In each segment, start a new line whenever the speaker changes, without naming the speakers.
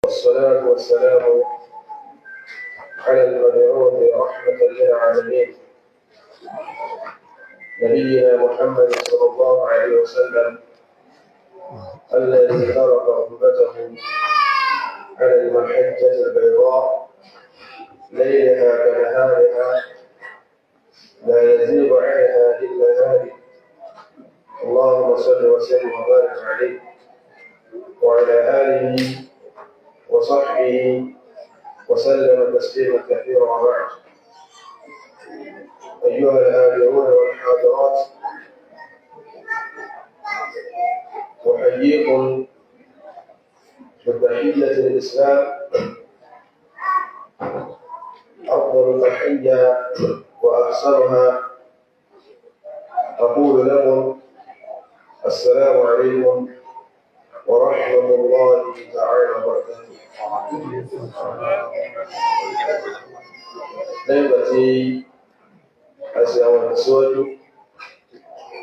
والصلاة والسلام على المبعوث رحمة للعالمين، نبينا محمد صلى الله عليه وسلم، الذي ترك أمته على المحجة البيضاء ليلها كنهارها، لا يزيغ عنها إلا هالك. اللهم صل وسلم وبارك عليه وعلى آله وصحبه وسلم تسليما كثيرا. وبعد، أيها الآمرون والحاضرات، أحييكم بتحية الإسلام، أفضل تحية وأحسنها. أقول لكم: السلام عليكم ورحمة الله تعالى وبركاته. Lẹ́yìn ìgbà tí a ṣe àwọn ìtẹ̀síwájú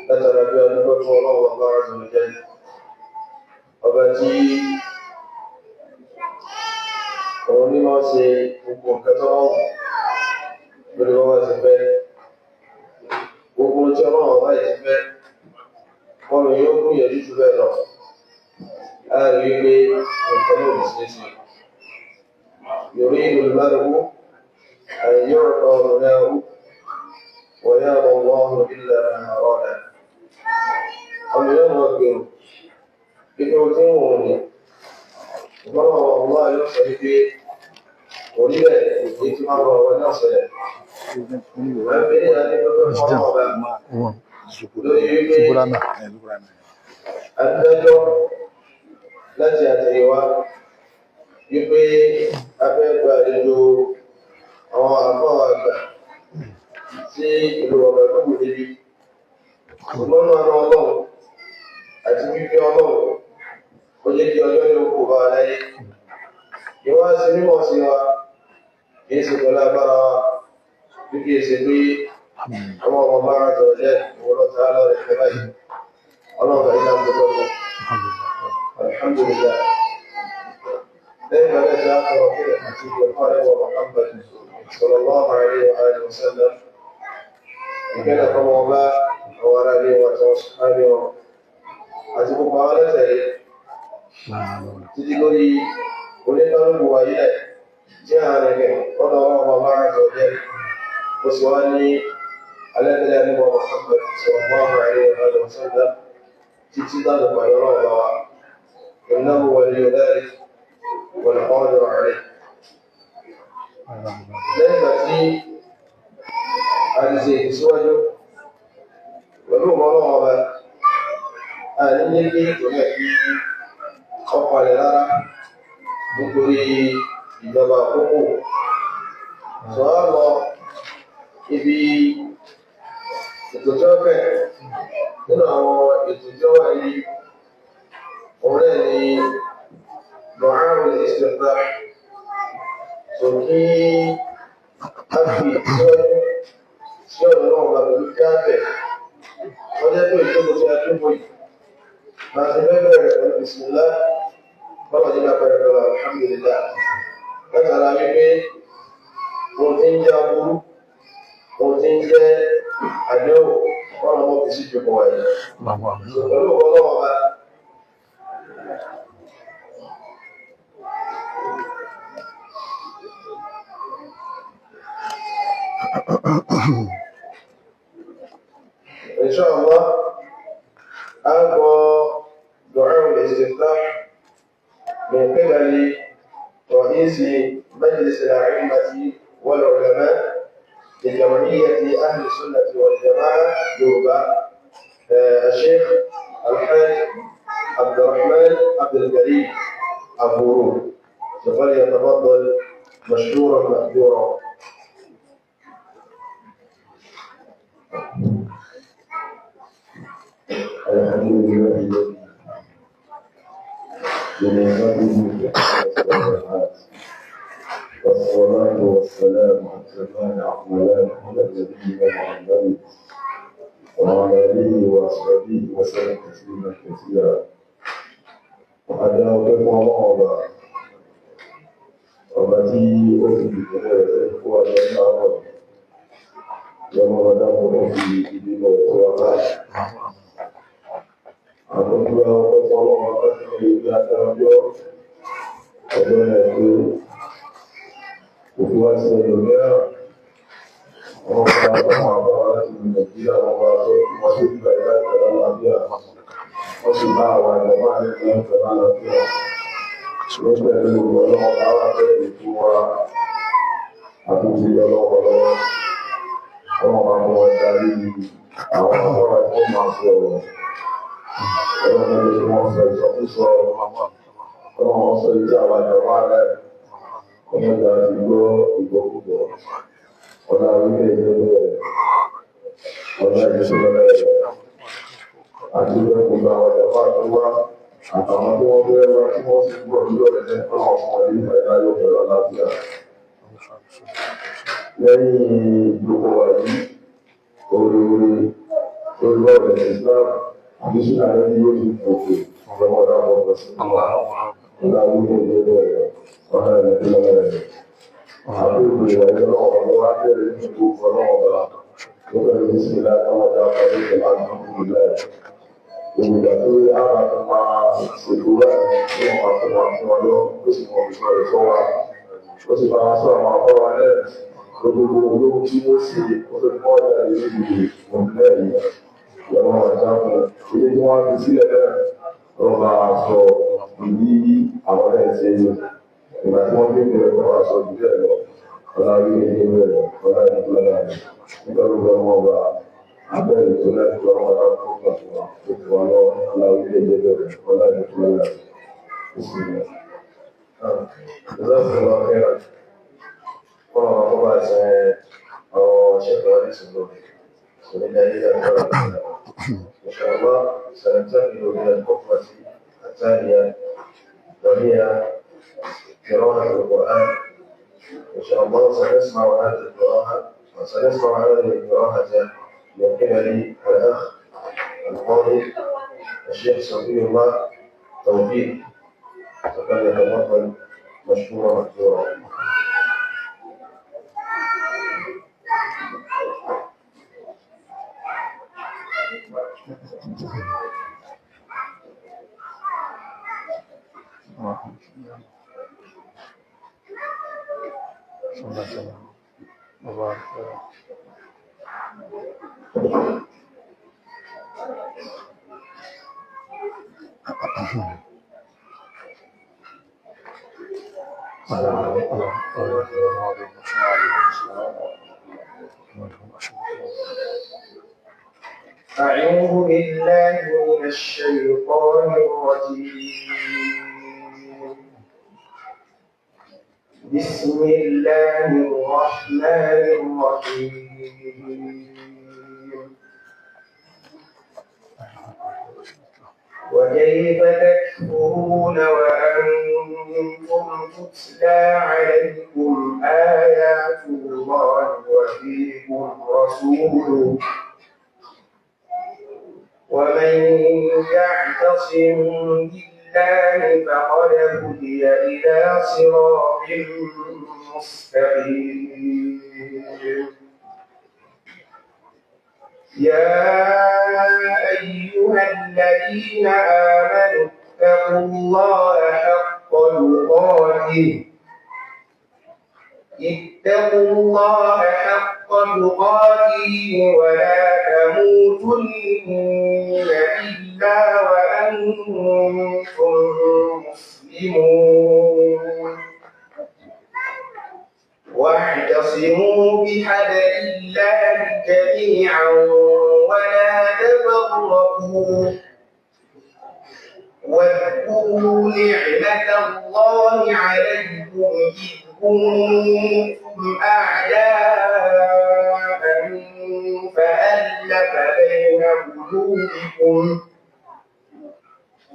látara bí a dúpẹ́ fún Ọlọ́run ọba àzọ̀jẹ́, ọba tí òun ní máa ṣe gbogbo nǹkan tó wọ́n wù lórí wọ́n bá ti fẹ́. Gbogbo ohun tí Ọlọ́run ọba yìí ti fẹ́, wọ́n mi yóò kún ìyẹ̀dú jù bẹ́ẹ̀ lọ. A rí i pé nǹkan náà lè ṣeé ṣe. يريد المرء أن يعطى مناه ويأبى الله إلا ما أراد. Ọmọ yóò máa gbèrò pípé ohun tí ń wò ní ìgbọ́nà ọlọ́ yóò sọ wípé orílẹ̀ èdè tí máa bọ̀ ọwọ́ náà ṣẹlẹ̀. Wọ́n bẹ̀rẹ̀ láti pẹ́pẹ́ fún ọba lórí wípé adájọ́ láti àtẹ̀yìnwá wípé a fẹ́ gba àlejò àwọn àfáà àgbà sí ìlú ọ̀gá gbogbo níbi. Ṣùgbọ́n náà Ọlọ́run àti wípé Ọlọ́run ó jẹ́ kí ọjọ́ yóò kó bá wa láyé. Ìwá sí mímọ̀ sí wa kìí ṣe pẹ̀lú agbára wa, bí kìí ṣe pé àwọn ọmọ bá rẹ̀ tọ̀rọ̀ jẹ́ ìwọ lọ́ta lọ́rẹ̀ fẹ́ báyìí. Ọlọ́run bá ilá ń gbọ́dọ̀ lọ. Alhamdulillah. Lẹ́yìn ìgbà náà tí a kọ̀rọ̀ kílẹ̀ àti ìgbẹ̀fọ́ rẹ̀ wọ Muhammad sallallahu alaihi wa alihi wa sallam. Ìkẹ́lẹ̀ kọ́mọ ọba àwọn ará ilé wọn àti àwọn sàhábà wọn àti gbogbo àwọn alátẹ̀lé títí lórí oníkálukú wa yílẹ̀ tí a rẹ̀ kẹ̀ lọ́dọ̀ ọlọ́run ọba àjọ jẹ́ ó sì wá ní alẹ́tẹ̀lẹ́ nígbà Muhammad sallallahu alaihi wa alihi wa sallam títí láti pàdé ọlọ́run ọba wa. إنه ولي ذلك والقادر عليه. Lẹ́yìn ìgbà tí a ti ṣe ìtẹ̀síwájú pẹ̀lú ọmọ ọlọ́run ọba, a ní ní kí ètò náà kí ọkọ̀ rẹ̀ rárá nítorí ìjọba àkókò. Sọ á lọ ibi ètò tí wọ́n fẹ̀ nínú àwọn ètò tí wọ́n wà yìí, òun náà ni دعاء الاستفتاح. Sọ kí a fi ìtẹ̀síwájú sí ọ̀dọ̀ náà ọba pẹ̀lú kí á bẹ̀. Wọ́n jẹ́ pé ìjókòó tí a jókòó yìí máa ti fẹ́ bẹ̀rẹ̀ pẹ̀lú bisimilá, bọ́lá jẹ́ ká bẹ̀rẹ̀ pẹ̀lú alhamdulillah. Látara wípé ohun tí ń jẹ́ aburú, ohun tí ń jẹ́ àdéhùn, bọ́lá wọn fi sí ìjókòó wa yìí. Sọ pẹ̀lú ọlọ́wọ́ ọba. إن شاء الله أبغى دعاء الاستفتاح من قبل رئيس مجلس الأئمة والعلماء لجمعية أهل السنة والجماعة يوبا، الشيخ الحاج عبد الرحمن عبد الكريم أبو، فليتفضل مشكورا مأجورا.
الحمد لله الذي بنعمته الصالحات، والصلاة والسلام الأتمان الأكملان على نبينا محمد وعلى آله وأصحابه وسلم تسليما كثيرا. Adá ọpẹ́ fún Ọlọ́run ọba. tí ó fi ìpínlẹ̀ rẹ̀ sẹ́yìn fún ọjọ́ ní àárọ̀ lọ́wọ́ ọ̀dàpọ̀ náà fi ìdílé rẹ̀ tó wá ká. Àtọ́jú ọkọ̀ ọlọ́run ọba tí wọ́n lè gbé adájọ́ ọjọ́ náà pé òfin wá sí ẹlòmíràn. Wọ́n gba àwọn àbá wa láti ìlú Nàìjíríà, wọ́n bá sọ wọ́n sì gba ìlà ìtẹ̀lá àlàáfíà. Wọ́n sì bá àwọn àjọmọ́ àlejò ìtẹ̀lá àlàáfíà. Wọ́n pẹ̀lú gbogbo ọlọ́run bá wà bẹ́ẹ̀ ètò wa àtúntì ọlọ́run lọ́wọ́. Wọ́n máa mú wọn darí àwọn àbọ̀rọ̀ tí wọ́n máa sọ̀rọ̀. Ọlọ́run ló wọ́n sọ ìsọkúsọ. Ọlọ́run sọ ìjà àwọn àjọmọ́ àlẹ́. Ọmọdé àti gbọ́ ìgbọ́kúgbọ́. Ọ̀nà orílẹ̀-èdè rẹ̀, ọ̀nà ìṣẹ̀lẹ̀ rẹ̀, àti gbogbo àwọn ìjọba tó wá, àtàwọn tí wọ́n fẹ́ wá tí wọ́n sì ń bọ̀ lórí ọ̀rẹ́ náà ọlọ́run fún wọn ní ìfẹ́ láyọ̀ pẹ̀lú àlàáfíà. Lẹ́yìn ìjókòó wa yìí, orí orí ọ̀rẹ́ Islam àti súnà lẹ́yìn yóò fi gòkè lọ́wọ́ dábọ̀ pọ̀ sí. Ọ̀nà orílẹ̀-èdè rẹ̀, ọ̀nà ìṣẹ̀lẹ̀ rẹ̀. Ìgbà tó ara tó máa ṣètò láti ní wọ́n máa tó máa fún wa lọ, ó sì mọ̀ ìṣọ́ rẹ̀ fún wa. Ó sì máa sọ àwọn afọ́ wa náà gbogbo olóhùn tí wọ́n sì ó tó kọ́ ọ̀dà ìlú ìlú òmìnira yìí. Ìjọba wọn jáfún ilé tí wọ́n fi sílẹ̀ náà lọ́ máa sọ ìdí àwọn náà ṣe ìgbà tí wọ́n gbé ìbẹ̀rẹ̀ fún wa sọ jù bẹ́ẹ̀ lọ. Ọlá orílẹ̀ èdè rẹ̀, ọlá ìdúró rẹ̀, nígbà gbogbo ọmọ ọba abẹ́rẹ́ tó láti wá wọn láti fún gbà fún wa, tó fún wa lọ, ọlá orílẹ̀ èdè rẹ̀, ọlá ìdúró rẹ̀, ó sì rẹ̀.
Jazakumullahu khairan. Kọ́nà ọba kó bá ṣe àwọn ṣẹ́kọ̀ọ́ wá ní sùúrù. ولله إن شاء الله سننتقل إلى الخطوة الثانية وهي قراءة القرآن. إن شاء الله سنسمع هذه القراءة وسنسمع هذه القراءة من قبل الأخ القارئ الشيخ صفي الله توفيق، فليتفضل مشكورا مأجورا. أعوذ بالله من الشيطان الرجيم. بسم الله الرحمن الرحيم. وكيف تكفرون وأنتم تتلى عليكم آيات الله وفيكم رسوله ومن يعتصم بالله فقد هدي إلى صراط مستقيم. يا أيها الذين آمنوا اتقوا الله حق تقاته اتقوا الله حق تقاته ولا تموتن إلا وأنتم مسلمون. واعتصموا بحبل الله جميعا ولا تفرقوا واذكروا نعمة الله عليكم إذ كنتم أعداء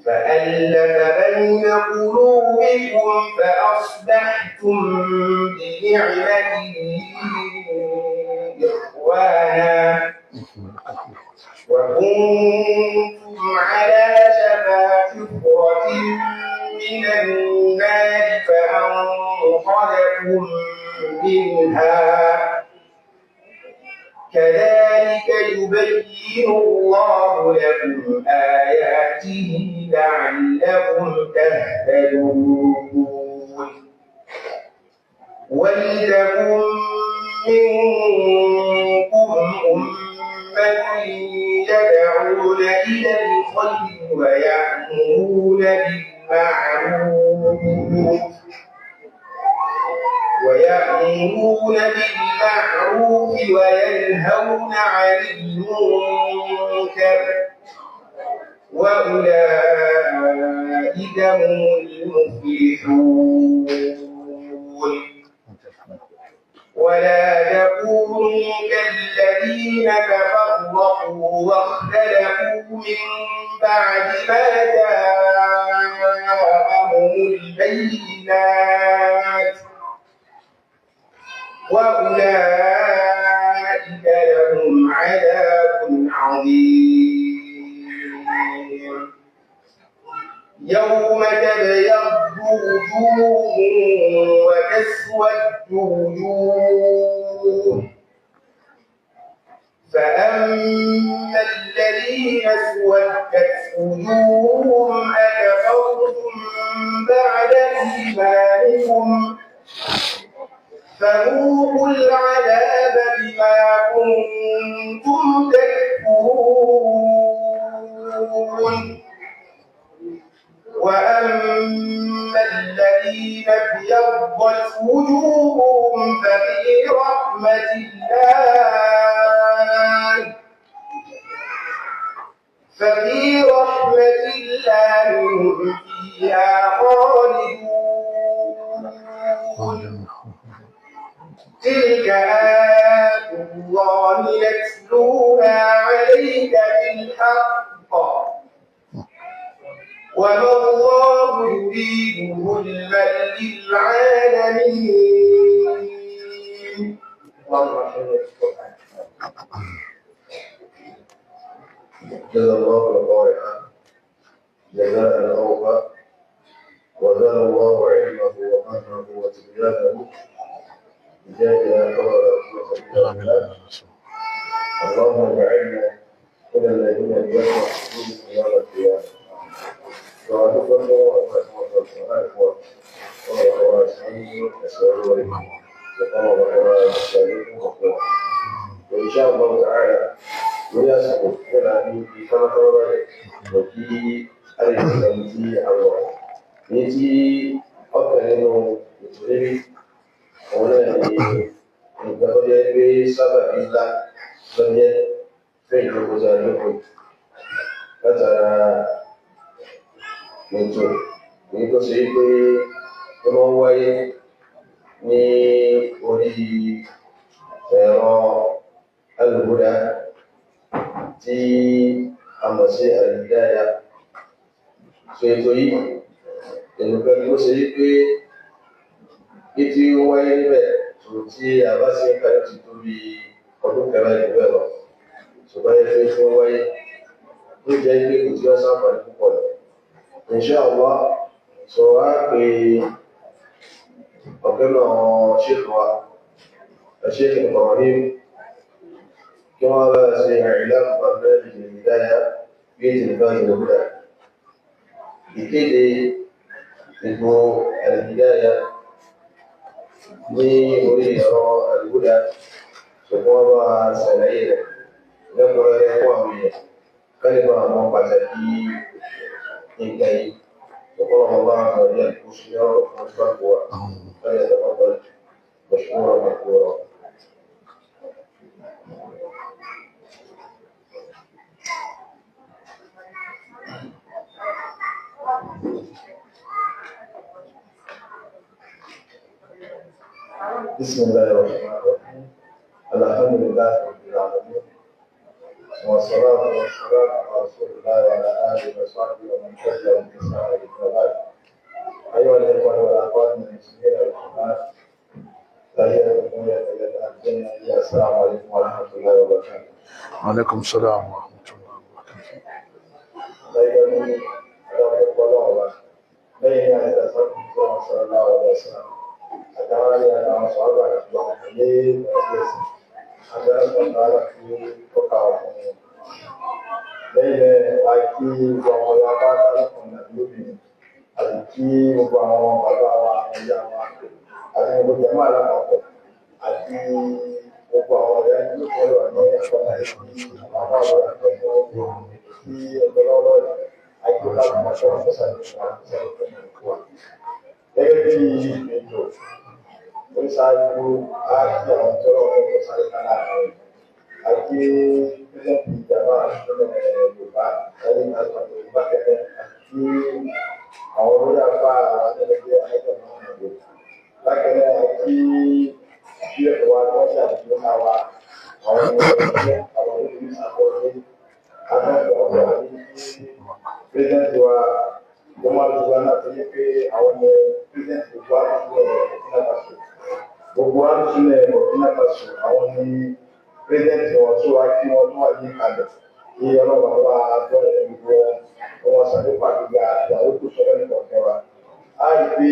فألف بين قلوبكم فأصبحتم بنعمته إخوانا وكنتم على شفا حفرة من النار فأنقذكم
أنقذكم منها كذلك يبين الله لكم آياته لعلكم تهتدون. ولتكن منكم أمة يدعون إلى الخير ويأمرون بالمعروف وينهون عن المنكر وأولئك هم المفلحون. ولا تكونوا كالذين تفرقوا واختلفوا من بعد ما جاءهم البينات وأولئك لهم عذاب عظيم. يوم تبيض وجوه وتسود وجوه فأما الذين اسودت وجوههم أكفرتم بعد إيمانكم فذوقوا العذاب بما كنتم تكفرون. وأما الذين ابيضت وجوههم ففي رحمة الله هم فيها خالدون. تلك آيات الله نتلوها عليك بالحق وما الله يريد ظلما للعالمين.
جزا الله القارئ جزاء الأوفى وزاد الله علمه وفهمه وتبيانه بجاه لا حول ولا قوة إلا بالله. اللهم اجعلنا من الذين يسمعون يوم القيامة. وإن شاء الله تعالى lórí àsìkò nígbà ní ibi kámákámá báyìí lọ kí a lè ṣe ẹni tí a lọ. Èyí tí ọkàn nínú ètò níbí òun náà ni nǹkan tó jẹ́ pé sábàbí ńlá ló jẹ́ fún ìjókòó tí a jókòó látara ètò èyí tó ṣe pé ó máa ń wáyé ní orí ẹ̀rọ alùpùpù tí a mọ̀ sí Al-Hidayah. So ètò yìí ètò kan tó ṣe pé bí tí ó wáyé níbẹ̀ tó tí a bá ṣe ń kàyọ́ ti tó bí ọdún kẹrẹ jù bẹ́ẹ̀ lọ. Ṣùgbọ́n ẹ pé tí ó wáyé ló jẹ́ pé kò tí ó ṣàǹfààní púpọ̀ lọ. Insha Allah sọ wá pé ọ̀kẹ́ náà ṣètò wa Sheikh Ibrahim kí wọ́n bá ṣe ìlànà barnamij Al-Hidayah bí tìlifásì lòkúta ìkéde ètò Al-Hidayah ní orí ẹ̀rọ Al-Huda ṣùgbọ́n wọ́n bá ṣàlàyé rẹ̀ lẹ́kùnrẹ́rẹ́ fún àwọn èèyàn kálíbà àwọn pàtàkì nǹkan yìí ṣùgbọ́n wọ́n bá àwọn ọ̀rẹ́ àkóso ní ọ̀rọ̀ fún ọjọ́ wa فليتفضل مشكورا مأجورا. بسم الله الرحمن الرحيم. الحمد لله رب العالمين والصلاة والسلام على رسول الله وعلى آله وصحبه ومن تبعهم بإحسان إلى يوم. أيها الإخوة والأخوات من المسلمين والمسلمات، تحية الجنة. السلام عليكم ورحمة الله وبركاته.
وعليكم السلام ورحمة الله وبركاته.
sọ̀rọ̀ àti àwọn ọ̀lẹ́ ẹ̀ẹ́dẹ́sìn agbára tó ń bá láti tọ́ka ọkùnrin. Lẹ́yìn náà, a kí gbogbo àwọn ọ̀yà pátá lọ́kùnrin àti lóbìnrin, àti kí gbogbo àwọn bàbá wa, àwọn ìyá wa, àti gbogbo jàmáà lápapọ̀, àti gbogbo àwọn ọ̀yà tí ó kọ́ lọ ní àpáta yìí, àwọn àbúrò àti ọ̀gbọ́n tí ọ̀gbọ́n lọ́wọ́ yìí, àti láti máa ṣọ́ ọ̀fẹ́ sàlẹ̀ fún wa. Gẹ́gẹ́ bí ètò ó ṣáájú àti àwọn tó lọ́wọ́ tó sáré ká láàárín àti pírẹ́sẹ̀ntì ìjàmbá ìpínlẹ̀ Yorùbá ẹni àti Yorùbá kẹfẹ́ àti àwọn olórí apá àtẹlẹgbẹ́ àìsàn náà nìyẹn. Bákan náà àti bí ẹ̀kọ́ wa tó ṣe àtúntò náà wa àwọn olórí àwọn olórí àkọsí akẹ́kọ̀ọ́ ọ̀gá àti pírẹ́sẹ̀ntì wa jọmọ àdúgbò náà tó yẹ pé àwọn ní pírẹ́sẹ̀ntì gbogbo àdúgbò Burkina Faso gbogbo àdúgbò Burkina Faso àwọn ní pírẹ́sẹ̀ntì wọn tó wá kí wọn tó wà ní ìkàlẹ̀ kí ọlọ́wọ́ wa bọ́ọ̀lù gbogbo wọn wọn sàlékún àgbègbè àti àlékún sọ́dọ̀ nípa ọ̀kẹ́ wa. A rí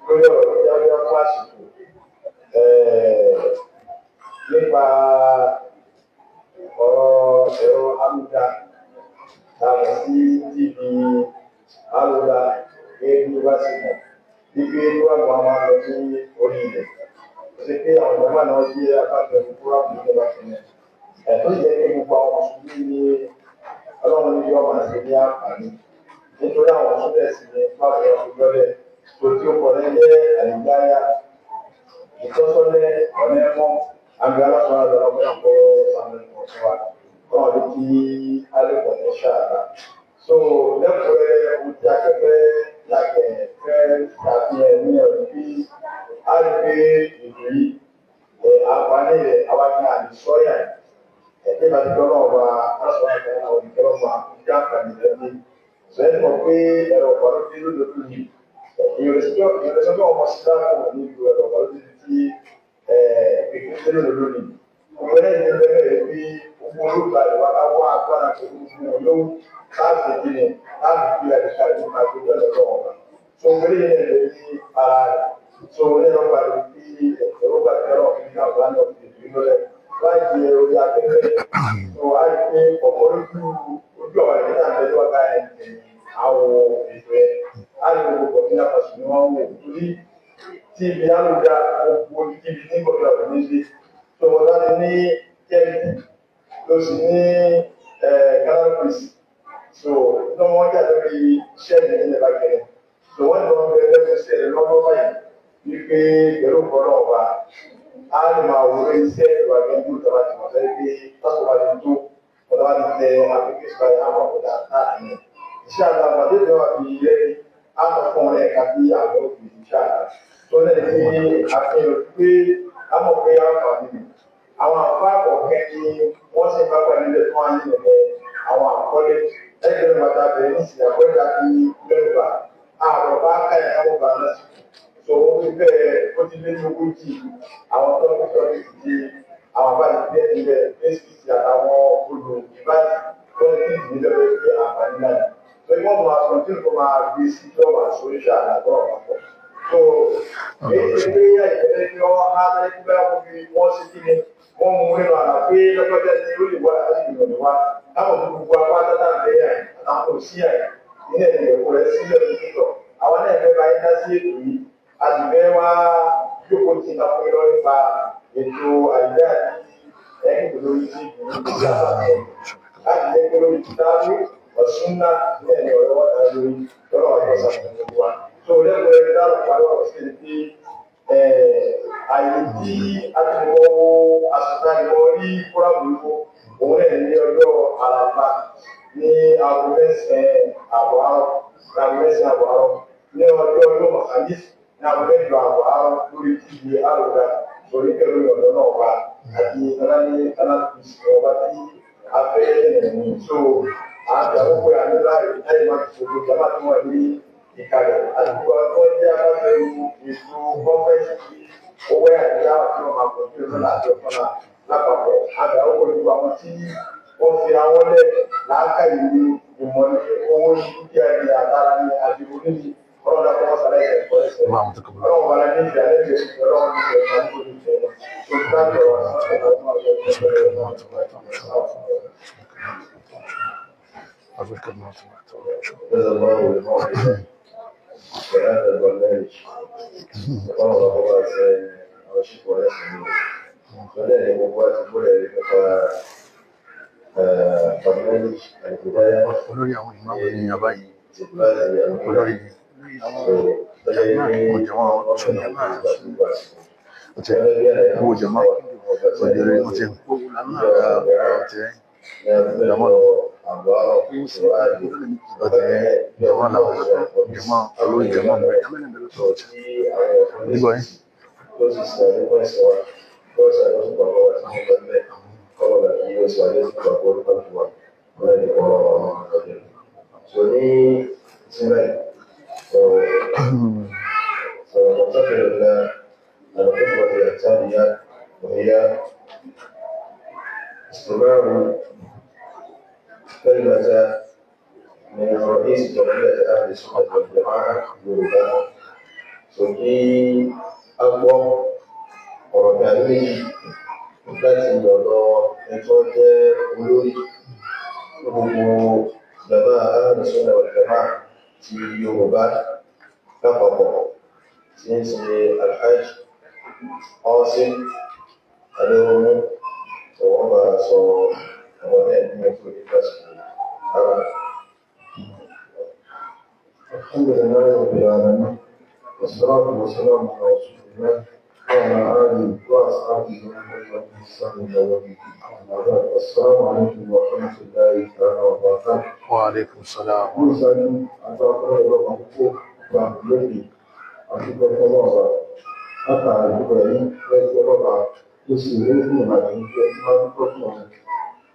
pé lórí ọ̀rọ̀ yáyá fún àsìkò nípa ọ̀rọ̀ ẹ̀rọ amúdá tàbí sí TV alóra gẹ́gẹ́ bí wá sí mọ̀ wípé wàgbọ́n a máa lọ ní orí ilẹ̀ ó ṣe pé àwọn ìjọba náà jẹ́ abájọ fúráàmù ìjọba kìíní ẹ̀ tó jẹ́ pé gbogbo àwọn mùsùlùmí ní ọlọ́run ní yọ́ máa ṣe ní àǹfààní nítorí àwọn mùsùlùmí sì ní fáwọn ọmọ lọ́lẹ̀ tó tí ó kọ lẹ́jẹ́ àlìjáyà ìtọ́sọ́lẹ̀ ọ̀nà ẹ̀mọ́ àgbẹ̀ aláṣọ àgbẹ̀ ọmọ ẹ̀kọ́ sàmì ọ̀tún wa kọ́nà ló kí á lè pọ̀ ní ṣáàlà. So lẹ́kùnrẹ́rẹ́ ohun tí a kẹfẹ́ lákẹ̀ fẹ́ ṣàfihàn ní ọ̀rọ̀ bí a rí pé ètò yìí ẹ̀ àǹfààní rẹ̀ àwa ní àlè sọ́yà ẹ̀ tí ìbá ti gbọ́ náà wà aṣọ àgbẹ̀ àwọn olùkẹ́rọ̀ máa ń já àǹfààní rẹ̀ ní. Sọ ẹ́ mọ̀ pé ẹ̀rọ ọ̀pọ̀lọpọ̀ lódodo yìí ìrẹsì ọmọ síláàpù ní ìlú ẹ̀rọ ọ̀pọ̀lọpọ̀ tí ìpínlẹ̀ lódodo yìí. Òwe náà ti bẹ̀rẹ̀ pé gbogbo olùgbà ìwà ká wá agbára pẹ̀lú gbogbo olówó láti ìdílé láti fi àdìsá ìlú máa gbé lọ́dọ̀ lọ́wọ́ wa. So wọlé yẹn lè ní ara rẹ̀. So wọlé náà wà lórí bí ẹ̀rọ bá tẹ̀rọ ọ̀gbìn náà wà ní ọ̀gbìn ìlú lọ́lẹ̀. Láì jẹ orí afẹ́fẹ́. So a rí pé ọ̀pọ̀ lójú ojú àwọn ìdílé náà lẹ́jọ́ bá ẹ̀ àwọ̀ ètò ẹ̀. A rí gbogbo Burkina Faso ni wọ́n wò torí tí ibi alóga gbogbo ibi ní Burkina Faso ní ṣe. So wọ́n láti ní kẹ́ẹ̀kì ló sì ní Canal Plus. So ní wọ́n jà lórí iṣẹ́ ìdílé bákẹ́rẹ́. So wọ́n ti wọ́n bẹ̀rẹ̀ lẹ́nu iṣẹ́ rẹ̀ lọ́wọ́ báyìí wípé pẹ̀lú ọ̀pọ̀lọpọ̀ ọba a lè máa wo iṣẹ́ ìwà gẹ́gẹ́ bí ìjọba ti mọ̀ sẹ́yìn pé tásùwà ti tó ọ̀dọ́ wa ti tẹ application báyìí àwọn ọ̀dà káàkiri. Iṣẹ́ àgbà àgbàdo ìjọba fi rẹ́ á sọ fún ọ ẹ̀ka bí àwọn òbí iṣẹ́ àgbà. Tó lẹ́yìn tí àfihàn pé a mọ̀ pé àǹfààní ni. Àwọn àǹfààní kọ̀ọ̀kan ni wọ́n sì bá pàdé lẹ̀ fún àyè rẹ̀ àwọn àkọlé ẹgbẹ̀rún bàtà bẹ̀rẹ̀ ní ìsìn àkọlé àti lẹ́rùbà àrò bá káyà káwọ́ bá lásìkò tó o fi bẹ́ẹ̀ ó ti lé ní ogójì àwọn tọ́kítọ́kì ti di àwọn àbáyé bẹ́ẹ̀ níbẹ̀ fésìsì àtàwọn olùdíbàdì tó ń tí ìdílé lọ́wọ́ pé àǹfààní náà tó ní wọ́n máa sọ tí nǹkan máa gbé sí tí wọ́n máa sọ iṣẹ́ àlàtọ̀ àpapọ̀ tó èyí ti pé àìpẹ́lẹ́ ní wọ́n á lẹ́yìn tí wọ́n fi wọ́n sí kí ni wọ́n mú nínú àlà pé lọ́gbọ́dẹ́ ni ó lè wá láti ìrìnàjò wá táwọn gbogbo apá tátà ń bẹ́ẹ̀ àì àtàwọn kò sí àì ilé ìdẹ̀kùn rẹ̀ sílẹ̀ tuntun àwọn náà fẹ́ bá yín dá sí ètò yìí a sì fẹ́ wá jókòó tí a fún yín lọ nípa ètò àyíká àti ẹ̀yìn tó lórí sí ìlú ìgbà láti jẹ́ pé lórí títàbí ọ̀ṣunná ní ẹ̀yìn ọ̀rẹ́ wọn dá lórí lọ́rọ̀ ọ̀dọ́ sàkóso wa. Tó o lẹ́kọ̀ọ́ ẹni dáhùn parí ọ̀rọ̀ sí ni pé àyè tí a ti mọ àṣùkà ni wọ́n rí fúráàmù yìí òun náà ní ọjọ́ àlàpà ní aago mẹ́sàn-án àbọ̀ àárọ̀ aago mẹ́sàn-án àbọ̀ àárọ̀ ní ọjọ́ ọjọ́ mọ̀kànlí ní aago mẹ́jọ àbọ̀ àárọ̀ lórí tv àròdà sórí pẹ̀lú ọ̀dọ́ náà wà àti aláni alákùsì ọba tí a fẹ́ ẹ̀yìn tó àti àkókò àní láì láì má ti ṣòro jàmbá tí wọ́n ní ìkàlẹ̀ àti gbogbo àwọn tó jẹ́ abáfẹ́rù ètò gọ́fẹ́sì owó àti àwọn tí wọ́n máa pọ̀ sí ọ̀nà àti ọ̀fọ́nà lápapọ̀ àti àkókò ìlú àwọn tí wọ́n fi àwọn lẹ̀ láàkàyè ní ìmọ̀ ní owó ní dúkìá ní àtàrà ní àdìbò níbi Ọlọ́run dàpọ̀ wọn sàlẹ̀ ẹ̀kọ́ ẹ̀sẹ̀.
اللهم تقبل.
Ọlọ́run wà láti ìgbà lẹ́yìn oṣù Ọlọ́run ní ìgbà ní oṣù tó lọ. Tó bá bẹ̀rẹ̀ wá sí ọ̀rọ̀ náà
جزا الله للمؤمنين وهذا البرنامج ọlọ́run bá bá ṣe àwọn ṣípò ẹlẹ́sìn ní lọ́dẹ̀ ní gbogbo àti gbọ́dẹ̀ rí nípa barnamij al-hidaya
Olórí àwọn ìmáàmù ní àbá yìí.
ti báyìí
Olórí
àwọn
jama sunna. Ọtí owó jama ọjọrẹ ọtí ọtí jama ọtí jama làwọn jama olórí jama mọ ọtí nígbà yẹn.
So ní sílẹ̀, so سننتقل إلى الخطوة الثانية، وهي استماع كلمة من رئيس جمعية أهل السنة والجماعة يوروبا. Sòkí agbọ́ ọ̀rọ̀ kan méjì láti ọ̀dọ̀ ẹni tó jẹ́ olórí gbogbo bàbá Ahlu Sunnah wal Jama'ah ti Yorùbá lápapọ̀, tí ń ṣe Alhaji Qasim Adéwọmú, tó wọ́n bá sọ àwọn ẹni tó ní pàṣẹ ara.
الحمد لله رب العالمين، والصلاة والسلام على رسول الله وعلى آله وأصحابه ومن تبعهم بإحسان إلى يوم الدين. أما بعد، السلام عليكم ورحمة الله تعالى وبركاته.
Wa alaikum salam.
Ní ìṣáájú, àtàkùn ẹ̀rọ àkókò gba lókè àti pẹ̀lú ọba. Látara ìdúgbò yìí, lẹ́sẹ̀ ọba tó sì lé fún ìbàdàn ní pé tí wọ́n dúpọ̀ fún ọ̀hún.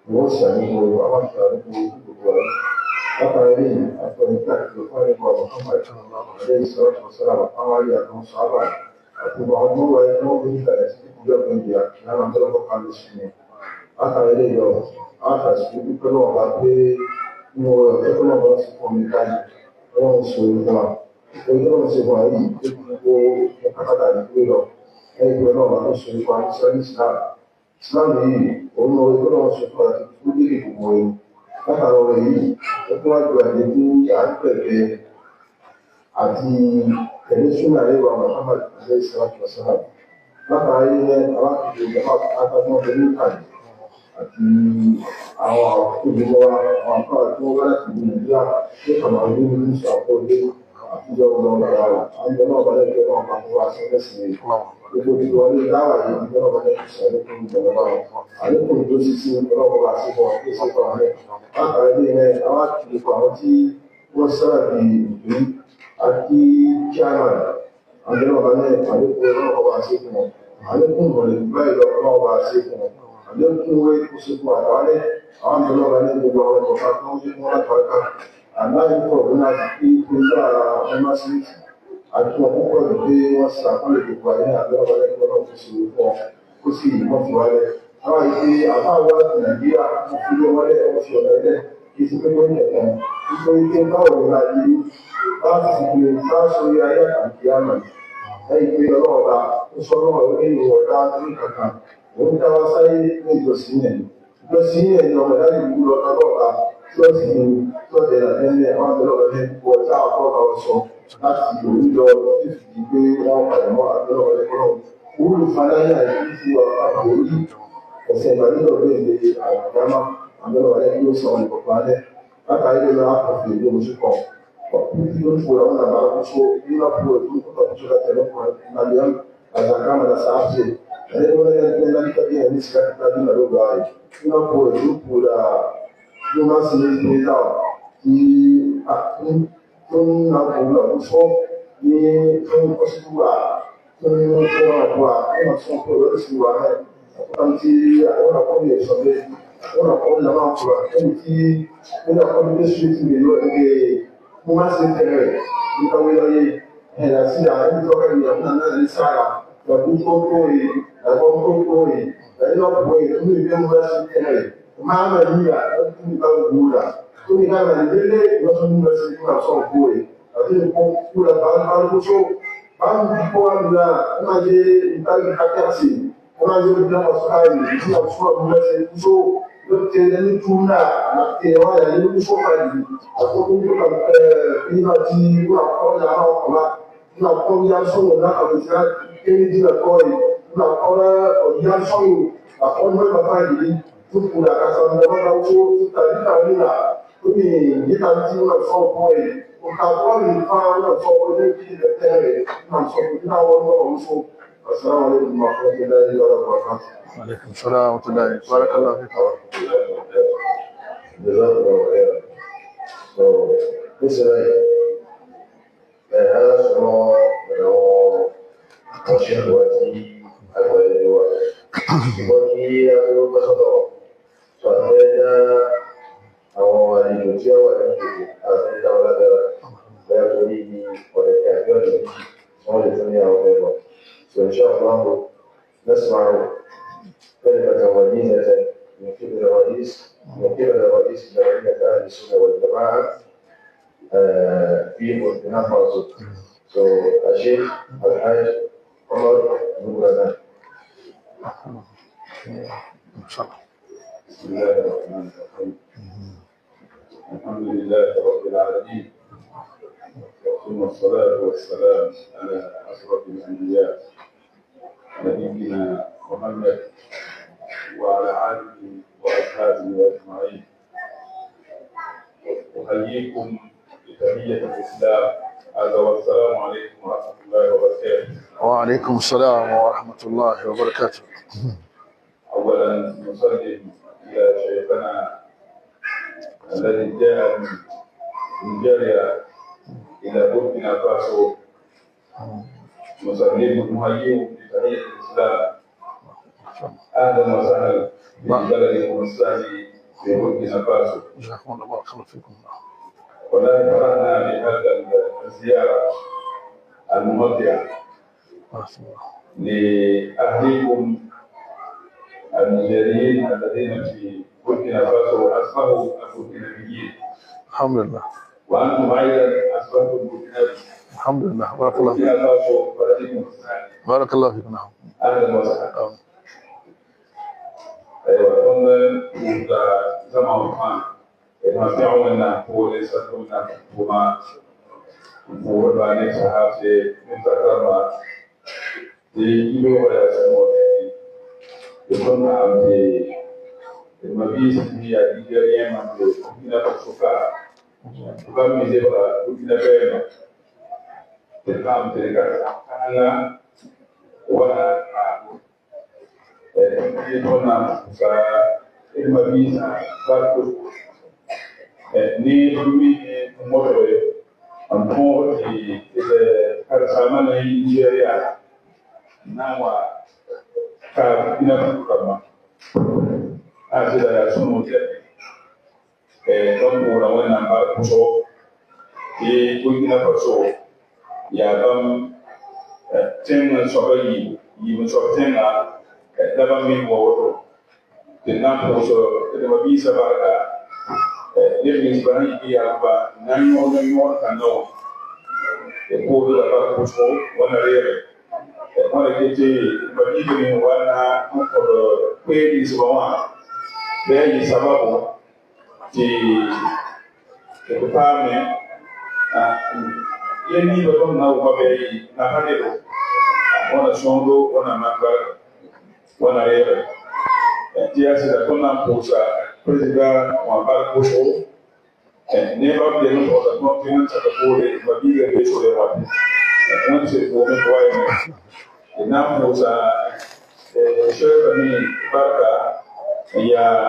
Ìwọ́n ṣàníkò àwọn àṣàníkò gbogbo ayé. Látara eléyìí, àtọ̀rọ̀ ìgbà àti ìfọ̀ nípa Muhammad alayhi salatu wassalam, àwọn ayé àtàwọn sọ́ábà àti àwọn ọmọ wa ẹni wọ́n gbé ìkàlẹ̀ sí ìpínlẹ̀ ọ̀gbìn lára tó lọ́kọ̀ kan lè sùn. Látara eléyìí lọ, àwọn àṣàṣì dúpẹ́ lọ́wọ́ bá pé mo ẹ̀kọ́ náà bá ti fún mi káyìí. Ọlọ́run sọ fún wa. Ọlọ́run ṣe fún wa yìí pé gbogbo pátákà ní pé lọ. Ẹgbẹ́ náà bá tó sọ nípa Israẹli Islam. Islam yìí, òun náà ẹgbẹ́ náà sọ fún wa ti fún lílì gbogbo ẹni. Látara ọ̀rọ̀ yìí, ó tún wá ju àjẹ ní à ń pẹ̀lẹ́ àti tẹ̀lé súnà lẹ́wà Muhammad alayhi salatu wa salam. Látara yìí, alákòóso ìjọba àtàkùn ọ̀gbẹ́ ní ìkàlẹ̀ àti àwọn olùkọ́ wa, àwọn afárá tí wọ́n wá láti ìlú Nàìjíríà ní Kàmáwé ní ìlú Àkọ́lé àtijọ́ ọgbọ́n bàbá wa. Àwọn ọmọ ọba lẹ́jọ́ náà bá fún wa sí ẹ̀sìn rẹ̀. Gbogbo ìlú wa ní dáwà yìí, ìjọba ọba lẹ́jọ́ sọ àlékún ìjọba wa. Àlékún ìlú sí sí ọlọ́wọ́ bá sí fún wa kí ó sì fún wa rẹ̀. Látara ilé rẹ̀, àwọn àkìlẹ̀kọ̀ àwọn tí wọ́n sábà bí ìlú àti chairman, àwọn ọba náà àlékún ọlọ́wọ́ bá sí fún wọn. Àlékún ìmọ̀lẹ̀ báyìí lọ́wọ́ bá sí fún wọn. Àlékún owó ìkóso àtàwálẹ̀ àwọn ìjọba ní gbogbo àwọn ọ̀pá tó ń jẹ́ wọn látọ̀ọ́ká àláìpọ̀ ní àti pé ìpínlẹ̀ ara ọmọ sí àti wọn púpọ̀ ní pé wọ́n ṣàkọlẹ̀ gbogbo ayé àbẹ́rẹ́ lẹ́gbẹ́ náà kó sì fún ọ kó sì wọ́n fi wálẹ̀. Àwọn ìpè àbáwọ̀ láti Nàìjíríà wọ́n fi lé wọlé wọ́n fi ọ̀nà ilẹ̀ kì í ṣe pé wọ́n ní ẹ̀kan nítorí pé báwo ni máa yí bá ti ṣe bá sórí ayé àti àmà lẹ́yìn pé ọlọ́ọ̀ba ó sọ lọ́wọ́ ó ní ìwọ̀n dá ní kankan òun dá wá sáyé ní ìjọsìn yẹn ìjọsìn yẹn ni ọmọ ìdájọ́ ìlú lọ lọ́ọ̀ba tí ó sì ní tí ó dẹ̀rẹ̀ lẹ́lẹ̀ àwọn àgbẹ̀lọ́wọ́ ní wọ́n tá àkọ́kọ́ sọ láti òun lọ tí fi di pé wọ́n padà mọ́ àgbẹ̀lọ́wọ́ lẹ́kọ́rọ́ wúlò fanáyà yìí fi ọ̀pá òrí ẹ̀sẹ̀ ìbàdílọ̀ bẹ́ẹ̀ lè àgbàmá àgbẹ̀lọ́wọ́ lẹ́kọ́ ló sọ ìkọ̀kọ̀ alẹ́ látàrí ló lọ́ àkọsí ìlú oṣù kan
Ati ko kula ban ban ko so ban ko ala na je itali hakati ona je bila masai ni so mo se so te ni tuna na te wa ya ni so fa ni ko ko ko ni na ti wa ko ya na ko la na ko ya so na ka ja ke ni la ko ni na ko la ya so na ko mo ba fa ni tu ku la ka sa na ba ko ta ni ta ni la ko ni ni ta ti na so ko ni ko ka ko ni fa na so ko ni ki le te na so ko na wo no so. السلام عليكم ورحمة الله وبركاته.
وعليكم السلام ورحمة الله بارك الله فيكم.
جزاك الله خيرا. So nísìnyí ẹ á sọ̀rọ̀ àwọn ọ̀ṣẹ́ wa tí àgbàlejò wa. Ṣùgbọ́n kí a tó bá sọ̀rọ̀ sọ àfẹ́ dá àwọn àlejò tí ó wà ní ìdìbò àfẹ́ dá wọn lágbára. Bẹ́ẹ̀ torí ọ̀rẹ́ tí àbí ọ̀rẹ́ méjì wọ́n lè tún ní àwọn ọ̀rẹ́ lọ. So إن شاء الله نسمع كلمة وجيزة من قبل رئيس جمعية أهل السنة والجماعة في بوركينا فاسو. So الشيخ الحاج عمر بن
إن شاء الله.
بسم الله الرحمن الرحيم. الحمد لله رب العالمين. ثم الصلاة والسلام على أشرف الأنبياء نبينا محمد وعلى آله وأصحابه أجمعين. أحييكم بتحية الإسلام، هذا والسلام عليكم ورحمة الله وبركاته.
وعليكم السلام ورحمة الله وبركاته.
أولا نسلم إلى شيخنا الذي جاء من نيجيريا إلى بوركينا فاسو، نسلم نحييه بتحية الإسلام. أهلا وسهلا ببلدكم الثاني في بوركينا فاسو.
جزاكم الله بارك الله فيكم.
والله فرحنا بهذا الزيارة الممتعة لأهليكم النيجيريين الذين في بوركينا فاسو أصبحوا البوركينابيين.
الحمد لله.
وأنتم أيضا أصبحتم بوركينابي.
الحمد لله بارك الله فيكم.
بوركينا فاسو بلدكم الثاني.
بارك الله فيكم. نعم.
أهلا وسهلا. أيوة ثم زمان خان ما في هو ليس هنا هما هو باني صحافي من تكرم دي يلو ولا سموتي يكون عندي المبيس هي نيجيريا من بوركينا فاسو كا ميزيبا بوركينا بيما تكام تلك أنا ولا يكون المبيس باركو ni mi moto an põ tɩ karen-saambã na Nigeria na n wa ka Burkina Faso rãmbã a sɩda yaa sõneg tɩ tõnd pʋʋra Wẽnnaam bark pʋsgo tɩ Burkina Faso yaa bãmb tẽng n soaba yiibu yiib n soab tẽnga la bãmb me wa woto tɩ d na n pʋʋs d ma-biisã barka neb nins ba na yik yalba na n yõgd n yõgd kãndã wã d pʋʋsd la bark pʋsgo wãna reere wãna ket tɩ ma-biig me wa na n kõd koeed ninsbã wã bɩ a yɩ sababo tɩ d paame yel niiba bãmb na wʋma bɩ a yɩ nafa nedo wãna sõngdo wãna maan barka wãna reere tɩ yaa sɩda tõnd na n pʋʋsa président wã bark pʋsgo ne bãmb deng n togsa tõnd tɩ wẽn saka poore ma-biigã bee sore wate wẽnd sɩd pʋʋgẽ tɩ wa yeme d na n pʋʋsa cheikh me barka n yaa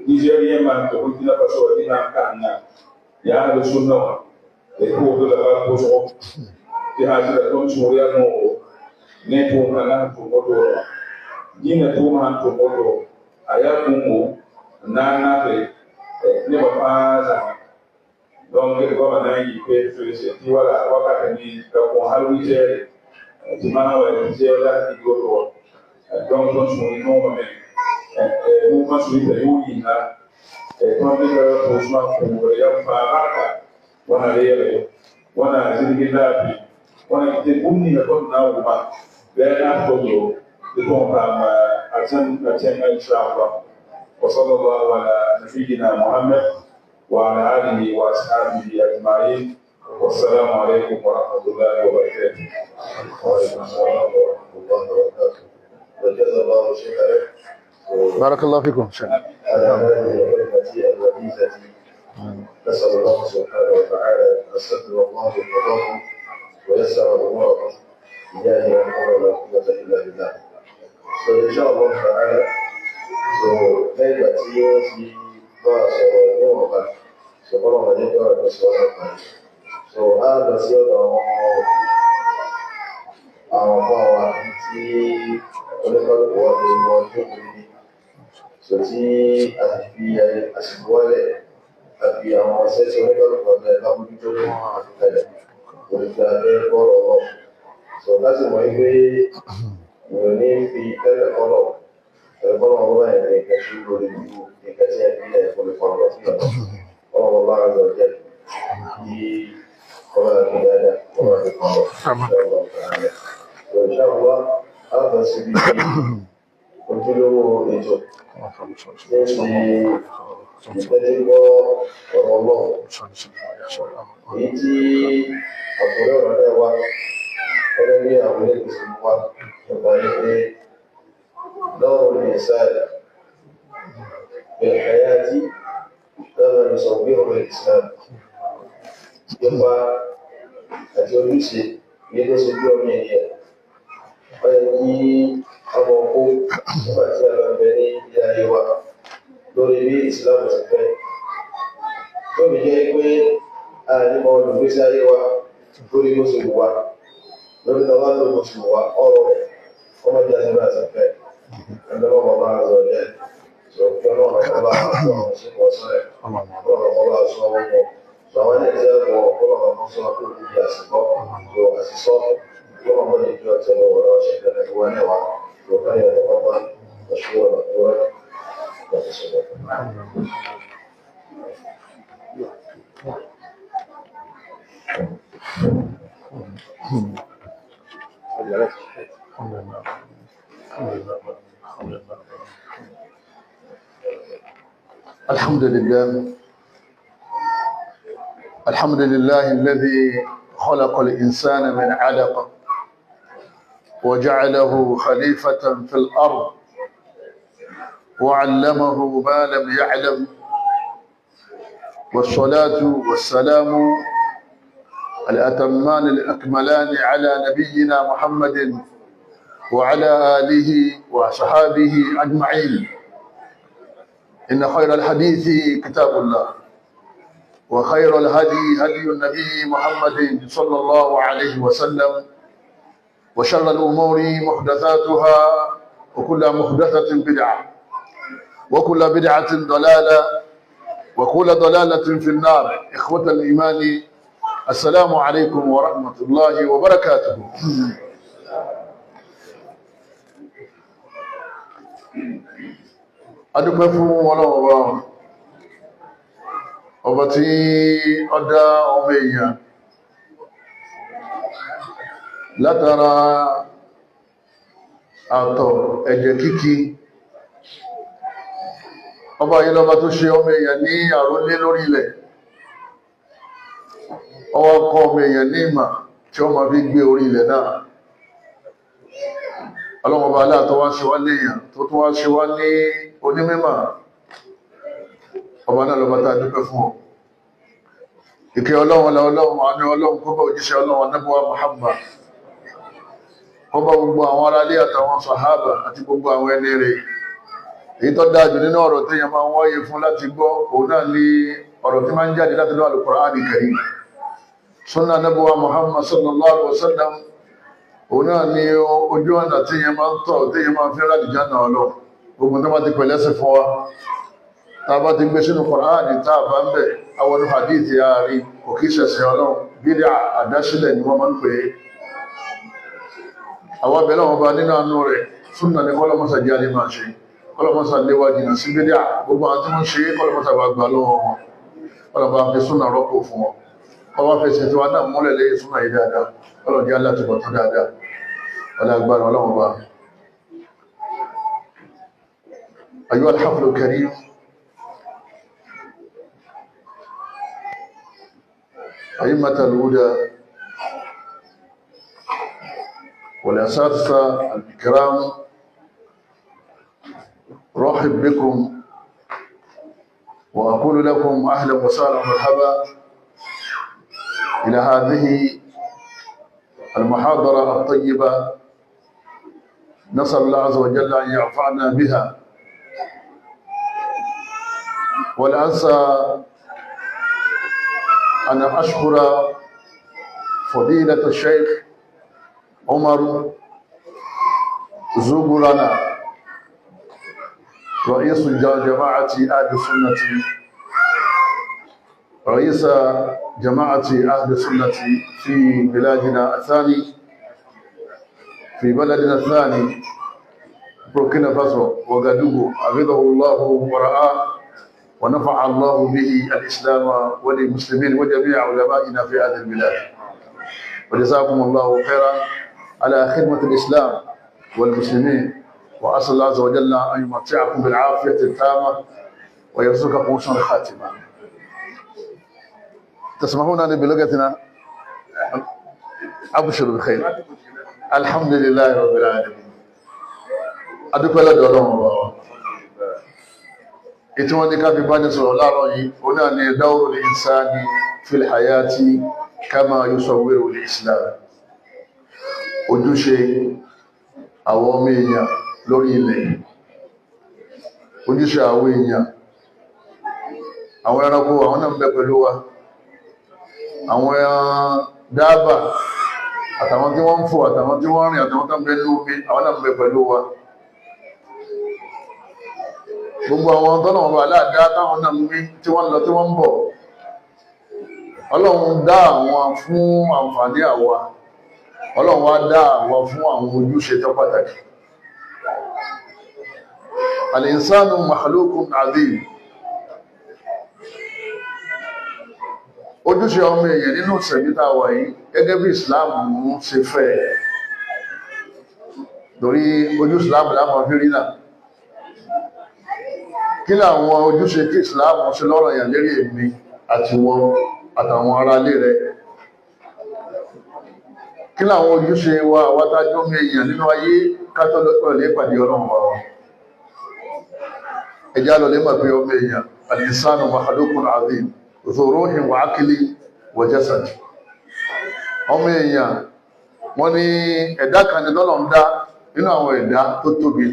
nigérien man tɩ Burkina Faso dĩnam kãnga yaa ahlu sunna wã d pʋʋsd la bark pʋsgo tɩ sã sɩda tõnd sũur yaa noogo ne tʋʋm kãngã sẽn tʋm wotoro wã dĩnã tʋʋm sãn tʋm woto a yaa bũmbo n na n naate nebã fãa zãma donc goamã na n yɩ peer-felse tɩ wala wakatã ni ka kõ hal wɩzɛɛre tɩ maana wa tɩ la dig woto wã donc tõnd sũur noogame mouvement sunita yʋʋr yĩnga tõnd dɩka pʋʋsmã pʋʋgre yam fãa barka Wãnna reegre, wãnna zĩrgi laafɩ, wãnna tɩ bũmb ninga tõnd na n wʋma bɩ a naas kozo tɩ tõog paam a tẽngã inshallah. وصلى الله على نبينا محمد وعلى آله وأصحابه أجمعين والسلام عليكم ورحمة الله وبركاته.
وعليكم السلام ورحمة الله وبركاته. وجزا الله شيخنا
بارك الله فيكم شيخ.
على هذه الكلمة الوجيزة. نسأل الله سبحانه وتعالى أن يستر الله خطاكم ويسر أموركم بجاه لا حول ولا قوة إلا بالله. So إن شاء الله تعالى so lẹ́yìn ìgbà tí wọ́n ti bá a sọ̀rọ̀ níwọ̀nba so kọ́nà ọ̀gá jẹ́ kí ọ̀rọ̀ tó sọ ọ́ kan. So á lọ sí ọ̀dọ̀ àwọn ọmọ wa tí oníkálukú wa fi mọ jókòó níbí. So tí a sì fi àsìkò wálẹ̀ a fi àwọn ọṣẹ́ tí oníkálukú ọ̀dọ̀ ẹ̀ lábójútó àfi kalẹ̀ olùgbé abẹ́ bọ́ọ̀rọ̀ lọ. So láti mọ̀ wípé èèyàn ní fi tẹ́lẹ̀ kọ́lọ̀ ẹ̀kọ́ ọ̀rọ̀ báyìí ní nǹkan tí ó lórí ju nǹkan tí ẹ fi lẹ̀ kó lè fọ̀rọ̀ lọ sí ọ̀dọ̀. Ọlọ́run bá ń lọ jẹ́ kí ọba fi dáadáa ọba fi kàn lọ. So inshallah á lọ síbi ojúlówó ètò tí ń ṣe ìtẹ́tígbọ́ ọ̀rọ̀ Ọlọ́run. Èyí tí àkórí ọ̀rọ̀ náà wá gẹ́gẹ́ bí àwọn ilé ìgbésẹ̀ wá nípa wípé دور الإنسان في الحياة كما يصوره الإسلام. Nípa àti ojúṣe ní tó ṣe bí ọmọ ènìyàn ó yẹ kí ọmọ kó nígbà tí a bá ń bẹ ní ilé ayé wa lórí bí Islam ti fẹ́ tó fi jẹ́ pé a ní mọ olùgbésí ayé wa lórí bó ṣe wù wá lórí tọ́lá ló bó ṣe wù wá ọ̀rọ̀ rẹ̀ ọmọ ìjà sí bá a ti fẹ́ ẹgbẹ́ wọn bá a zọ jẹ́ sọ pé ọlọ́run ọba àwọn ṣe wọ́n sọ́rẹ̀ ọlọ́run ọba sọ wọ́n mọ́ sọ àwọn ẹni tí a bọ̀ ọlọ́run ọba sọ pé òkú di àsìkò sọ àsìsọ́ ọlọ́run ọba jẹ́ kí ọtẹ lọ́wọ́ lọ́wọ́ ṣe ìdáná ìwà náà wá sọ káyọ̀ ọba ọ̀ṣun ọ̀nà tó wá.
الحمد لله الحمد لله الذي خلق الإنسان من علقة وجعله خليفة في الأرض وعلمه ما لم يعلم، والصلاة والسلام الأتمان الأكملان على نبينا محمد وعلى آله وصحابه أجمعين. إن خير الحديث كتاب الله، وخير الهدي هدي النبي محمد صلى الله عليه وسلم، وشر الأمور محدثاتها، وكل محدثة بدعة، وكل بدعة ضلالة، وكل ضلالة في النار. إخوة الإيمان، السلام عليكم ورحمة الله وبركاته. Adúpẹ́ fún Ọlọ́run ọba, ọba tí ó dá ọmọ èèyàn látara àtọ̀ ẹ̀jẹ̀ kíkí. Ọba yìí lọ́ba tó ṣe ọmọ èèyàn ní àrólé lórí ilẹ̀. Ó wá kọ́ ọmọ èèyàn ní ìmọ̀ tí ó máa fi gbé orí ilẹ̀ náà. Ọlọ́run ọba aláàtọ̀ wá ṣe wá léèyàn tó tún wá ṣe wá ní onímímọ̀, ọba náà lọ́ba tá a dúpẹ́ fún ọ. Ìkẹ́ Ọlọ́run ọlá Ọlọ́run àánú Ọlọ́run kó bá òjíṣẹ́ Ọlọ́run anábọ́wá Muhammad, kó bá gbogbo àwọn aráalé àtàwọn sàhábà àti gbogbo àwọn ẹni rẹ̀. Èyí tó dáa jù nínú ọ̀rọ̀ téèyàn máa ń wáyé fún láti gbọ́ òun náà ní ọ̀rọ̀ tí máa ń jáde láti lọ́wọ́ Al-Qur'ani Karim, sunna anábọ́wá Muhammad sallallahu alaihi wasallam. Òun náà ní ojú ọ̀nà téèyàn máa ń tọ̀ téèyàn máa ń fi láti jáná Ọlọ́run. Gbogbo tó bá ti pẹ̀lẹ́sẹ̀ fún wa, tá a bá ti gbé sínú Kùránì, tá a bá ń bẹ̀ àwọn hadith ààrin kò kí ṣẹ̀ṣẹ̀ Ọlọ́run, bídà àdásílẹ̀ ni wọ́n máa ń pè é. Àwọn abẹ́lẹ́ wọn bá nínú àánú rẹ̀, súnà ní kọ́lọ́mọ́sà jẹ́ alẹ́ máa ṣe, kọ́lọ́mọ́sà léwá jìnà sí bídà. Gbogbo àwọn tí wọ́n ṣe kọ́lọ́mọ́sà bá gbà lọ́wọ́ wọn, kọ́lọ́mọ́ fi súnà rọ́pò fún wọn. Ọwọ́ fẹsẹ̀ tí wa náà múlẹ̀ lẹ́yìn súnà yìí dáadáa. Ọlọ́run jẹ́ alátùbọ̀ tán dáadáa. Ọlá agbára Ọlọ́run wa. أيها الحفل الكريم، أئمة الهدى والأساتذة الكرام، رحب بكم وأقول لكم أهلا وسهلا ومرحبا إلى هذه المحاضرة الطيبة، نسأل الله عز وجل أن ينفعنا بها. ولا أنسى أن أشكر فضيلة الشيخ عمر زغلنا، رئيس جماعة أهل السنة، رئيس جماعة أهل السنة في بلادنا الثاني، في بلدنا الثاني بوركينا فاسو وغادوغو، حفظه الله ورعاه ونفع الله به الإسلام والمسلمين وجميع علمائنا في هذه البلاد، وجزاكم الله خيرا على خدمة الإسلام والمسلمين، وأسأل الله عز وجل أن يمتعكم بالعافية التامة ويرزقكم حسن الخاتمة. تسمحون لي بلغتنا؟ أبشر بخير. الحمد لله رب العالمين. Adúpẹ́ lọ́dọ̀ Ọlọ́run ọba wa. Ètí wọ́n ní ká fi bá ní sọ̀rọ̀ láàárọ̀ yìí, ó náà ní dawrul insani fil hayati kama yusawwiru al-Islam. Ojúṣe àwọn ọmọ èèyàn lórí ilẹ̀. Ojúṣe àwọn èèyàn, àwọn ẹranko, àwọn náà ń bẹ pẹ̀lú wa. Àwọn dábà àtàwọn tí wọ́n ń fò, àtàwọn tí wọ́n rìn, àtàwọn tó ń bẹ nínú omi, àwọn náà ń bẹ pẹ̀lú wa. Gbogbo àwọn tọ́nà ọba aláàdá táwọn náà ń gbé, tí wọ́n lọ, tí wọ́n ń bọ̀, Ọlọ́run dá àwọn fún àǹfààní àwa. Ọlọ́run wá dá àwa fún àwọn ojúṣe tó pàtàkì. Al-insanu makhluqun azim. Ojúṣe ọmọ èèyàn nínú ìṣẹ̀mí tá a wà yìí, gẹ́gẹ́ bí Islam ń ṣe fẹ́, torí ojú Islam láwọn fi rí náà. Kí làwọn ojúṣe tí Islam ṣe lọ́rọ̀ yàn lérí èmi àti wọn àtàwọn ará ilé rẹ̀? Kí làwọn ojúṣe wa àwátájọ́ mi èèyàn nínú ayé kátó lè pàdé Ọlọ́run wa? Ẹjá lọ lè mọ̀ pé ọmọ èèyàn, al-insanu makhluqun azim dhu ruhin wa aqli wa jasad. Ọmọ èèyàn, wọ́n ní ẹ̀dá kan ní tọ́lọ̀ ń dá nínú àwọn ẹ̀dá tó tóbi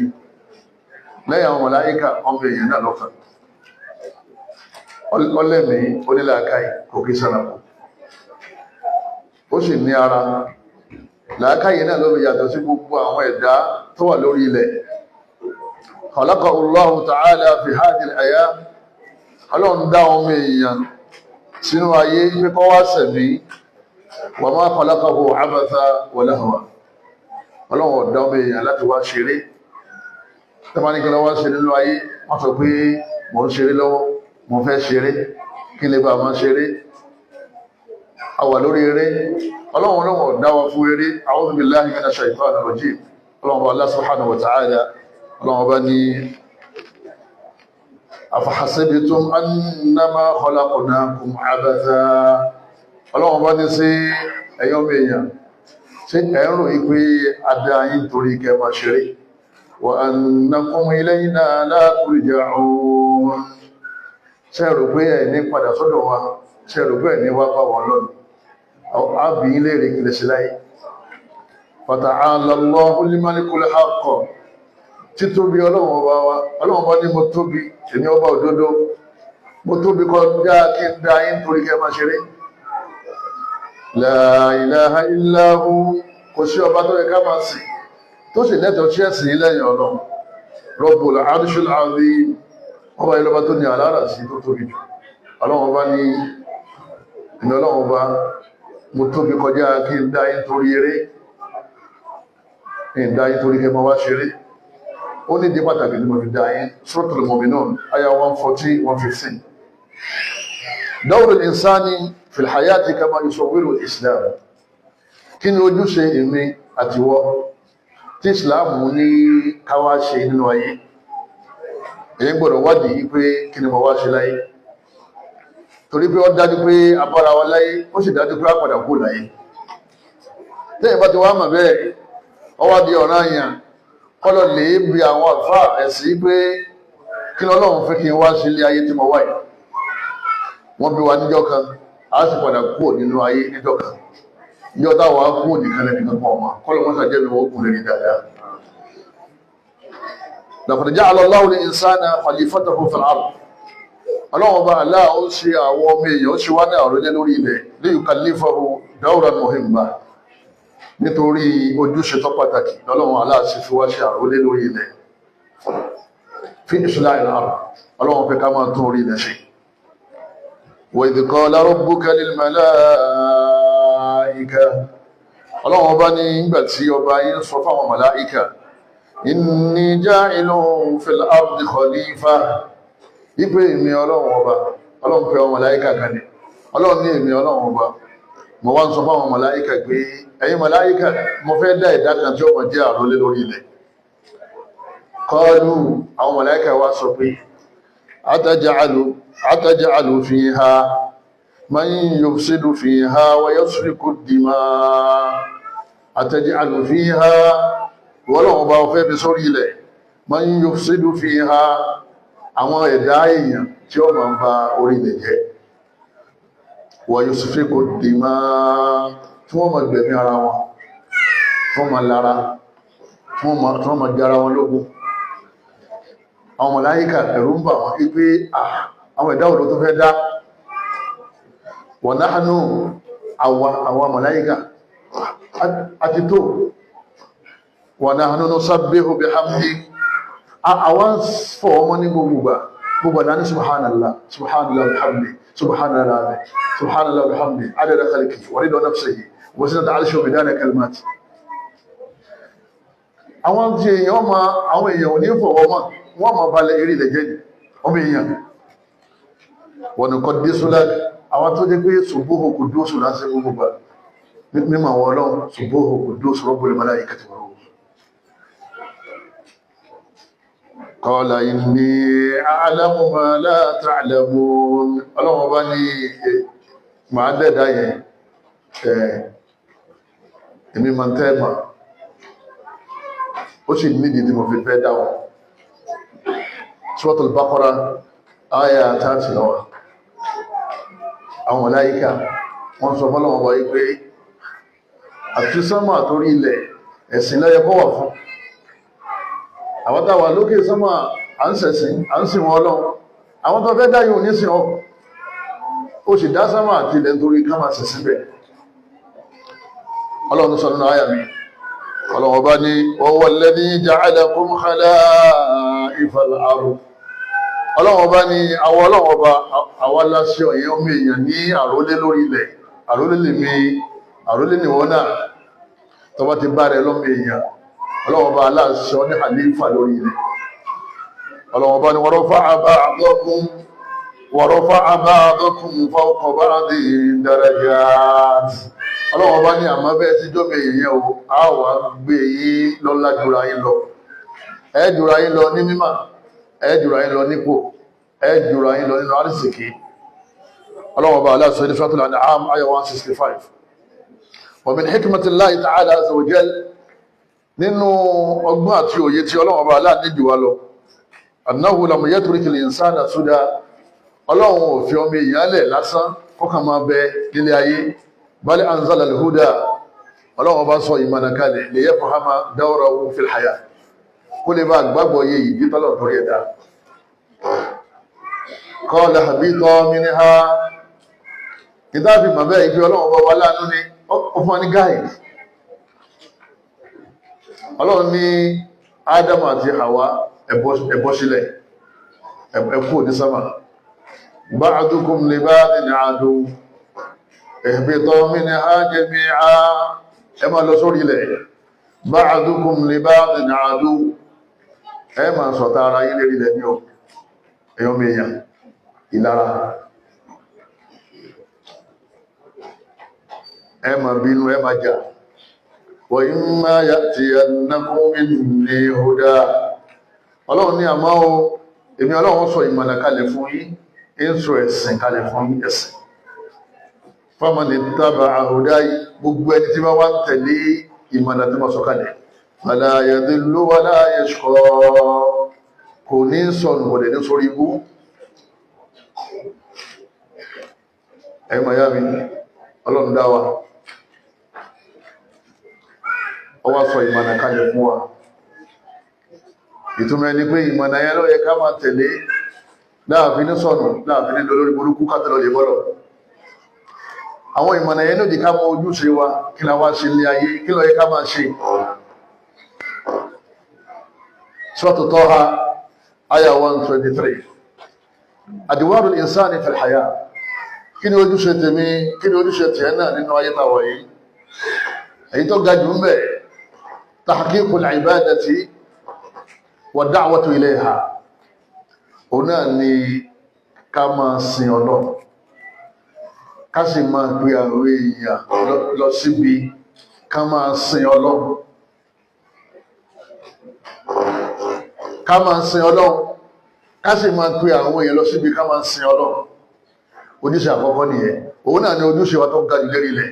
lẹ́yìn àwọn màláíkà. Ọmọ èèyàn náà lọ́kàn, ọlẹ́mìí, onílàákàyè, kò kí sánàkù, ó sì ní ara. Làákàyè náà ló fi yàtọ̀ sí gbogbo àwọn ẹ̀dá tó wà lórí ilẹ̀. Khalaqahu Allahu ta'ala fi hadhihi al-hayah. Ọlọ́run dá ọmọ èèyàn sínú ayé pé kó wá sẹ̀mí. Wa ma khalaqahu abatha wa lahwa. Ọlọ́run dá ọmọ èèyàn láti wá ṣeré. Tẹ́bá ní kí lọ wá ṣe nínú ayé, wọ́n sọ pé mò ń ṣeré lọ́wọ́, mo fẹ́ ṣeré, kí lè bá máa ṣeré, a wà lórí eré. Ọlọ́run lọ́wọ́ dá wa fún eré. A'udhu billahi minash shaitanir rajim. Ọlọ́run Allah subhanahu wa ta'ala, Ọlọ́run bá ní afahasibtum annama khalaqnakum abatha. Ọlọ́run bá ní sí ẹ̀yọ́ mẹ́yàn sí ẹ̀rùn ìpé adá yín torí kẹ máa ṣeré? Wa annakum ilayna la turja'un. Ṣé rò pé ẹ̀ ní padà sọ́dọ̀ wa? Ṣé rò pé ẹ̀ ní wá bá wọn lọ́nà àbí ilé rẹ̀ kìlẹ̀ sí láyé? Fata'ala Allahul malikul haqq. Títóbi Ọlọ́run ọba wa, Ọlọ́run ọba ní mo tóbi, èmi ọba òdodo, mo tóbi kọjá kí n dá yín torí kẹ máa ṣeré. La ilaha illa hu. Kò sí ọba tó yẹ ká máa sìn tó sì lẹ́tọ̀ọ́ sí ẹ̀sìn lẹ́yìn Ọlọ́run. Rabbul arshil azim. Ọba ìlọba tó ní àlàárà sí tó tóbi jù. Ọlọ́run ọba ní ìmì Ọlọ́run ọba, mo tóbi kọjá kí n dá yín torí eré, kí n dá yín torí kẹ máa wá ṣeré. Ó ní ìdí pàtàkì ní mo fi dá yín. Suratul Mu'minun, aya 140 115. Dawrul insani fil hayati kama yusawwiru islam. Kí ni ojúṣe èmi àtiwọ́ tí islam ní káwá ṣe nínú ayé? Èyí gbọ́dọ̀ wádìí pé kí ni mo wá ṣe láyé, torí pé ó dájú pé abára wa láyé, ó sì dájú pé a padà kú láyé. Lẹ́yìn bá ti wá mọ̀ bẹ́ẹ̀, ó wá di ọ̀ràn àyàn kọ́lọ̀ lè bi àwọn àlùfáà ẹ̀sìn pé kí lọ́lọ́run fẹ́ kí n wá sí ilé ayé tí mo wá yìí. Wọ́n bí wa níjọ́ kan, a sì padà kúrò nínú ayé níjọ́ kan. Níjọ́ táwa kúrò nìkan lẹ́nìkan kan ọmọ kọ́lọ̀ wọ́n ṣàjẹ́ mi wọ́n kún lórí dáadáa. Laqad ja'ala Allahu al-insana khalifatahu fil ard. Ọlọ́run ọba Allah ó ṣe àwọn ọmọ èèyàn, ó ṣe wá ní àrólé lórí ilẹ̀, liyukallifahu dawran muhimma, nítorí ojúṣe tó pàtàkì lọ́lọ́run Allah ṣe fi wá ṣe àrólé lórí ilẹ̀. Fi islahil ard, ọlọ́run fẹ́ ká máa tún orí ilẹ̀ ṣe. Wa idh qala rabbuka lil malaika, ọlọ́run ọba ní ìgbà tí ọba yín sọ fáwọn màláìka, inni ja'ilun fil ardi khalifa, wípé èmi ọlọ́run ọba, ọlọ́run pé ọmọ màláíkà kan ní, ọlọ́run ní èmi ọlọ́run ọba, mo wá ń sọ fáwọn màláíkà pé ẹ̀yin màláíkà, mo fẹ́ dá ẹ̀dá kan tí ó máa jẹ́ àrólé lórí ilẹ̀. Qalu, àwọn màláíkà wá sọ pé ataj'alu fiha man yufsidu fiha wa yasfiku dima. Ataj'alu fiha, wọ́lọ́run ọba fẹ́ fi sórí ilẹ̀, man yufsidu fiha, àwọn ẹ̀dá èèyàn tí ó máa ń ba orí ilẹ̀ jẹ́, wa yusfiku dima, tí wọ́n máa gbẹ̀mí ara wọn, tí wọ́n máa lára, tí wọ́n máa jẹ́ ara wọn lógún. Àwọn màláíkà ẹ̀rù ń bà wọ́n pé àwọn ẹ̀dá òdó tó fẹ́ dá. Wa nahnu, àwọn màláíkà àti tó, wa nahnu nusabbihu bihamdik, àwọn fọ́ ọmọ ní gbogbo gbà, gbogbo àdá ní subhanallah, subhanallah bihamdi, subhanallah, subhanallah bihamdi, adada khalqi wa rida nafsihi wa zinata arshihi wa midada kalimati. Àwọn tí èèyàn ma, àwọn èèyàn ò ní fọwọ́ mọ́, wọ́n ma balẹ̀ eré ilẹ̀ jẹ́ ní ọmọ èèyàn. Wa nuqaddisu lak, àwọn tó jẹ́ pé subuhu qudusu láti gbogbo gbà mímọ̀ àwọn ọlọ́run, subuhu qudusu rabbul malaikati wa ruh. Qala inni a'lamu ma la ta'lamun. Ọlọ́run bá ní màá dẹ̀dá yẹn, èmi máa ń tẹ́ mà, ó sì nídìí tí mo fi fẹ́ dáwọn. Suratul Baqara àyà 30 lọ́wọ́. Àwọn màláíkà wọ́n sọ fọ́lọ́wọ́n bá yí pé àti sánmà àtórí ilẹ̀, ẹ̀sìn ló yẹ kó wà fún àwọn táwà lókè sánmà, à ń sẹ̀sìn, à ń sìn wọn ọlọ́run. Àwọn tó fẹ́ dáyò ní sìn ọ́, ó sì dá sánmà àti ilẹ̀ nítorí ká máa sẹ̀sìn bẹ̀. Ọlọ́run sọ nínú àyà mi, ọlọ́run ọba ní wa huwa alladhi ja'alakum khala'ifal ard. Ọlọ́run ọba ní àwọn ọlọ́run ọba àwọn aláṣẹ ọ̀yẹ́ ọmọ èèyàn ní àrólé lórí ilẹ̀. Àrólé lèmi, àrólé nìwọ́n náà. Tọba ti bá rẹ lọ́mọ èèyàn, ọlọ́run ọba aláṣẹ ní àlífà lórí ilẹ̀. Ọlọ́run ọba ní wa rafa'a ba'dakum fawqa ba'din darajat. Ọlọ́run ọba ní àmọ́ bẹ́ẹ̀ sí jọ́mọ èèyàn o, á wà gbé yín lọ́lá jura yín lọ. Ẹ jura yín lọ ní mímọ̀, ẹ jura yín lọ nípò, ẹ jura yín lọ nínú àrísìkí. Ọlọ́run ọba aláṣẹ ní Suratul An'am ayah 165. Wa min hikmatillahi ta'ala azza wa jal, nínú ọgbọ́n àti òye tí ọlọ́run ọba aláàní jù wá lọ, annahu lam yatrukil insana suda, ọlọ́run ò fi ọmọ èèyàn lẹ̀ lásán kọ́kàn máa bẹ nílé ayé. Bal anzala al-huda, ọlọ́run ọba sọ ìmọ̀nà kalẹ̀, liyafhama dawrahu fil hayat, kó lè bá gbàgbọ́ yé ìdí tọ́lọ̀ torí ẹ̀dá. Qala habita minha, ìdáàbì màbẹ́ ìfi ọlọ́run ọba wa láàánú ni ó fún wa ní guide. Ọlọ́run ní Ádámù àti Hawa, ẹ̀bọ́ sílẹ̀, ẹ̀kú ní sámà. Ba'dukum li ba'din adu ihbitu minha jami'a, ẹ máa lọ sórí ilẹ̀. Ba'dukum li ba'din adu, ẹ máa sọ̀tá ara yín lérí ilẹ̀ ní ọ ẹ̀yọ́ mẹ́yàn ìlara. Ẹ máa bínú, ẹ máa jà. Wa imma ya'tiyannakum minni huda. Ọlọ́run ní àmọ́ o, èmi Ọlọ́run sọ ìmọ̀nà kalẹ̀ fún yín, ń sọ ẹ̀sìn kalẹ̀ fún yín, ẹ̀sìn. Faman ittaba'a hudayi, gbogbo ẹni tí wọ́n wá ń tẹ̀lé ìmọ̀nà tí wọ́n sọ kalẹ̀. Fala yadillu wala yashqa. Kò ní sọnù, kò dẹ̀ ní sórí ibú. Ẹ̀yin màyá mi, Ọlọ́run dá wa. Ó wá sọ ìmọ̀nà kalẹ̀ fún wa. Ìtumọ̀ ẹni pé ìmọ̀nà yẹn ló yẹ ká máa tẹ̀lé láàfin ní sọnù, láàfin ní dolórí burúkú kátàlọ́ lè bọ́lọ̀. Àwọn ìmọ̀nà yẹn ló di ká mọ ojúṣe wa, kí la wá ṣe ilé ayé, kí ló yẹ ká máa ṣe. Suratu Taha, aya 123. Adwarul insani fil haya. Kí ni ojúṣe tèmi, kí ni ojúṣe tìẹ náà nínú ayé tàwa yìí? Èyí tó ga jù ń bẹ̀, tahqiqul ibadati wa da'watu ilayha. Òun náà ni ká máa sin Ọlọ́run, ká sì máa pe àwọn èèyàn lọ síbi ká máa sin Ọlọ́run. Ká máa sin Ọlọ́run, ká sì máa pe àwọn èèyàn lọ síbi ká máa sin Ọlọ́run. Ojúṣe àkọ́kọ́ nìyẹn. Òun náà ni ojúṣe wa tó ga jù lérí ilẹ̀.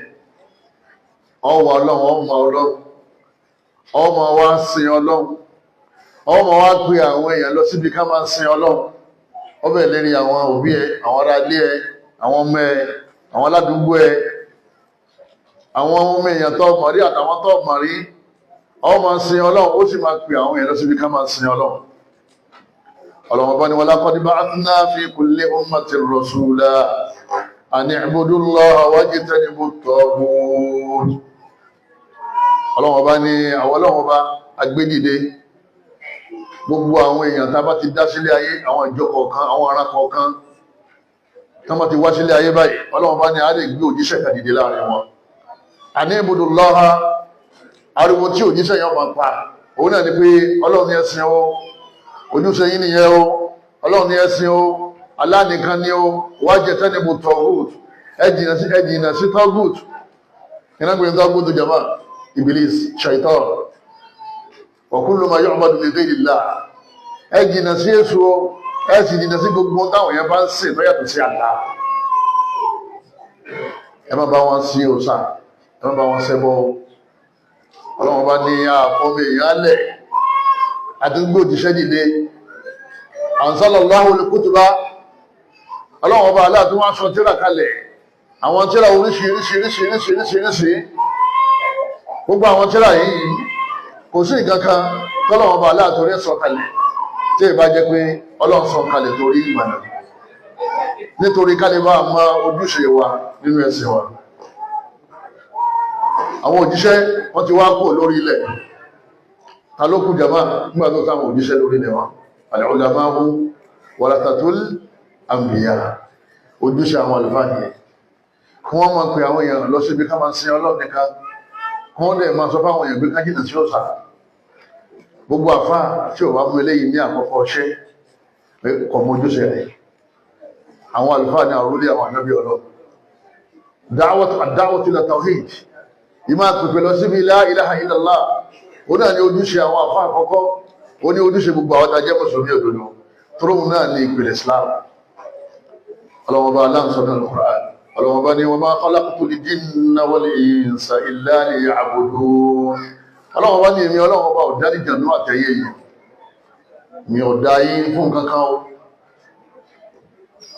Ọwọ́ Ọlọ́run, ọmọ Ọlọ́run, ọmọ wa sin Ọlọ́run, ọmọ wa pe àwọn èèyàn lọ síbi ká máa sin Ọlọ́run. Ọbẹ̀ lérí àwọn òbí ẹ, àwọn ará ilé ẹ, àwọn ọmọ ẹ, àwọn aládùúgbò ẹ, àwọn ọmọ èèyàn tó mọ̀ rí àtàwọn tó mọ̀ rí. Ọmọ sin Ọlọ́run, ó sì máa pe àwọn èèyàn lọ síbi ká máa sin Ọlọ́run. Ọlọ́run bá ní wa laqad ba'athna fi kulli ummatin rasula an i'budu Allaha wajtanibu at-taghut. Ọlọ́run bá ní àwọn Ọlọ́run bá agbédìde gbogbo àwọn èèyàn tá bá ti dá sílé ayé, àwọn ìjọ kọ̀ọ̀kan, àwọn ará kọ̀ọ̀kan tá bá ti wá sílé ayé báyìí, Ọlọ́run bá ní a lè gbé òjíṣẹ́ kan dìde láàrin wọn. An i'budu Allaha, ariwo tí òjíṣẹ́ yẹn máa pa òun náà ni pé Ọlọ́run ní ẹ̀sìn o, ojúṣe yín nìyẹn o, Ọlọ́run ní ẹ̀sìn o, Allah nìkan ni o, wajtanibu at-taghut, ẹ jìnà sí taghut. Iná gbé taghut jama, Iblis, shaitan, wa kullu ma yu'badu min ghayrillah. Ẹ jìnà sí èṣù o, ẹ sì jìnà sí gbogbo táwọn yẹn bá ń sìn tó yàtọ̀ sí Allah. Ẹ má bá wọn sí òòṣà, ẹ má bá wọn ṣẹbọ o. Ọlọ́run bá ní àfọ́mọ èèyàn lẹ̀ àti gbogbo òjíṣẹ́ dìde. Anzalallahu al-kutuba, Ọlọ́run ọba aláà tó wá sọ tírà kalẹ̀, àwọn tírà oríṣiríṣiríṣiríṣiríṣi. Gbogbo àwọn tírà yìí kò sí nǹkan kan tọ́lọ́run ọba aláà torí sọ kalẹ̀ tí ì bá jẹ́ pé Ọlọ́run sọ kalẹ̀ torí ìmọ̀nà, nítorí ká lè bá mọ ojúṣe wa nínú ẹ̀sìn wa. Àwọn òjíṣẹ́ wọ́n ti wá kó lórí ilẹ̀. Ta ló kù jama nígbà tó sáwọn òjíṣẹ́ lórí ilẹ̀ wọn? Al-ulama'u warathatul anbiya. Ojúṣe àwọn àlùfáà nìyẹn, kí wọ́n máa pe àwọn èèyàn lọ síbi ká máa sin Ọlọ́run nìkan, kí wọ́n dẹ̀ máa sọ fáwọn èèyàn pé ká jìnà sí òòṣà. Gbogbo àfáà tí ò bá mú eléyìí ní àkọ́kọ́ ṣẹ́ kò mọ ojúṣe rẹ̀. Àwọn àlùfáà ní àrólé àwọn ànábì Ọlọ́run. Ad-da'watu ila tawhid, ìmá pèpè lọ síbi la ilaha illallah, ó náà ní ojúṣe àwọn àfáà àkọ́kọ́, ó ní ojúṣe gbogbo àwọn tajẹ́ mùsùlùmí òdodo, tóróhùn náà ní ìpìlẹ̀ Islam. Ọlọ́wọ́n bá aláǹsọ náà Al-Qur'an, ọlọ́wọ́n bá ní wa ma khalaqtul jinna wal insa illa liya'budun. Ọlọ́wọ́n bá ní èmi Ọlọ́wọ́n bá ọ̀dá ìjànú àtẹ̀yẹ yìí, mi ò dá yín fún kankan o.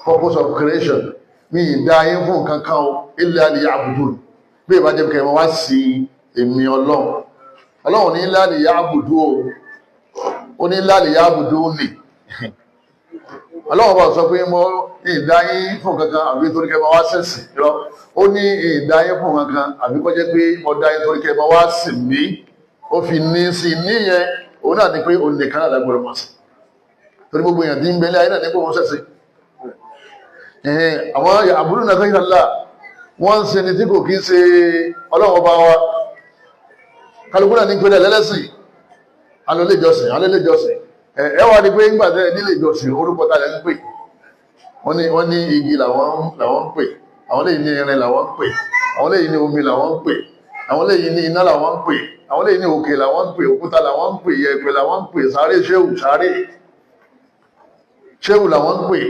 Purpose of creation, mi ì dá yín fún kankan o, illa liya'budun. Bí ìbá jẹ́ kẹrìmọ́ wá sí èmi Ọlọ́run. Ọlọ́run ní illa liya'budu o, ó ní illa liya'buduni. Ọlọ́run bá sọ pé mo ìdá yín fún kankan àbí torí kẹrìmọ́ wá sẹ̀sìn lọ. Ó ní ìdá yín fún kankan àbí kó jẹ́ pé mo dá yín torí kẹrìmọ́ wá sìn mí. Ó fi ní sí níyẹn, òun náà ni pé òun nìkan náà lágbọ́dọ̀ mọ̀ sí, torí gbogbo èèyàn tí ń bẹ ní ayé náà ní pé òun sẹ̀sìn. Àwọn àbúrò náà kọ́ ìlàlá wọ́n ń ṣe ni tí kò kí ń ṣe Ọlọ́run ọba wa. Kálukú náà ní pẹ̀lẹ́ lẹ́lẹ́sìn, alólèjọsìn, alólèjọsìn. Ẹ wá ní pé nígbà tẹ́ nílé ìjọsìn, orúkọ ta lẹ́ ń pè? Wọ́n ní igi làwọn ń pè, àwọn lè ní irin làwọn ń pè, Àwọn léyìí ní omi làwọn ń pè, àwọn léyìí ní iná làwọn ń pè, àwọn léyìí ní òkè làwọn ń pè, òkúta làwọn ń pè, yẹ̀pẹ̀ làwọn ń pè, sáré ṣéwù, sáré ṣéwù làwọn ń pè,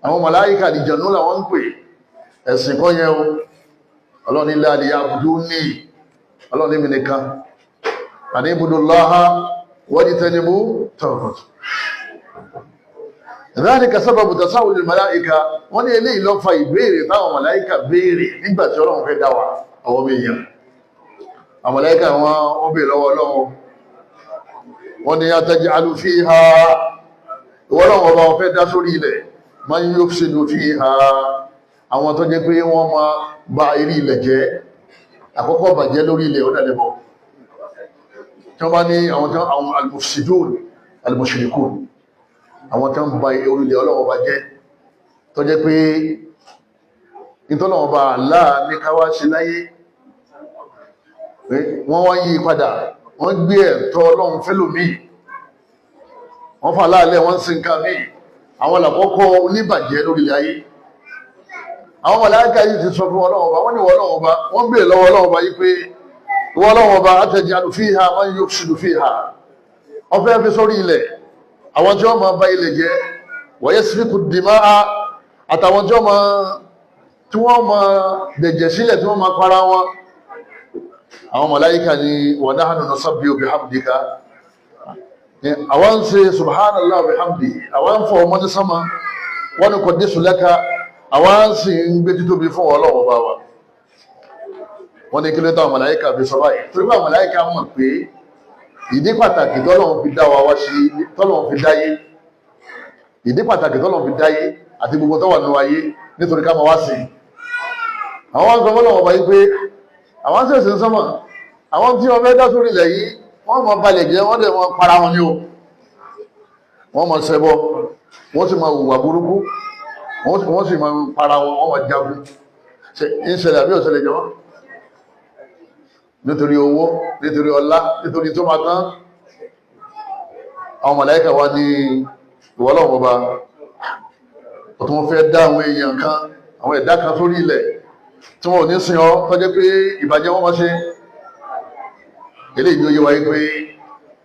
àwọn màláíkà àdìjànú làwọn ń pè. Ẹ̀sìn kọ́ yẹn o. Ọlọ́run ilé àdìyà àbùdú ní Ọlọ́run ní mi nìkan, àní ibùdó láha wajtanibu tọ̀kọ̀tù. Dhalika sábàbù tasawul màláíkà. Wọ́n ní eléyìí ló fa ìbéèrè táwọn màláíkà béèrè nígbà tí Ọlọ́run fẹ́ dá wa àwọn ọmọ èèyàn. Àwọn màláíkà wọ́n béèrè lọ́wọ́ Ọlọ́run, wọ́n ní ataj'alu fiha, ìwọ Ọlọ́run ọba, wọn fẹ́ dá sórí ilẹ̀, man yufsidu fiha, àwọn tó jẹ́ pé wọ́n máa ba eré ilẹ̀ jẹ́. Àkọ́kọ́ bàjẹ́ lórí ilẹ̀ ó dàlẹ́bọ̀ tí wọ́n bá ní àwọn tí àwọn al-mufsidun, al-mushrikun, àwọn tí wọ́n ba orílẹ̀ Ọlọ́run bá jẹ́, tó jẹ́ pé ìtọ́lọ́wọ́n bá Allah ní káwá ṣe láyé, wọ́n wá yí padà, wọ́n gbé ẹ̀tọ́ Ọlọ́run fẹ́lòmíì, wọ́n fà láàlẹ́, wọ́n sin nǹkan míì. Àwọn làkọ́kọ́ oníbàjẹ́ lórílẹ̀ ayé. Àwọn màláíkà yìí ti sọ fún Ọlọ́run ọba, wọ́n ní Ọlọ́run ọba, wọ́n béèrè lọ́wọ́ Ọlọ́run ọba yìí pé, ìwọ Ọlọ́run ọba, ataj'alu fiha man yufsidu fiha, wọ́n fẹ́ fi sórí ilẹ̀ àwọn tí wọ́n máa ba ilẹ̀ jẹ́, wa yasfiku dimaa, àtàwọn tí wọ́n máa dẹ̀jẹ̀ sílẹ̀, tí wọ́n máa para wọn. Àwọn màláíkà ni wa nahnu nusabbihu bihamdika, àwọn ń ṣe subhanallah bihamdi, àwọn ń fọ ọmọ ní sánmà, wa nuqaddisu laka, àwọn sì ń gbé títóbi fún Ọlọ́run ọba wa. Wọ́n ní kí ló táwọn màláíkà fi sọ báyìí? Torí pé àwọn màláíkà mọ̀ pé ìdí pàtàkì tọ́lọ́run fi dá wa wá sí, tọ́lọ́run fi dáyé, ìdí pàtàkì tọ́lọ́run fi dáyé àti gbogbo tó wà nínú ayé, nítorí ká máa wá sí. Àwọn wọn sọ fọ́lọ́run ọba yìí pé àwọn sì ń sánmà, àwọn tí wọ́n fẹ́ dá sórí ilẹ̀ yìí, wọ́n mọ̀ balẹ̀ jẹ́, wọ́n dẹ̀ mọ̀ para wọn ni o, wọ́n mọ̀ ṣẹbọ, wọ́n sì máa hùwà burúkú, wọ́n sì máa para wọn, wọ́n máa jagun. Ń ṣẹlẹ̀ àbí ọ̀ṣẹlẹ̀ jẹ́ wọ́n nítorí owó, nítorí ọlá, nítorí tó máa tán. Àwọn màláíkà wá ní, ìwọ Ọlọ́run ọba, ọ̀tún fẹ́ dá àwọn èèyàn kan, àwọn ẹ̀dá kan sórí ilẹ̀ tí wọ́n ò ní sin ọ, tó jẹ́ pé ìbàjẹ́ wọ́n máa ṣe. Eléyìí ló yé wa pé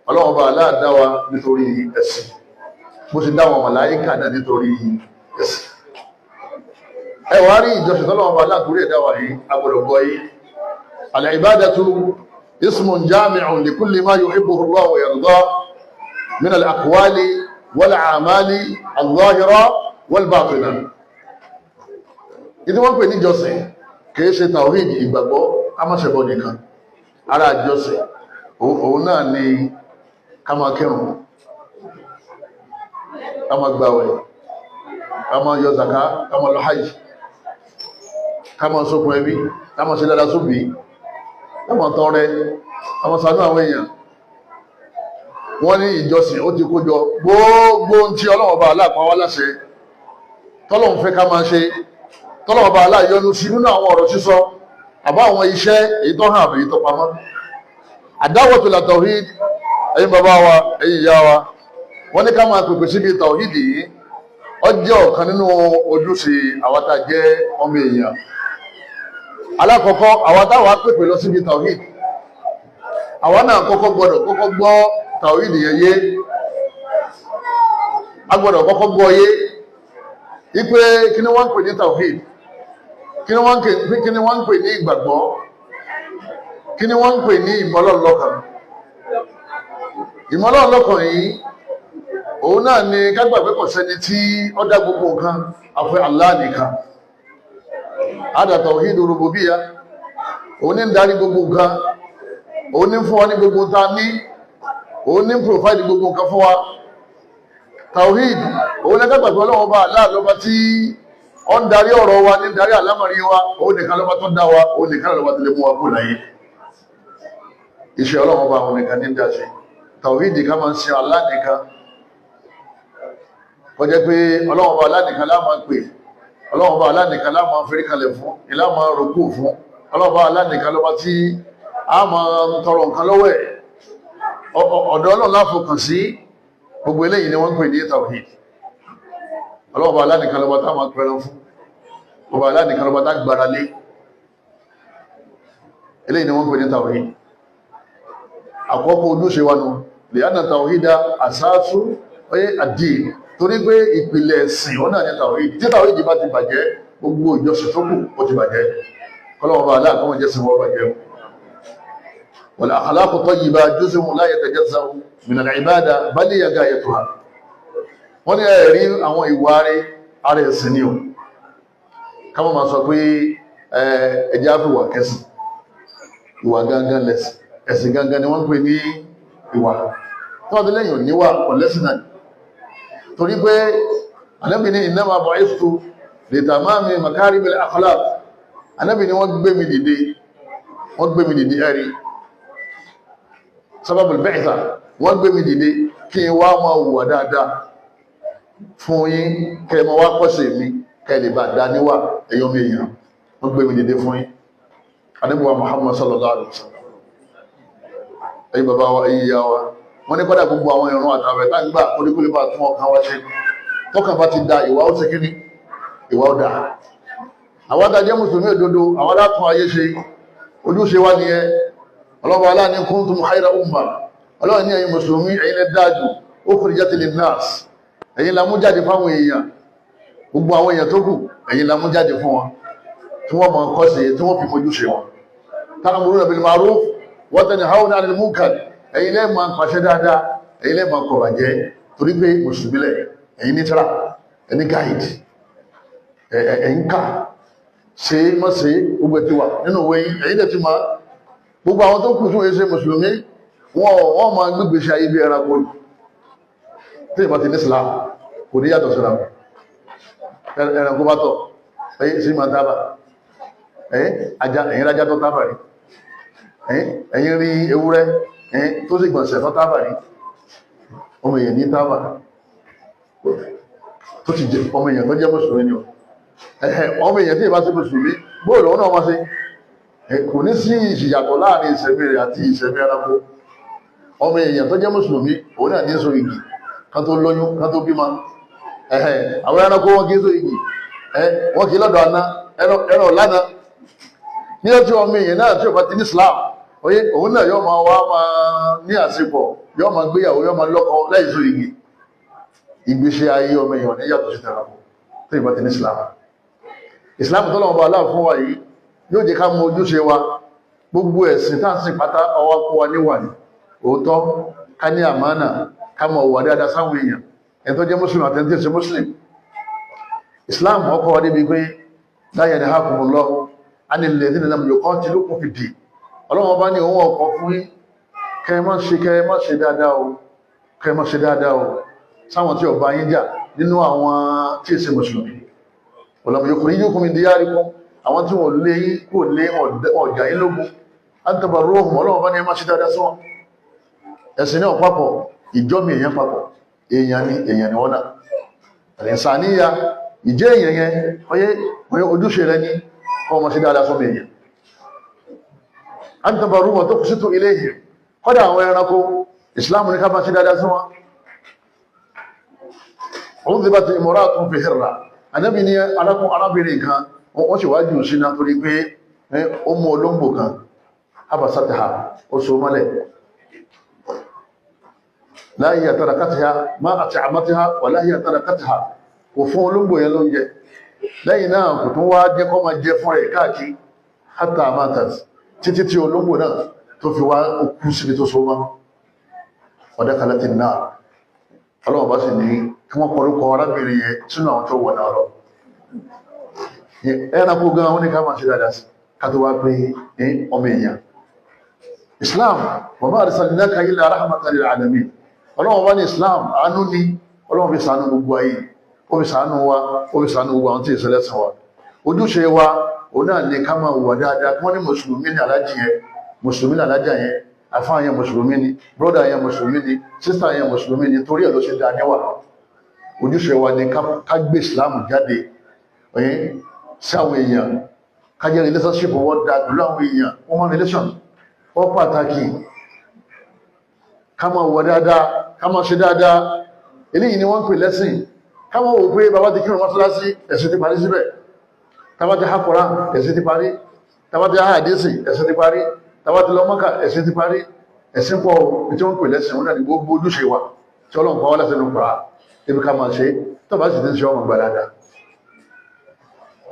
Ọlọ́run ọba Allah dá wa nítorí ẹ̀sìn, bó ṣe dá àwọn màláíkà náà nítorí ẹ̀sìn. Ẹ wàá rí ìjọsìn tọ́lọ́run ọba Allah torí ẹ̀dá wa yìí, agbọ́dọ̀ gbọ́ yìí. Al-ibadatu ismun jami'un li kulli ma yuhibbuhu Allah wa yarda min al-aqwali wal a'mali al-zahira wal batina. Ìdí wọ́n pè ní ìjọsìn kìí ṣe tawhid, ìgbàgbọ́ amáṣẹ́bọ nìkan. Ara ìjọsìn òun náà ni ká máa kírun, ká máa gbàwẹ̀, ká máa yọ zaka, ká máa lọ hajj, ká máa sókun ẹbí, ká máa ṣe dáadáa sóbì, ká máa tọrẹ, ká máa ṣàánú àwọn èèyàn. Wọ́n ní ìjọsìn ó ti kójọ gbogbo ohun tí Ọlọ́run Ọba Allah pa wá láṣẹ, tọ́lọ́run fẹ́ ká máa ṣe, tọ́lọ́run Ọba Allah yọ́nú sí, nínú àwọn ọ̀rọ̀ sísọ àbá àwọn iṣẹ́ èyí tó hàn àbí èyí tó pamọ́. Ad-da'watu ila tawhid. Ẹ̀yin bàbá wa, ẹ̀yin ìyá wa, wọ́n ní ká máa pèpè síbi tawhid yìí, ó jẹ́ ọ̀kan nínú ojúṣe àwọn tá a jẹ́ ọmọ èèyàn. Alákọ̀ọ́kọ́, àwọn táwa pèpè lọ síbi tawhid, àwọn náà kọ́kọ́ gbọ́dọ̀ kọ́kọ́ gbọ́ tawhid yẹn yé. A gbọ́dọ̀ kọ́kọ́ gbọ́ yé wípé kí ni wọ́n ń pè ní tawhid, kí ni wọ́n ń pè ní ìgbàgbọ́, kí ni wọ́n ń pè ní ìmọ̀lọ́lọ́kàn. Ìmọ̀lọ́lọ́kàn yìí, òun náà ni ká gbà pé kò sẹ́ni tí ó dá gbogbo nǹkan àfi Allah nìkan. Hada tawhidu rububiyya. Òun ní ń darí gbogbo nǹkan, òun ní fún wa ní gbogbo ta ní, òun ní provide gbogbo nǹkan fún wa. Tawhid òun ní ká gbà pé Ọlọ́run Ọba Allah lọ́ba tí ó ń darí ọ̀rọ̀ wa, ní darí àlámọ̀rí wa. Òun nìkan lọ́ba tó dá wa, òun nìkan lọ́ba tó lè mú wa kú láyé. Iṣẹ́ Ọlọ́run Ọba, òun nìkan ní ń dá ṣe. Tawhid, ká máa ń sin Allah nìkan, kọjá pé Ọlọ́run Ọba Allah nìkan lá máa pè, Ọlọ́run Ọba Allah nìkan lá máa forí kalẹ̀ fún, ìlà máa rùkú fún. Ọlọ́run Ọba Allah nìkan lọ́ba tí a máa tọrọ nǹkan lọ́wọ́ ẹ̀, ọ̀dọ̀ Ọlọ́run láfọkàn sí. Gbogbo eléyìí ni wọ́n ń pè ní tawhid. Ọlọ́run Ọba Allah nìkan lọ́ba tá máa pẹran fún. Ọba Allah nìkan lọ́ba tá gbára lé. Eléyìí ni wọ́n pè ní tawhid. Àkọ́kọ́ ojúṣe wa nù lèyànà tawhida àsáàsù ọyẹ́ àdì, torí pé ìpìlẹ̀ ẹ̀sìn ọ̀nà ní tawhid. Tí tawhid bá ti bàjẹ́, gbogbo ìjọsìn tó kù ó ti bàjẹ́. Kọ́lọ́wọ́ bá aláàkọ́mọ̀ jẹ́ sin wọ́n bàjẹ́. Wal akhlaqu tayyiba juz'un la yatajazza'u min al-ibada bal hiya ghayatuha. Wọ́n ní ẹ̀rí àwọn ìwà rẹ̀ ara ẹ̀sìn ni o. Ká má máa sọ pé ẹjẹ́ á fi wà kẹsìn. Ìwà gangan lẹ̀sìn, ẹ̀sìn gangan ni wọ́n ń pè ní ìwà. Tí wọ́n ti lẹ́yìn òníwà ọ̀lẹ́sìn náà, torí pé Ànábì ní innama bu'ithtu li tamami makarimil akhlaq. Ànábì ní wọ́n gbé mi dìde, wọ́n gbé mi dìde, ẹ̀rí sababul bi'tha, wọ́n gbé mi dìde kí n wá máa hùwà dáadáa fún yín, kẹ́ ẹ máa wá kọ́sẹ̀ mi, kẹ́ ẹ lè bá dá níwà ẹ̀yọ́ mi èèyàn. Wọ́n gbé mi dìde fún yín. Ànábì wa Muhammad sallallahu alaihi wasallam, ẹ̀yin bàbá wa, ẹ̀yin ìyá wa, wọ́n ní kọ́dà gbogbo àwọn ìran àtàwẹ̀ tá ń gbà kólékólé bá tún ọkàn wa ṣe. Tọ́kàn bá ti da, ìwà ó ṣe kíní, ìwà ó da. Àwọn adájẹ́ mùsùlùmí òdodo, àwọn alátún ayé ṣe, ojúṣe wa nìyẹn. Ọlọ́ba aláàní kuntum khayra umma, ọlọ́run ní ẹ̀yin mùsùlùmí, ẹ̀yin lẹ dájú, ukhrijat linnas, ẹ̀yin la mú jáde fáwọn èèyàn. Gbogbo àwọn èèyàn tó kù, ẹ̀yin la mú jáde fún wọn, tí wọ́n mọ̀ kọ́ sí, tí wọ́n fi fojú ṣe wọn. Ta'muruna bil ma'ruf wa tanhauna 'anil munkar, ẹ̀yin lẹ́ẹ̀ máa pàṣẹ dáadáa, ẹ̀yin lẹ́ẹ̀ máa kọ̀ bàjẹ́, torí pé mùsùlùmí lẹ̀ ẹ̀yin ní tíra, ẹ̀ní gáìdì, ẹ̀yin ká ṣe mọ́ ṣe gbogbo ẹ̀ ti wà nínú ìwé yín, ẹ̀yin dẹ̀ ti máa. Gbogbo àwọn tó kù tún ṣe mùsùlùmí, wọ́n máa gbégbé ṣe ayé bí ẹranko. Tí ìbá ti ní Islam, kò ní yàtọ̀ síra ẹranko. Bá tọ̀ ẹ̀yìn sí máa tábà, ẹ̀yìn ajá, ẹ̀yìn rájá tó tábà rí, ẹ̀yìn rí ewúrẹ́ tó sì gbọ̀nsẹ̀ tó tábà rí. Ọmọ èèyàn ní tábà tó ti jẹ ọmọ èèyàn tó jẹ́ mùsùlùmí ni. Ọmọ èèyàn tí ìbá sí mùsùlùmí, bóòlù ọ̀nà ọmọ sí kò ní sí ìṣìyàtọ̀ láàrin ìṣẹ̀mí rẹ̀ àti ìṣẹ̀mí ẹranko. Ọmọ èèyàn tó jẹ́ mùsùlùmí, òun náà ní so igi kan tó lóyún, kan tó bímọ. Àwọn ẹranko wọn kì í so igi, wọn kì í lọ́dọ̀ àná ẹran lánàá. Ní ọjọ́ ọmọ èèyàn náà tí ò bá ti ní Islam, oye, òun náà yóò máa wá máa ní àsìkò, yóò máa gbéyàwó, yóò máa lọ́kọ láì so igi. Ìgbésí ayé ọmọ èèyàn ní yàtọ̀ sí tẹranko tó ìbá ti ní Islam. Islam tó lọ́wọ́ bá aláà fún wa yìí yóò jẹ́ ká mọ ojúṣe wa. Gbogbo ẹ̀sìn tá à ń sìn pátá, ọwọ́ kó wa níwà ní òótọ́, ká ní àmánà, ká mọ òwà dáadáa sáwọn èèyàn, ẹni tó jẹ́ muslim àti ẹni tí ò ṣe muslim. Islam ọkọ̀ wa débi pé la yanhakumullahu anil ladhina lam yuqatilukum fid din. Ọlọ́wọ́n bá ní òun ọkọ̀ fún yín kẹ́ ẹ má ṣe, kẹ́ ẹ má ṣe dáadáa o, kẹ́ ẹ má ṣe dáadáa o sáwọn tí ó bá yín jà nínú àwọn tí ì ṣe mùsùlùmí. Walam yukhrijukum min diyarikum, àwọn tí wọ́n lé yín kò lé ọjà yín lógún, an tabarruhum, ọlọ́wọ́n bá ní ẹ má ṣe dáadáa sí wọn. Ẹ̀sìn náà papọ̀, ìjọ́mi èèyàn papọ̀, èèyàn ni, èèyàn ni wọ́n náà. Àlẹ́sàníyà ìjẹ́ èèyàn yẹn, ọyẹ́ ojúṣe rẹ ní ọmọ sí dáadáa sọmọ èèyàn. An tabarruhum wa tuqsitu ilayhim. Kọ́dà àwọn ẹranko, ìsìláàmù ní ká máa sí dáadáa sí wọn. Udhibat imra'atun fi hirra, anábì ní alákùn arábìnrin kan, wọ́n sì wájú sí náà torí pé ó mú olóńgbò kan, habasataha, ó so mọ́lẹ̀. La hiya tarakatha ma at'amatha wa la hiya tarakatha, kò fún olóńgbò yẹn lóúnjẹ, lẹ́yìn náà kò tún wá jẹ́ kó máa jẹ fún rẹ̀ káàkiri, hatta matat, títí tí olóńgbò náà tó fi wá kú síbi tó so mọ́. Ọ̀dẹ́kàlẹ́ ti náà, ọlọ́wọ́ bá sì ní kí wọ́n kọrúkọ arábìnrin yẹn sínú àwọn tó wọ̀ náà lọ. Ẹranko gan wọn ní ká máa ṣe dáadáa sí, ká tó wá pé ọmọ èèyàn. Islam, wa ma arsalnaka illa rahmatan lil alamin. Ọlọ́wọ́ bá ní Islam àánú ni ọlọ́wọ́ fi ṣàánú gbogbo ayé, ó fi ṣàánú wa, ó fi ṣàánú gbogbo àwọn tí ìṣẹ̀lẹ̀ sàn wa. Ojúṣe wa òun náà ní ká máa wà dáadáa, kí wọ́n ní mùsùlùmí ní alájì yẹn, mùsùlùmí ní alájà yẹn, àfáà yẹn mùsùlùmí ni, brọ́dà yẹn mùsùlùmí ni, sísà yẹn mùsùlùmí ni, torí ẹ̀ ló ṣe dáa níwà. Ojúṣe wa ni ká gbé Islam jáde sí àwọn èèyàn, ká jẹ́ relationship wọ́n dáa pẹ̀lú àwọn èèyàn, wọ́n máa relation wọ́n pàtàkì, ká máa wà dáadáa, ká máa ṣe dáadáa. Eléyìí ni wọ́n ń pè lẹ́sìn. Ká máa wò pé bàbá ti kírun mọ́ṣáláṣí, ẹ̀sìn ti parí síbẹ̀, tàbá ti hákọ̀rá, ẹ̀sìn ti parí. Tàbá ti àdísì, ẹ̀sìn ti parí. Tàbá ti lọ Mọ́kà, ẹ̀sìn ti parí. Ẹ̀sìn pọ̀ tí wọ́n pè lẹ́sìn wọn náà ní gbogbo ojúṣe wa tí Ọlọ́run pa wá láti nù pa ibi ká máa ṣe. Tọ́ba sì ti ń ṣe ọmọ gbà dáadáa.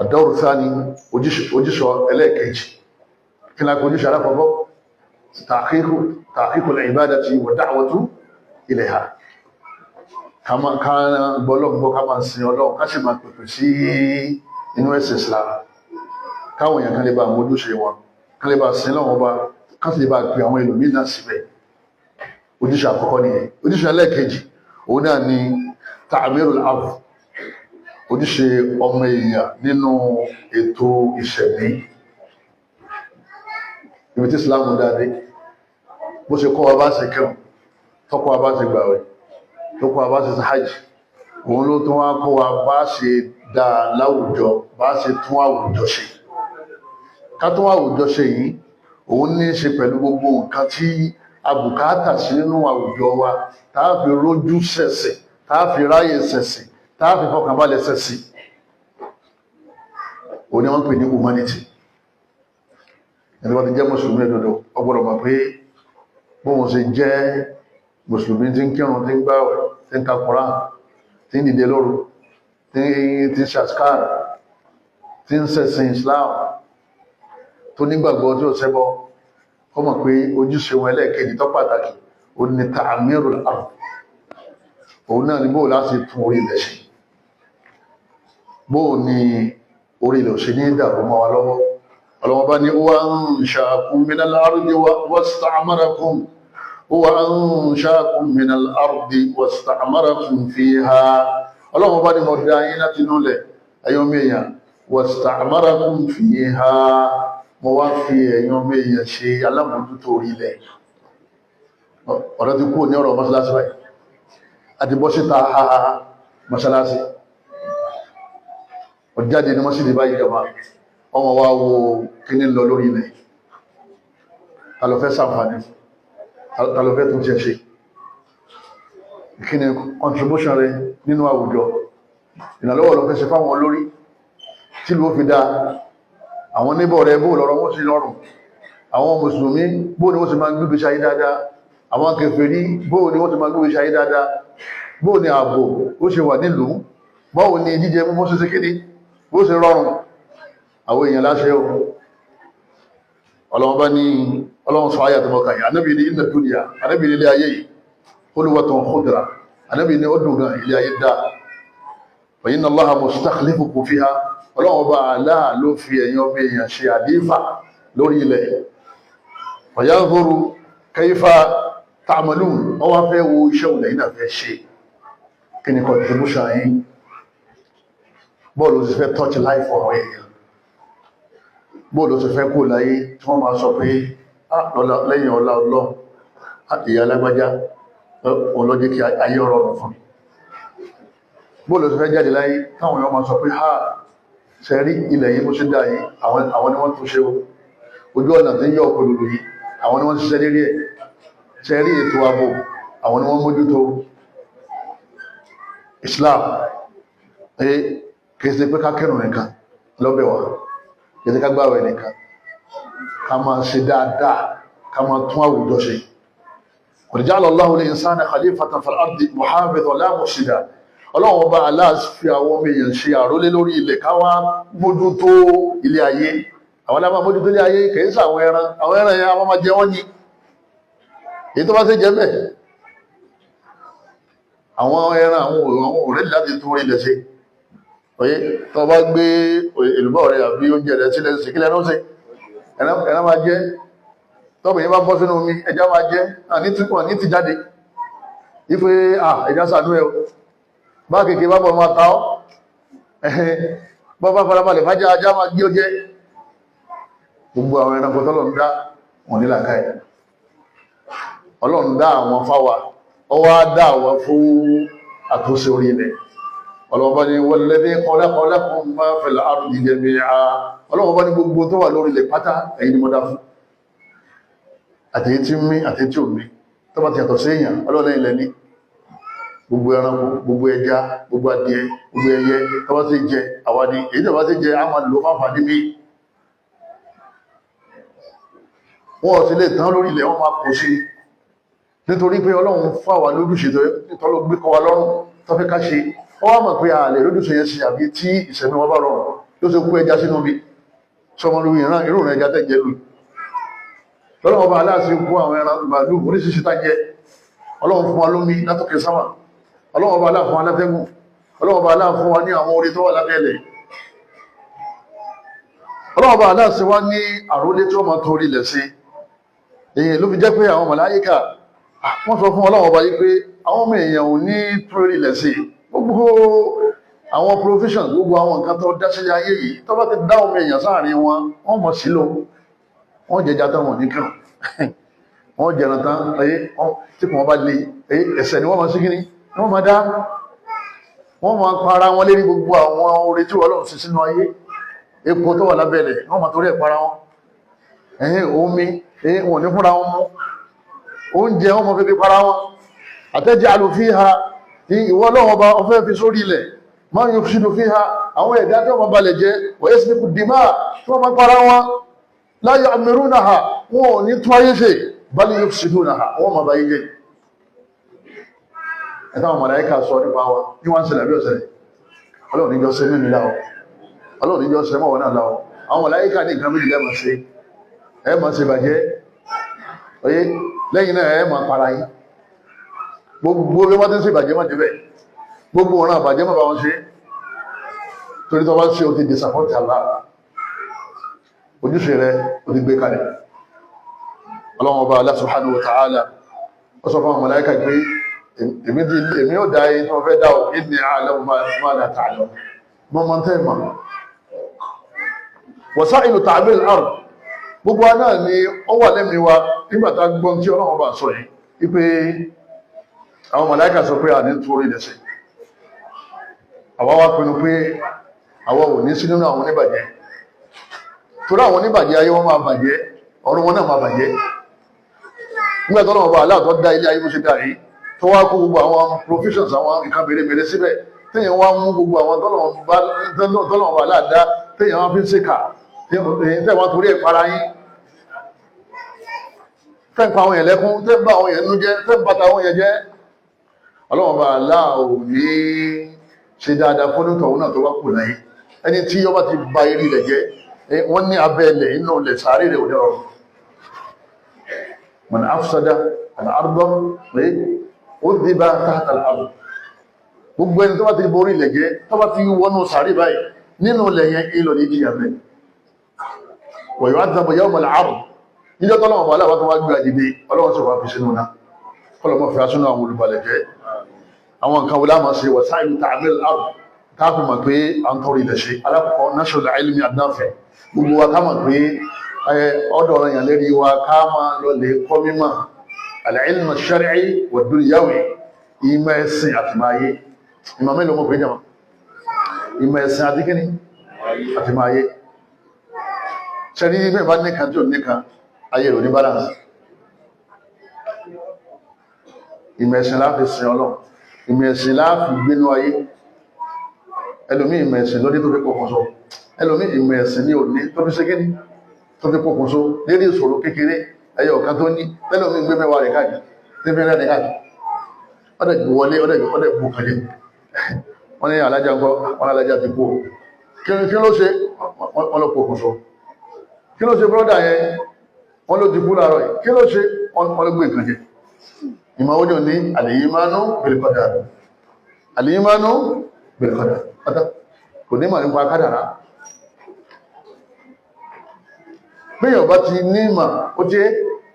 Ọ̀dọ́rù sáà ni ojúṣe ẹlẹ́ẹ̀kejì. Kí ni a kò ojúṣe alákọ̀ọ́kọ́? Tahqiqul ibadati wa da'watu ilayha. Ká gbọ́lọ́gbọ́, ká máa sin Ọlọ́run, ká sì máa pèpè sí inú ẹ̀sìn Islam, káwọn èèyàn kan lè bá mójúṣe wọn, kan lè bá sin lọ́wọ́ bá, ká sì lè bá pè àwọn ẹlòmíín náà síbẹ̀. Ojúṣe àkọ́kọ́ nìyẹn. Ojúṣe ẹlẹ́ẹ̀kejì òun náà ni ta'mirul ard, ojúṣe ọmọ èèyàn nínú ètò ìṣẹ̀mí. Ibi tí Islam dáadé, bó ṣe kọ́ wa bá ṣe kírun, tọ́kọ́ wa bá ṣe gbàwẹ̀, tọ́kọ́ wa bá ṣe hajj, òun ló tún wá kọ́ wa bá ṣe dá láwùjọ, bá ṣe tún àwùjọ ṣe. Ká tún àwùjọ ṣe yìí, òun ní í ṣe pẹ̀lú gbogbo nǹkan tí a bùkátà sí nínú àwùjọ wa, tá a fi rójú ṣẹ̀sìn, tá a fi ráyè ṣẹ̀sìn, tá a fi fọkànbalẹ̀ ṣẹ̀sìn. Òun ni wọ́n pè ní humanity. Ẹni wọ́n ti jẹ́ mùsùlùmí òdodo, ó gbọ́dọ̀ mọ̀ pé bóun ṣe jẹ́ mùsùlùmí tí ń kírun, tí ń gbààwẹ̀, tí ń ka Kùránì, tí ń dìde lóru, tí ń ṣàṣkár, tí ń ṣẹ̀sìn Islam, tó nígbàgbọ́ tí ó ṣẹbọ, ó mọ̀ pé ojúṣe wọn ẹlẹ́ẹ̀kejì tó pàtàkì ó ní ta'mirul ard. Òun náà ni bóò láti tún orí ilẹ̀ ṣe, bóò ni orí ilẹ̀ ṣe ní ìdàrú mọ́ wa lọ́wọ́. Ọlọ́wọ́ bá ní huwa ansha'akum minal ardi wasta'marakum, huwa ansha'akum minal ardi wasta'marakum fiha. Ọlọ́wọ́ bá ní mo dá yín láti inú ilẹ̀, ẹ̀yin ọmọ èèyàn, wasta'marakum fiha, mo wá fi ẹ̀yin ọmọ èèyàn ṣe alámòójútó orí ilẹ̀. Ọ̀rọ̀ ti kúrò ní ọ̀rọ̀ mọ́sálásí báyìí, àti bọ́ síta mọ́sálásí, ọjáde ní mọ́sílì báyìí jọba, ọmọ wa wo kíní lọ lórí ilẹ̀, ta ló fẹ́ ṣàǹfààní, ta ló fẹ́ tún ṣe ṣe, kí ni contribution rẹ nínú àwùjọ, ìrànlọ́wọ́ ló fẹ́ ṣe fáwọn olórí tí ló fi dáa, àwọn níbọ̀ rẹ bó lọ́rọ̀ wọ́n sí lọ́rùn, àwọn mùsùlùmí bó ni wọ́n sì máa ń gbígbé ṣayé dáadáa, àwọn kèfèrí bó ni wọ́n sì máa ń gbígbé ṣayé dáadáa, bó ni ààbò ó ṣe wà nílùú, báwo ni jíjẹ mímú ṣe ṣe kíní bó ṣe rọrùn àwọn èèyàn láṣẹ o. Ọlọ́run bá ní Ọlọ́run sọ ayà tó mọ́ka yìí, anábì ní inna dunya, anábì ní ilé ayé yìí hulwatun khudra, anábì ní ó dùn gan, ilé ayé dáa. Fa inna Allaha mustakhlifukum fiha, Ọlọ́run bá aláà ló fi ẹ̀yin ọmọ èèyàn ṣe àdífà lórí ilẹ̀. Fa yanzuru kayfa ta'malun, wọ́n wá fẹ́ wo iṣẹ́ òun lẹ́yìn náà fẹ́ ṣe, kí ni contribution yín, bọ́ọ̀lù ti fẹ́ touch life ọ̀rọ̀ èèyàn, bóòlù ti fẹ́ kó láyé tí wọ́n máa sọ pé lẹ́yìn ọlá Ọlọ́run ìyá alágbájá òun ló jẹ́ kí ayé rọrùn fún mi. Bóòlù ti fẹ́ jáde láyé táwọn èèyàn máa sọ pé ha ṣe rí ilẹ̀ yìí bó ṣe dá yìí, àwọn ni wọ́n tún ṣe o, ojú ọ̀nà tí ń yọ ọ̀pọ̀ lòlò yìí àwọn ni wọ́n ṣiṣẹ́ lérí ẹ̀, ṣe rí ètò ààbò àwọn ni wọ́n mójútó. Islam kìí ṣe pé ká kírun nìkan lọ́bẹ̀ wá, kìí ṣe ká gbààwẹ̀ nìkan, ká máa ṣe dáadáa, ká máa tún àwùjọ ṣe. Qad ja'ala Allahu al-insana khalifatan fil ardi muhafidhan la mufsida. Ọlọ́run ọba Allah fi àwọn ọmọ èèyàn ṣe àrólé lórí ilẹ̀, ká wá mójútó ilé ayé. Àwọn aláma mójútó ilé ayé, kìí ṣe àwọn ẹran, àwọn ẹran yẹn àwọn máa jẹ wọ́n yín, èyí tó bá ṣe jẹ bẹ́ẹ̀, àwọn ẹran àwọn ọ̀rẹ́ láti tún orí ilẹ̀ ṣe. Oye, tó bá gbé èlùbọ́ rẹ̀ àbí oúnjẹ rẹ̀ sílẹ̀ sí kílẹ̀ náà ṣe, ẹran máa jẹ. Tọ́bù yẹn bá bọ́ sínú omi, ẹja máa jẹ, ní ti jáde wípé ẹja sànú ẹ o, bá kéèké bá bọ̀ máa ta ọ́, bọ́ bá farabalẹ̀ fájá, ajá máa gbé ó jẹ́. Gbogbo àwọn ẹranko tọ́lọ̀ ń dá wọn ní làákàyè. Ọlọ́run dá àwọn fáwa, ó wá dá àwọn fún àtúnṣe orí ilẹ̀. Ọlọ́run bá ní walladhi khalaqa lakum ma fil ardi jami'a, Ọlọ́run bá ní gbogbo tó wà lórí ilẹ̀ pátá ẹ̀yin ni mo dá fún, àtẹ̀yí tí ń mí àtẹ̀yí tí ò mí, tó bá ti yàtọ̀ sí èèyàn, Ọlọ́run ilẹ̀ ní gbogbo ẹranko, gbogbo ẹja, gbogbo adìẹ, gbogbo ẹyẹ tó bá ti jẹ àwa ni, èyí tó bá ti jẹ a máa lò fáfà níbi. Wọ́n ò sì lè tán lórí ilẹ̀, wọ́n máa pọ̀ sí, nítorí pé Ọlọ́run fà wá lójúṣe tó gbé kọ́ wa lọ́rùn tó fẹ́ ká ṣe. Wọ́n wá mọ̀ pé a lè lójúṣe yẹn ṣe àbí tí ìṣẹ̀mí wọn bá rọrùn. Ló ṣe kó ẹja sínú bí sọmọ lórí ìran irú rẹ̀ ẹja tẹ̀ jẹ́ lù. Lọ́lọ́wọ́ bá aláàṣẹ kó àwọn ẹran màálù oríṣiríṣi tá jẹ. Ọlọ́run fún wa lómi látòkè sámà. Ọlọ́run bá aláà fún wa látẹ́gùn. Ọlọ́run bá aláà fún wa ní àwọn orí tó wà lábẹ́lẹ̀. Ọlọ́run bá aláàṣẹ wá ní àrólé tí wọ́n máa torí ilẹ̀ sí. Èyí ló fi jẹ́ pé àwọn màláíkà, wọ́n sọ fún Ọlọ́run ọba yìí pé àwọn ọmọ èèyàn ò ní torí ilẹ̀ sí. Gbogbo àwọn provision, gbogbo àwọn nǹkan tó dá sílé ayé yìí, tó bá ti dá ọmọ èèyàn sáàrin wọn, wọ́n mọ̀ sílò. Wọ́n jẹja tán, wọn ní kírun. Wọ́n jẹran tán ayé tí kò wọ́n bá le ẹ̀sẹ̀ ni wọ́n máa sí kíní ni wọ́n máa dá. Wọ́n máa para wọn lérí gbogbo àwọn oore tí Ọlọ́run sí sínú ayé. Epo tó wà lábẹ́lẹ̀, wọ́n máa torí ẹ̀ para wọn. Ẹ̀hìn omi wọn ò ní fúnra wọn mú. Oúnjẹ, wọn máa fi fi para wọn. Ataj'alu fiha, ìwọ Ọlọ́run ọba, ọfẹ́ fi sórí ilẹ̀, man yufsidu fiha, àwọn ẹ̀dá tí wọ́n máa balẹ̀ jẹ́, wa yasfiku dima, tí wọ́n máa para wọn, la yu'ammirunaha, wọn ò ní tún ayé ṣe, bal yufsidunaha, wọ́n máa báyé jẹ́. Ẹ̀tọ́ àwọn màláíkà sọ nípa wa ní wọ́n ń ṣẹlẹ̀ bí ọ̀sẹ̀lẹ̀. Ọlọ́run níjọ́ ṣe mímí láwọ́, Ọlọ́run níjọ́ ṣe mọ́wọ́ náà láwọ́. Àwọn màláíkà ní nǹkan méjì lẹ́mọ̀ ṣe: ẹ máa ṣe bàjẹ́ oyé, lẹ́yìn náà ẹ máa para yín. Gbogbo bí wọ́n ti ń ṣe ìbàjẹ́, má débẹ̀. Gbogbo ọ̀ràn àbàjẹ́, má bá wọn ṣe, torí tó bá ṣe, o ti disappoint Allah. Ojúṣe rẹ o ti gbé kalẹ̀. Ọlọ́run ọba Allah subhanahu wa ta'ala, ó sọ fún àwọn màláíkà pé èmi ò dá yín tí wọ́n fẹ́ dá o. Inni a'lamu ma la ta'lamun, mọ́ mọ́ tẹ́ mọ́. Wasailu ta'mir al-ard, gbogbo wa náà ni ó wà lẹ́mìí wa nígbà tá gbọ́n tí Ọlọ́run bá sọ yìí wípé àwọn màláíkà sọ pé à ní torí lẹ́sẹ̀. Àwa wá pinnu pé àwa ò ní sí nínú àwọn oníbàjẹ́, torí àwọn oníbàjẹ́, ayé wọn máa bàjẹ́, ọ̀run wọn náà máa bàjẹ́. Nígbà tó lọ́wọ́ bá aláàtọ̀ dá ilé ayé bó ṣe dá yìí, tó wá kó gbogbo àwọn provisions, àwọn nǹkan mèremère síbẹ̀, téèyàn wá mú gbogbo àwọn tọ́lọ́wọ́ bá aláàdá, téèyàn wá fi ń ṣèkà, téèyàn wá torí ẹ̀ para yín, tẹ́ ń pa àwọn èèyàn lẹ́kún, tẹ́ ń bá àwọn èèyàn nú jẹ́, tẹ́ ń bàtà àwọn èèyàn jẹ́, Ọlọ́wọ́n bá aláà ò ní ṣe dáadáa fún onítọ̀hún náà tó wá kù láyé. Ẹni tí ọba ti ba eré ilẹ̀ jẹ́, wọ́n ní abẹ́ ilẹ̀, inú ilẹ̀ sàárè rẹ̀ ò ní rọrùn. Man afsada al-arda udhiba tahta al-ard. Gbogbo ẹni tó bá ti borí ilẹ̀ jẹ́, tó bá ti wọnú sàárè báyìí, nínú ilẹ̀ yẹn, ìlọ ní ìjìyà bẹ́ẹ̀, wa yu'adhabu yawma al-'ard. Níjọ́ tọ́lọ́wọ̀n bá aláwọ̀ tó wá gbé àdìdì, Ọlọ́wọ́n sì wá fi sínú náà. Kọlọmọ fi asúnú àwọn olùbalẹ̀ jẹ́. Àwọn nǹkan wọlé àmọ́ ṣe wasailu ta'mir al-ard káàfin mọ̀ pé à ń tọrọ ilẹ̀ ṣe? Alákọ̀ọ́kọ́, nashrul ilmi an-nafi'. Gbogbo wa ká mọ̀ pé ọ̀dọ̀ ọ̀rọ̀ yàn lérí wa ká máa lọ lè kọ́ mímọ̀, al-ilm ash-shar'i wad-dunyawi, ìmọ̀ ẹ̀sìn àti máa yé. Ìmọ̀ mélòó mọ̀ pé jẹ́ ìmọ̀ ẹ̀sìn àti kíní àti máa yé? Ṣẹ́rí mẹ́fà nìkan tí ò nìkan, ayé rò ní balance. Ìmọ̀ ẹ̀sìn láti sin Ọlọ́run, ìmọ̀ ẹ̀sìn láti gbénú ayé. Ẹlòmí, ìmọ̀ ẹ̀sìn lórí tó fi pokùnso. Ẹlòmí, ìmọ̀ ẹ̀sìn ní òní tó fi ṣe kíní tó fi pokùnso lérí ìṣòro kékeré ẹyọ ọ̀kan tó ní. Ẹlòmí gbé mẹ́wàá rẹ̀ káàkiri, tí fi rẹ̀ káàkiri, ọdẹ wọlé, ọdẹ bù kàjẹ́. Wọ́n ní alájà ńkọ́? Wọ́n alájà ti kú. Kí ló ṣe? Wọ́n lọ pokùnso. Kí ló ṣe brọ́dà yẹn? Wọ́n ló ti kú láàárọ̀ yìí. Kí ló ṣe? Wọ́n ló gbé nǹkan jẹ. Ìmọ̀ ojú ní al-imanu bil-qadar, al-imanu bil-qadar pátá kò ní mà nípa kádàrá. Bíyàn bá ti ní mà ó jẹ́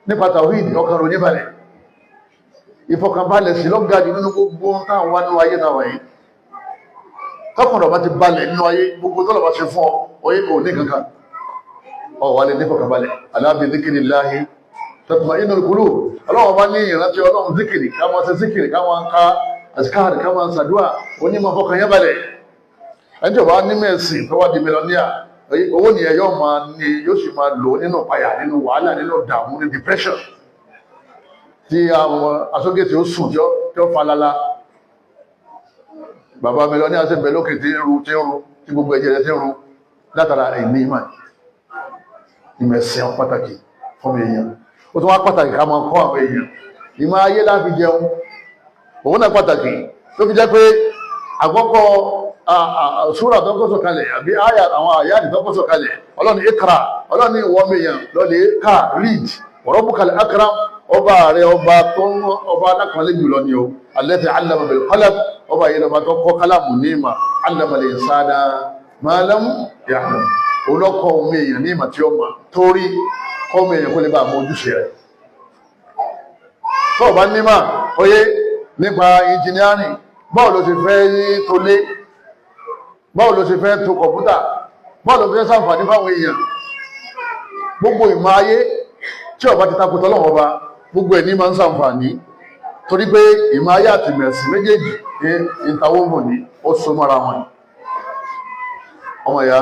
nípa tawhid, ọkàn rò níbalẹ̀. Ìfọkànbalẹ̀ sí lọ́gàjù nínú gbogbo táwọn wá nínú ayé náà wọ̀nyí. Tọkàn rọ̀ bá ti balẹ̀ nínú ayé, gbogbo tọ́lọ̀ bá ṣe fún ọ oyé kò ní kankan, ọ wà lè ní fọkànbalẹ̀. Ala bi dhikrillahi tatma'innul qulub. Ọlọ́wọ́ bá ní ìrántí Ọlọ́run, zikiri, ká máa ṣe zikiri, ká máa ka àsìkáàrì, ká máa ṣàdúrà, onímọ̀ fọkàn yẹn balẹ̀. Ẹni tí ó bá ní mẹ́sìn tó wá di millionaire, owó nìyẹn yóò máa ní, yóò sì máa lò nínú ìpayà, nínú wàhálà, nínú ìdààmú, ní depression, tí àwọn asógèsè ó sùn tí ó falala. Bàbá millionaire sì bẹ lókè tí ń ru, tí ń ru, tí gbogbo ẹ̀jẹ̀ rẹ̀ tí ń ru látara ìní ìmọ̀. Ìmọ̀ ẹ̀sìn pàtàkì. Fọmọ èèyàn, ó tún wá pàtàkì ká máa kọ́ àwọn èèyàn. Ìmọ̀ ayé láfi jẹun, òun náà pàtàkì, ló fi jẹ́ pé àkọ́kọ́ súrà tó kọ́ sọ̀kalẹ̀ àbí àyà, àwọn àyà tó kọ́ sọ̀kalẹ̀, Ọlọ́ni اقرأ, Ọlọ́ni ìwọ mèèyàn lọ́lẹ̀ ká, read. وربك الأكرم, ọba rẹ̀, ọba tó ń ọba alákùnrin jùlọ ni o. الذي علم بالقلم, ọba yìí lọ́ba tó kọ́ kálámù ní ìmọ̀. علم الإنسان ما لم يعلم, olọ́kọ̀ ọmọ èèyàn ní ìmọ̀ tí ó mọ̀, torí kọ́ ọmọ èèyàn kó lè bá àmọ́ ojúṣe rẹ̀. Tó bá nímọ̀ oyé nípa engineering, báwo ló ti fẹ́ tó lé? Báwo ló ti fẹ́ tó kọ̀mpútà? Báwo ló fẹ́ ṣàǹfààní fáwọn èèyàn? Gbogbo ìmọ̀ ayé tí ó bá ti takò tọ́lọ́wọ́ ọba, gbogbo ẹ̀ ní máa ń ṣàǹfààní, torí pé ìmọ̀ ayé àti ìmẹ̀sìn méjèèjì ní ìtawọ́mọ̀ ní ó so mọ́ra wọn. Ọmọ ìyá,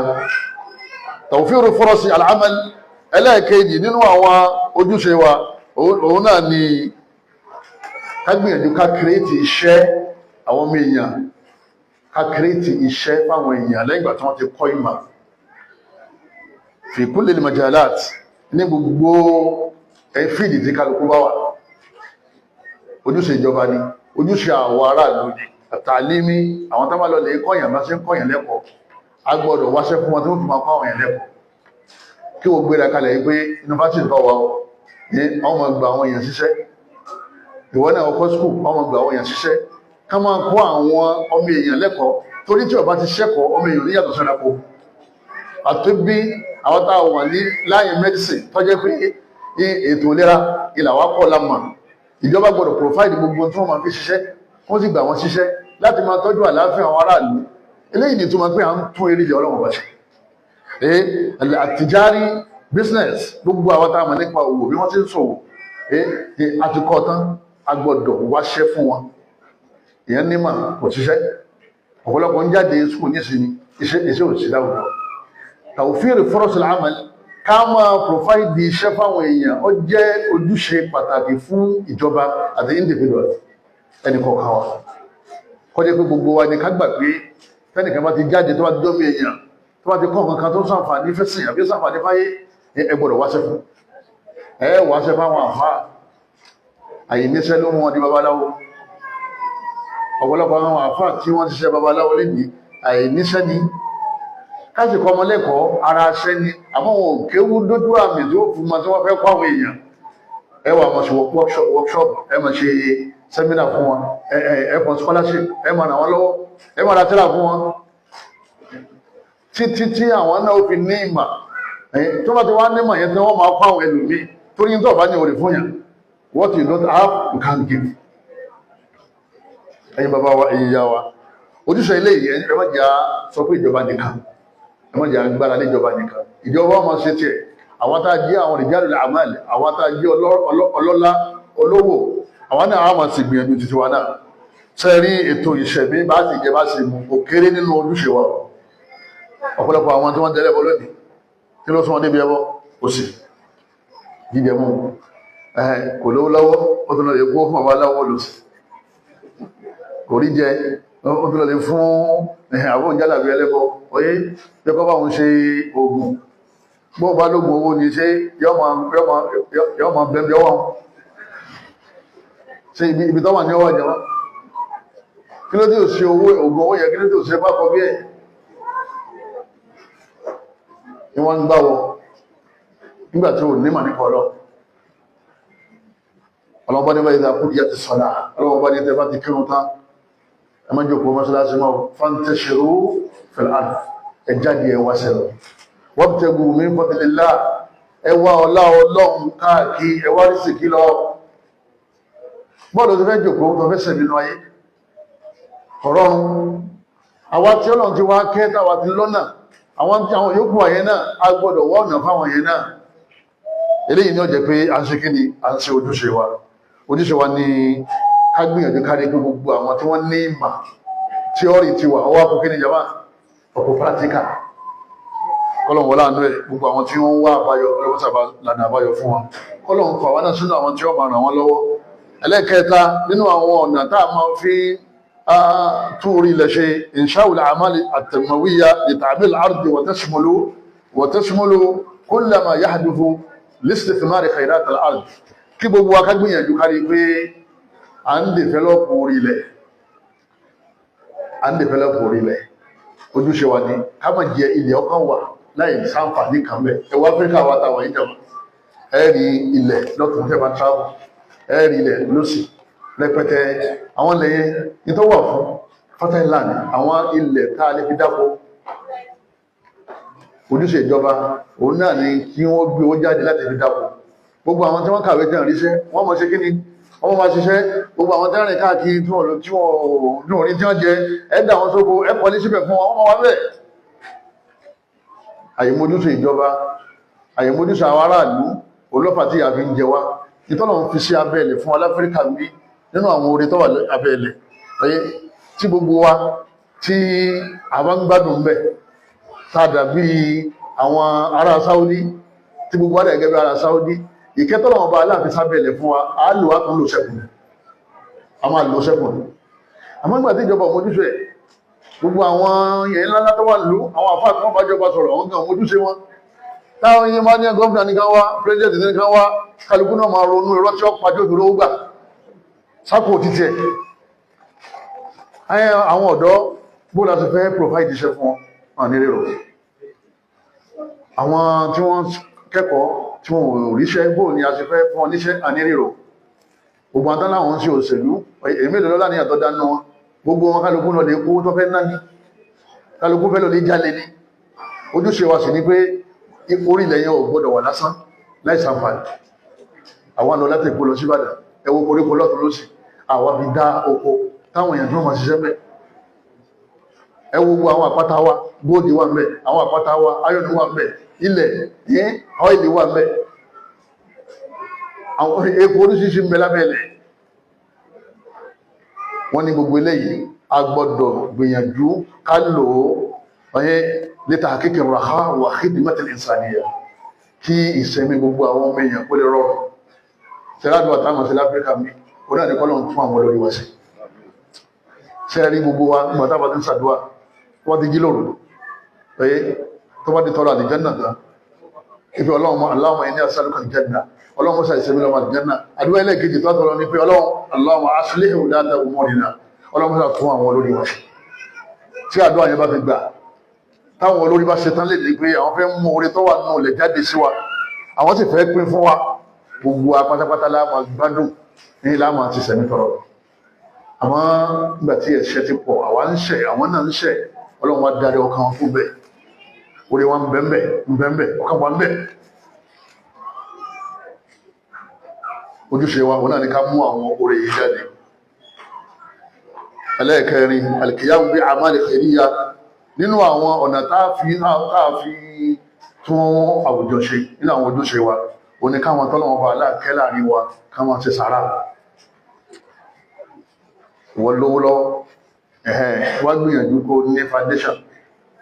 توفير فرص العمل, ẹlẹ́ẹ̀kejì nínú àwọn ojúṣe wa, òun náà ni ká gbìyànjú ká create iṣẹ́ àwọn ọmọ èèyàn, ká create iṣẹ́ fáwọn èèyàn lẹ́yìn ìgbà tí wọ́n ti kọ́ ìmọ̀ في كل المجالات, ní gbogbo field tí kálukú bá wà. Ojúṣe ìjọba ni, ojúṣe àwọn aráàlú ni. Àtàlímí, àwọn tó bá lọ lè kọ́yàn bá ṣe ń kọ́yàn lẹ́kọ̀ọ́, a gbọ́dọ̀ wáṣẹ́ fún wọn tí wọ́n fi máa kọ́ àwọn èèyàn lẹ́kọ̀ọ́. Kí wọ́n gbéra kalẹ̀ yìí pé yunifásitì tó wà ó ní àwọn ọmọ gba àwọn èèyàn ṣiṣẹ́. Ìwọ náà ọkọ̀ school, àwọn ọmọ gba àwọn èèyàn ṣiṣẹ́, ká máa kọ́ àwọn ọmọ èèyàn lẹ́kọ̀ọ́, torí tí ó bá ti ṣẹ́kọ̀ọ́, ọmọ èèyàn níyàtọ̀ sẹ́nako. Àti bí àwọn tá a wà ní láyé medicine, tó jẹ́ pé ètò ìlera ìlà wa kọ́ la mọ̀, ìjọba gbọ́dọ̀ provide gbogbo tí wọ́n máa fi ṣiṣẹ́, wọ́n sì gbà wọ́n ṣiṣẹ́ láti máa tọ́jú àlàáfíà àwọn aráàlú. Eléyìí ni túmọ̀ pé à ń tún eré ìjà Ọlọ́run bá ṣe. Àtìjárí, business, gbogbo àwọn tá a mọ̀ nípa òwò, bí wọ́n ti ń ṣòwò àti kọ́ tán, a gbọ́dọ̀ wáṣẹ́ fún wọn. Èèyàn nímọ̀, kò ṣiṣẹ́. Ọ̀pọ̀lọpọ̀ ń jáde school nísìnyí, iṣẹ́ ò sí láwùjọ. توفير فرص العمل, ká máa provide iṣẹ́ fáwọn èèyàn, ó jẹ́ ojúṣe pàtàkì fún ìjọba àti individual ẹnì kọ̀ọ̀kan wa. Kọjá pé gbogbo wa ni ká gbà pé tẹ́nìkan bá ti jáde, tó bá ti dọ́mọ èèyàn, tó bá ti kọ́ nǹkan kan tó ń ṣàǹfààní fẹ́sìn àbí ṣàǹfààní fáyé, ẹ gbọ́dọ̀ wáṣẹ́ fún. Ẹ wáṣẹ́ fáwọn àfáà. Àyíníṣẹ́ ló mú wọn di babaláwo. Ọ̀pọ̀lọpọ̀ àwọn àfáà tí wọ́n ti ṣe babaláwo lẹ́ni, àìníṣẹ́ ni. Káṣì kọ́ ọmọ lẹ́kọ̀ọ́, ara ṣẹ́ ni, àmọ́ wọn ò kéwú dójú àmì tí ó fún wọn tí wọ́n fẹ́ kọ́ àwọn èèyàn. Ẹ wà máa ṣe workshop, ẹ máa ṣe seminar fún wọn, ẹ fún scholarship, ẹ máa ràn wọ́n lọ́wọ́, ẹ máa ra tírà fún wọn, títí tí àwọn náà fi ní ìmọ̀. Tó bá ti wá nímọ̀ yẹn, tí wọ́n máa kọ́ àwọn ẹlòmíì, torí tó bá ní orí fún yàn, what you don't have, you can't give. Ẹ̀yin bàbá wa, ẹ̀yin ìyá wa, ojúṣe ilé yìí, ẹ má jà sọ pé ìjọba nìkan, ẹ má jà agbára lé ìjọba nìkan. Ìjọba ọmọ ṣe tiẹ̀. Àwọn tá a jẹ́ àwọn رجال الأعمال, àwọn tá a jẹ́ ọlọ́lá, olówó, àwọn náà á máa sì gbìyànjú títí wa náà. Sẹ́rí ètò ìṣẹ̀mí, bá ti jẹ bá ṣe mú, kò kéré nínú ojúṣe wa. Ọ̀pọ̀lọpọ̀ àwọn tí wọ́n tẹ́lẹ̀ bọ́ lónìí, kí ló sún wọn débi ẹbọ? Òsì, jíjẹ mú, kò lówó lọ́wọ́, ó tún lọ lè kó fún babaláwo lòsì. Kò rí jẹ, ó tún lọ lè fún àwọn òǹjálàbí ẹlẹ́bọ oyé bí kọ́ bá wọn ṣe oògùn. Bó bá lóògùn owó ni, ṣé yọ́ máa bẹ́ẹ̀ bí ọwọ́ ṣe ibi tó wà ní ọwọ́ ìjọba? Kí ló dé ò ṣe owó oògùn owó yẹ? Kí ló dé ò ṣe bá kọ bí ẹ̀ ní wọ́n ń gbá wọ nígbà tí ò nímọ̀ nípa ọlọ́ ọlọ́bá ní báyìí kú díẹ̀ ti sọ̀dá. Ọlọ́bá ní tẹ́ bá ti kírun tán, ẹ má jókòó mọ́ṣáláṣí mọ́. فانتشروا في الأرض, ẹ jáde, ẹ wá sẹ́rọ̀. وابتغوا من فضل الله, ẹ wá ọlá Ọlọ́run káàkiri, ẹ wá rísìkí lọ. Bọ́ọ̀lù tó fẹ́ jòkó tó fẹ́ sẹ̀mí nínú ayé ọ̀rọ̀run, àwa tí Ọlọ́run ti wá kẹ́, táwa ti lọ́nà, àwọn tí àwọn yòókù àyẹ náà, a gbọ́dọ̀ wá ọ̀nà fáwọn yẹn náà. Eléyìí ní ó jẹ́ pé à ń ṣe kí ni, à ń ṣe ojúṣe wa. Ojúṣe wa ni ká gbìyànjú kárí pé gbogbo àwọn tí wọ́n ní ìmọ̀, theory ti wà, ọwọ́ akókè ní ìjọba ọ̀pọ̀ practical. Kọ́lọ̀n wọlá àánú ẹ̀, gbogbo àwọn tí wọ́n ń wá àbáyọ, ọlọ́wọ́ sábà lànà àbáyọ fún wọn. Kọ́lọ̀n kọ̀ àwọn náà sínú àwọn tí wọ́n máa ràn wọ́n lọ́wọ́. Ẹlẹ́kẹta nínú àwọn ọ̀nà tá a máa fi tún orí ilẹ̀ ṣe, إنشاء الأعمال التنموية لتعمير الأرض وتشمل كل ما يهدف Listithmari khairat al-ard, kí gbogbo wa ká gbìyànjú kárí pé à ń dìfẹ́lọ́pù orílẹ̀, à ń dìfẹ́lọ́pù orílẹ̀. Ojúṣe wa ni ká má jẹ ilẹ̀ ọkàn wà láì sáǹfààní kan bẹ́ẹ̀. Ẹ wọ Áfíríkà wa táwọn yìí jọba, ẹ rí ilẹ̀ lọ́tún tẹ́ bá travel, ẹ rí ilẹ̀ lọ́sì rẹpẹtẹ. Àwọn ilẹ̀ yẹn ní tó wà fún fertile land, àwọn ilẹ̀ tá a lè fi dáko. Ojúṣe ìjọba òun náà ni kí wọ́n gbé owó jáde láti fi dáko. Gbogbo àwọn tí wọ́n kàwé tí wọ́n ríṣẹ́, wọ́n mọ̀ ṣe kí ni wọ́n máa ṣiṣẹ́. Gbogbo àwọn tí wọ́n rìn káàkiri tí wọ́n tí wọ́n rí tí wọ́n jẹ, ẹ dà wọ́n sóko, ẹ kọ́lé síbẹ̀ fún wọn, wọ́n máa wá bẹ́ẹ̀. Àyèmójútó ìjọba, àyèmójútó àwọn aráàlú olófà tí ìyà fi ń jẹ wá. Ìtọ́nà ń fi sí abẹ́ẹ̀lẹ̀ fún aláfíríkà ń bí nínú àwọn oore tó wà abẹ́ẹ̀lẹ̀ ọyẹ tí gbogbo wa tí a bá ń gbádùn bẹ̀, tá a dàbí àwọn ará Saudi, tí gbogbo wa dà gẹ́gẹ́ bí ará Saudi. Ìkẹ́tọ́nà ọba aláàfin sábẹ́ẹ̀lẹ̀ fún wa, á lò á tún lò sẹ́kùn, a máa lò sẹ́kùn. Àmọ́ nígbà tí ìjọba mójútó ẹ̀, gbogbo àwọn yẹn ńlá ńlá tó wà lù, àwọn àfáà tí wọ́n bá jọba sọ̀rọ̀, àwọn gan mójúṣe wọn. Táwọn yẹn bá ní gómìnà nìkan wá, pírẹsidẹ̀ntì nìkan wá, kálukú náà máa ronú irọ́ tí ó pàjọ́ òdòdó gbà sápò títí ẹ̀. Àwọn ọ̀dọ́ bó láti fẹ́ provide iṣẹ́ fún wọn ní rírò. Àwọn tí wọ́n kẹ́kọ̀ọ́ tí wọ́n ò ríṣẹ́, bó ni a ṣe fẹ́ fún wọn níṣẹ́ àní rírò. Gbogbo àwọn táwọn ń ṣe òṣèlú, èmi lọ́lá lọ́lá ní àtọ́ dáná wọn. Gbogbo wọn kálukú lọ lè kó tó fẹ́ náà ní, kálukú fẹ́ lọ lè jalè ní. Ojúṣe wa sì ni pé orílẹ̀ yẹn ò gbọ́dọ̀ wà lásán láì sàǹfààní. Àwọn lọ láti Èkó lọ sí Ìbàdàn, ẹ wo koríko lọ́tún lọ́sì, àwa fi dá oko táwọn èèyàn tó máa ṣiṣẹ́ mẹ́. Ẹ wo gbogbo àwọn àpáta wa, góòdì wà ńbẹ̀, àwọn àpáta wa, ayọ̀nù wà ńbẹ̀, ilẹ̀ yẹn ọ́ìlì wà ńbẹ̀, àwọn epo oríṣiríṣi ń bẹ lábẹ́lẹ̀. Wọ́n ní gbogbo eléyìí a gbọ́dọ̀ gbìyànjú ká lò ó ọyẹ́ létà kékeré raha wà khidmatil insaniya, kí ìsẹ̀mí gbogbo àwọn ọmọ èèyàn kó lè rọrùn. Sẹ́rádùn àtàwọn sí láfíríkà mi, ó náà ní kọ́lọ̀ ń tún àwọn olórí wa sí. Sẹ́rí gbogbo wa nígbà táwọn ti ń ṣàdúrà, wọ́n ti jí lóru ọyẹ́ tó bá ti tọrọ àlìjánà tán, ìfẹ́ Ọlọ́run, Allahumma inni as'aluka al-janna, Ọlọ́run mọ́sá ìsẹ̀mí lọ́mọ àlìjánà. Àdúrà ẹlẹ́ẹ̀kejì tó tọrọ ní pé Ọlọ́run, Allahumma aslih wulata umurina, Ọlọ́run mọ́sá tún àwọn olórí wa sí. Tí àdúrà yẹn bá fi gbà, táwọn olórí bá ṣetán lè ní pé àwọn fẹ́ mú oore tó wà nínú ilẹ̀ jáde sí wa, àwọn sì fẹ́ pín fún wa, gbogbo wa pátápátá la máa gbádùn ní la máa ti sẹ̀mí tọrọ. Àmọ́ nígbà tí ẹ̀ṣẹ̀ ti pọ̀, àwa ń ṣẹ̀, àwọn náà ń ṣẹ̀, Ọlọ́run wa darí ọkàn wọn fún bẹ́ẹ̀. Orí wa ń bẹ́ẹ̀ ń bẹ́ẹ̀, ọkàn wa ń bẹ́ẹ̀. Ojúṣe wa òun náà ni ká mú àwọn oore yìí jáde. Ẹlẹ́ẹ̀kẹrin, alkiyamu bí amali khairiyya, nínú àwọn ọ̀nà tá a fi tún àwùjọ ṣe, nínú àwọn ojúṣe wa ó ní káwọn tọ́lọ́wọ́n bá aláàkẹ́ láàrin wa káwọn ṣe sàárà. Wọ́n lówó lọ́wọ́, ẹ̀hẹ́n, wá gbìyànjú kó ní foundation.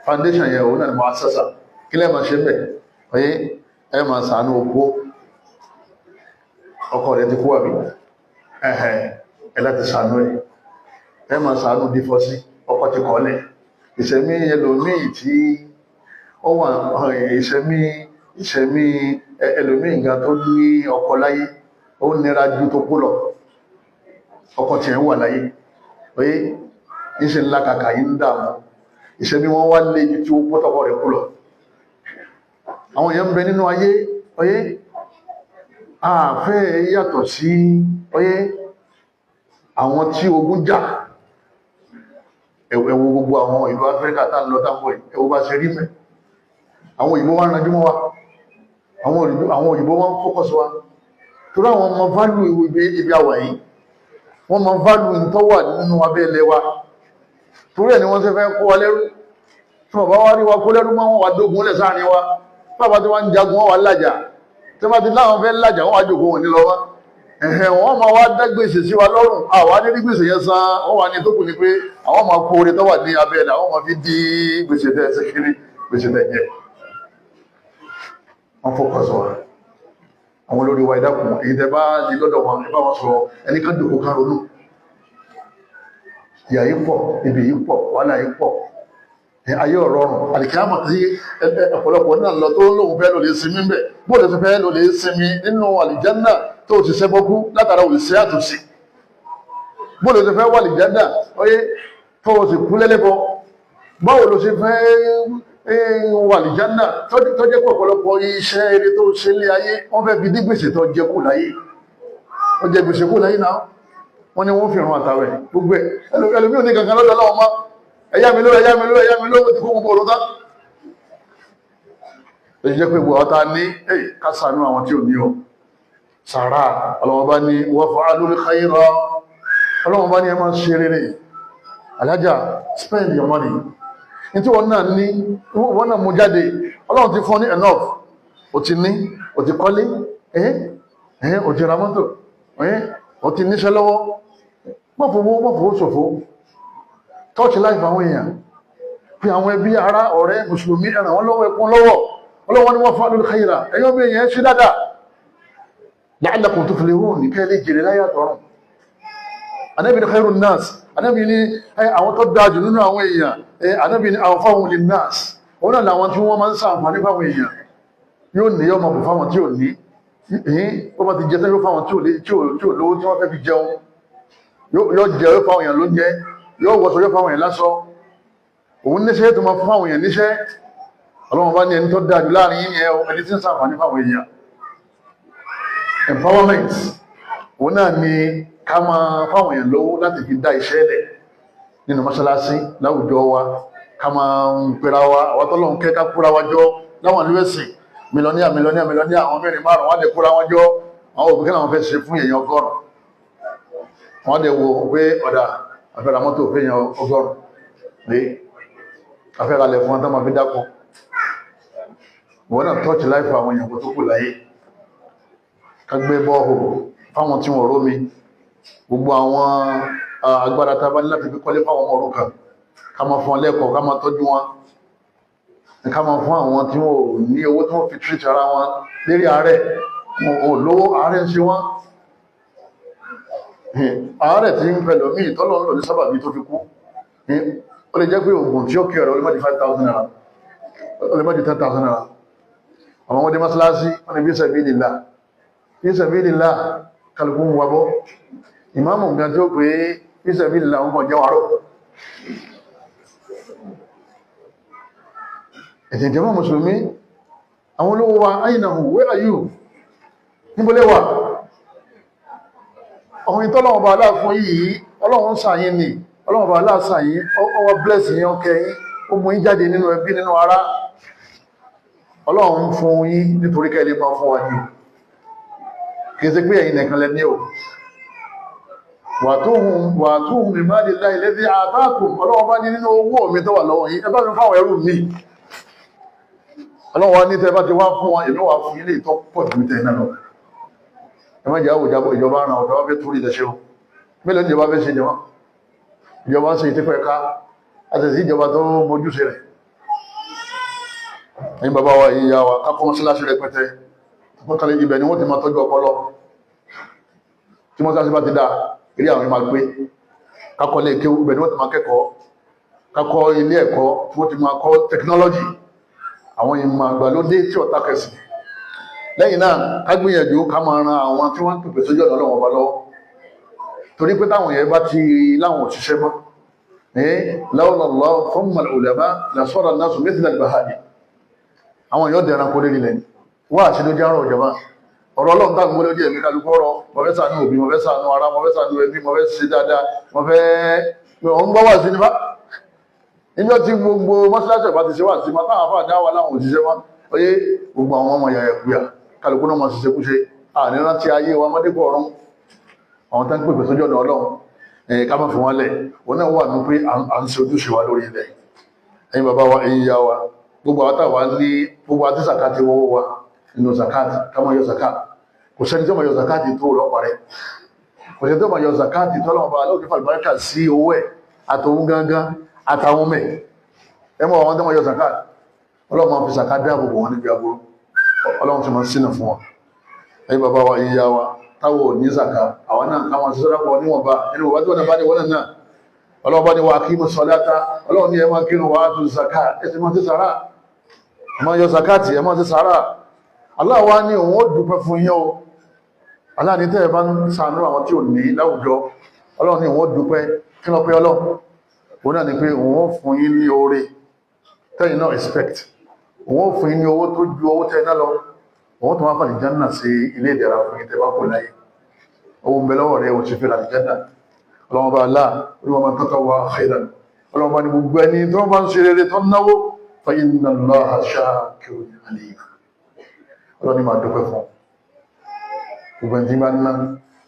Foundation yẹn òun náà ni wọ́n á sàṣà. Kí lẹ́ẹ̀ máa ṣe mẹ́? Ọyẹ́ ẹ máa ṣàánú opó, ọkọ rẹ̀ ti kú àbí, ẹ̀hẹ́n, ẹ láti ṣàánú ẹ̀. Ẹ máa ṣàánú dífọ́sí, ọkọ ti kọ́lẹ̀. Ìṣẹ̀mí ẹlòmíì tí ó wà, ìṣẹ̀mí ẹlòmíì gan tó ní ọkọ láyé, ó nira ju tó kú lọ. Ọkọ tiẹ̀ ń wà láyé, oyé ìṣe ńlá kàkà yìí ń dààmú. Ìṣẹ̀mí wọn wá lé ju tí ó pọ́ tọkọ rẹ̀ kú lọ. Àwọn èèyàn ń bẹ nínú ayé, oyé àfẹ́ yàtọ̀ sí oyé àwọn tí ogun jà. Ẹ wo gbogbo àwọn ìlú Áfíríkà tá ń lọ táwọn ẹ̀, ẹ wo bá ṣe rí mẹ́. Àwọn òyìnbó wá ń ranjú mọ́ wa, àwọn òyìnbó wá ń fókọ̀sì wa, torí àwọn ọmọ válù ibi àwà yìí, wọ́n mọ válù tó wà nínú abẹ́lẹ̀ wa. Torí ẹ̀ ni wọ́n ṣe fẹ́ kó wa lẹ́rú. Tí wọ́n bá wá rí wa kó lẹ́rú mọ́, wọn wá dógun lẹ̀ sáàrin wa. Bàbá tí wọ́n ń jagun, wọ́n wá lájà. Tí wọ́n bá ti láwọn fẹ́ lájà, wọ́n wá jòkó wọn ní lọ́wọ́. Ẹ̀hẹ̀n, wọ́n máa wá dá gbèsè sí wa lọ́rùn, àwa ní rí gbèsè yẹn san. Wọ́n wà ní tó kù ni pé àwọn máa kó oore tó wà ní abẹ́ ẹ̀, àwọn máa fi dí gbèsè tẹ̀ ṣe kiri, gbèsè tẹ̀ jẹ. Wọ́n fọkàn sọ wa. Àwọn olórí wa, ìdákun, èyí tẹ bá ní lọ́dọ̀ wọn, ẹ bá wọn sọ̀rọ̀, ẹni kan dòkó kan ronú. Ìyà yìí pọ̀, ibi yìí pọ̀, wàhálà yìí pọ̀. Ayé ọ̀rọ̀rùn àlìkíyàmọ̀ tí ọ̀pọ̀lọpọ̀ náà lọ tó lóun fẹ́ lò lè sinmi bẹ̀. Bó lè fẹ́ lò lè sinmi nínú àlìjánà tó ti sẹ́bọ́kú látara òṣìṣẹ́ àtúnṣe. Bó lè fẹ́ wà àlìjánà oyé tó ti kú lẹ́lẹ́bọ. Báwo ló ṣe fẹ́ wà àlìjánà tó jẹ́ pé ọ̀pọ̀lọpọ̀ iṣẹ́ eré tó ṣe lé ayé wọ́n fẹ́ fi dí gbèsè tó jẹ kù láyé. Ó jẹ gbèsè kù láyé náà. Wọ́n ní wọ́n fi ràn àtàwẹ̀ gbogbo ẹ̀. Ẹlòmíì ò ní kankan lọ́dọ̀ Ọlọ́run mọ́. Ẹ̀yà mi lówó, ẹ̀yà mi lówó, ẹ̀yà mi lówó, ti kó gbogbo ọ̀rọ̀ tán. Èyí jẹ́ pé gbogbo ọ̀tá ní èyí ká ṣàánú àwọn tí ò ní o. Sàrà, Ọlọ́run bá ní wa fa'alul khayra. Ọlọ́run bá ní ẹ máa ṣe rere. Alájà, spend your money. Ní tí wọ́n náà ní, wọ́n náà mú jáde. Ọlọ́run ti fún ọ ní enough. O ti ní, o ti kọ́lé, o ti ra mọ́tò, o ti níṣẹ́ lọ́wọ́. Má fowó ṣòfò. Touch life àwọn èèyàn, pé àwọn ẹbí, ará, ọ̀rẹ́ mùsùlùmí, ẹ̀ràn wọn lọ́wọ́, ẹkún lọ́wọ́. Ọlọ́wọ́ ni wọ́n fún alul khayra, ẹ̀yọ́ bí èèyàn ṣe dáadáa, la'allakum tuflihun, ní kẹ́ lè jèrè láyé àtọ̀run. Anábì ní khairun nas, anábì ní àwọn tó dájú nínú àwọn èèyàn, anábì ní anfa'uhum lin nas, òun náà làwọn tí wọ́n máa ń sàǹfààní fáwọn èèyàn. Yóò ní yóò máa bù fáwọn tí ò ní, ó bá ti jẹ tán, yóò fáwọn tí ò lówó tí wọ́n fẹ́ fi jẹun, yóò jẹ, yóò fáwọn èèyàn lóúnjẹ, yóò wọṣọ, yóò fáwọn èèyàn lásọ. Òun níṣẹ́ tó máa fún àwọn èèyàn níṣẹ́. Ọlọ́run bá ní ẹni tó dájú láàrin yín yẹn, ẹni tí ń sàǹfààní fáwọn èèyàn. Empowerment, òun náà ni ká máa fáwọn èèyàn lówó láti fi dá iṣẹ́ lẹ̀ nínú mọ́ṣáláṣí, láwùjọ wa, ká máa ń pera wa, àwọn tọ́lọ́run kẹ́, ká kóra wa jọ láwọn ìlú ẹ̀sìn. Millionaire, millionaire, millionaire, àwọn mẹ́rin márùn-ún wọ́n lè kóra wọn jọ. Àwọn òbí kí làwọn fẹ́ ṣe fún èèyàn 100? Wọ́n lè wo pé ọ̀dà afẹ́ra mọ́tò fẹ́yàn 100 ní afẹ́ra lẹ̀ fún wọn tó máa fi dákun. Wọ́n náà touch life àwọn èèyàn tó kù láyé. Ká gbé borehole fáwọn tí wọ́n rómi. Gbogbo àwọn agbára tá a bá ní láti fi kọ́lé fáwọn ọmọ òrukàn, ká máa fún wọn lẹ́kọ̀ọ́, ká máa tọ́jú wọn, ká máa fún àwọn tí wọ́n ò ní owó tí wọ́n fi treat ara wọn lérí àárẹ̀. Wọn ò lówó, àárẹ̀ ń ṣe wọ́n, àárẹ̀ tí ń pẹ̀lú mí ìtọ́lọ̀ ń lò ní sábàbí tó fi kú. Ó lè jẹ́ pé oògùn tí ó kí ọ̀rọ̀ ó lè má di ₦5,000, ó lè má di ₦10,000. Àwọn ọmọdé mọ́sálásí wọ́n ni fi sabilillah, fi sabilillah, kálukú ń wabọ́. Ìmáàmù nǹkan tí ó pé fi sabilillah ń kàn jẹ́ wàárọ̀. Ẹ̀sìn ìjọba mùsùlùmí, àwọn olówó wa, aynahu, where are you? Níbo lẹ wà? Ọ̀hun ìtọ́lọ́wọ̀n bá aláàfún yìí, Ọlọ́run ṣàyín ni. Ọlọ́run bá aláàṣàyín, ọwọ́ bless yín, ọkẹ́ yín, ó mú yín jáde nínú ẹbí, nínú ará. Ọlọ́run fún yín nítorí kẹ́ lè máa fún wa ní o. Kìí ṣe pé ẹ̀yin nìkan lẹ ní o. Wà tó hùn mi máa lè láì lẹ́bí àbákùn. Ọlọ́run bá ní nínú owó mi tó wà lọ́wọ́ yín, ẹ bá mi fáwọn ẹrú mi. Ọlọ́run wá ní tẹ́ bá ti wá fún wọn, èmi wà fún ilé ìtọ́ pọ̀ ju tẹ̀ náà lọ. Ẹ má jẹ́ àwòjábọ̀. Ìjọba ràn ọ̀dọ́ wá fẹ́ torí ìdẹ̀ṣẹ́ o. Mélòó ní ìjọba fẹ́ ṣe? Ìjọba, ìjọba ń ṣe ìtẹ́fẹ́ ká àti sí ìjọba tó mójúṣe rẹ̀. Ẹ̀yin bàbá wa, ìyá wa, kákọ́ mọ́ṣáláṣí rẹpẹtẹ pọ́kànlẹ̀. Ibẹ̀ ni wọ́n ti máa tọ́jú ọpọlọ. Tí mọ́ṣáláṣí bá ti dá eré, àwọn máa gbé kákọ́ lé kéwú, ibẹ̀ ni wọ́n ti máa kẹ́kọ̀ọ́. Kákọ́ ilé ẹ̀kọ́ tí wọ́n ti máa kọ́ technology, àwọn ìmọ̀ àgbàlódé tí ọ̀tá kẹsì. Lẹ́yìn náà, ká gbìyànjú ká máa ran àwọn tí wọ́n ń pèpè sójú ọ̀nà Ọlọ́run Ọba lọ́wọ́, torí pé táwọn yẹn bá ti láwọn òṣìṣẹ́ mọ́, lawla Allah thumma al-ulama la sara an-nasu mithla al-baha'im. Àwọn èèyàn dẹ̀ran kó lérí lẹ́ni wá àti ló járọ̀ ìjọba. Ọ̀rọ̀ Ọlọ́run tá gbọ́dọ̀ jẹ́ ẹ̀mí kálukú ọ̀rọ̀. Mo fẹ́ ṣàánú òbí, mo fẹ́ ṣàánú ara, mo fẹ́ ṣàánú ẹbí, mo fẹ́ ṣe dáadáa, mo fẹ́ òun gbọ́ wà sí nípa. Níjọ́ tí gbogbo mọ́ṣáláṣí ọ̀bá ti ṣe wà sí ma, táwọn afáà dá wà láwọn òṣìṣẹ́ wọn oyé, gbogbo àwọn ọmọ yàyà kúyà, kálukú náà máa ṣiṣẹ́ kúṣe. Àní rántí ayé wa mọ́dékọ̀ ọ̀run. Àwọn tó ń pèpè sójú ọ̀nà Ọlọ́run, ká má fi wọ́n lẹ̀. Òun náà wà ní pé à ń ṣe ojúṣe wa lórí ilẹ̀. Ẹ̀yin bàbá wa, ẹ̀yin ìyá wa, gbogbo àwọn táwa ní, gbogbo àti zakati wọ́wọ́ wa nínú zakati, ká máa yọ zakati. Kò sẹ́ni tí ó máa yọ zakati tó rọ̀ parẹ́. Kò sẹ́ni tí ó máa yọ zakati tó lọ́wọ́ bá lóòótọ́ fàlùbáríkà sí owó ẹ̀ àtòun gangan àtàwọn mẹ́ ẹ mọ̀. Àwọn tó máa yọ zakati, Ọlọ́run máa fi zakati dáàbò bò wọn níbi aburú. Ọlọ́run ti máa ń sínà fún wọn. Ẹ̀yin bàbá wa, ẹ̀yin ìyá wa, táwọn ò ní zaka, àwọn náà káwọn ṣiṣẹ́ pọ̀ níwọ̀nba nínú ìwádìí wọn bá ní wọn náà. Ọlọ́run bá ní wa aqimu salata, Ọlọ́run ní ẹ máa kírun, wa atu zaka, ẹ sì máa ti sàrà, ẹ máa yọ zakati, ẹ máa ti sàrà. Allah wá ní òun ó dúpẹ́ fún yín o. Allah ní tẹ́ ẹ bá ń ṣàánú àwọn tí ò ní láwùjọ, Ọlọ́run ní òun ó dúpẹ́. Kí ló pé Ọlọ́run? Òun náà ni pé òun ó fún yín ní oore tẹ́yìn náà expect, òun ó fún yín ní owó tó ju owó tẹ́yìn náà lọ, òun tó wá fàlì jánà sí ilé ìdẹ̀ra fún yín tẹ́ bá kò láyé. Owó ń bẹ lọ́wọ́ rẹ̀, o ti fi ràlì jánà. Ọlọ́run bá aláà oníwọ̀n máa tọ́ka wa khairan. Ọlọ́run bá ní gbogbo ẹni tó bá ń ṣe rere, tó náwó, fa inna Allaha shakirun alim. Ọlọ́run ní máa dúpẹ́ fún gbogbo ẹni tí bá ń ná.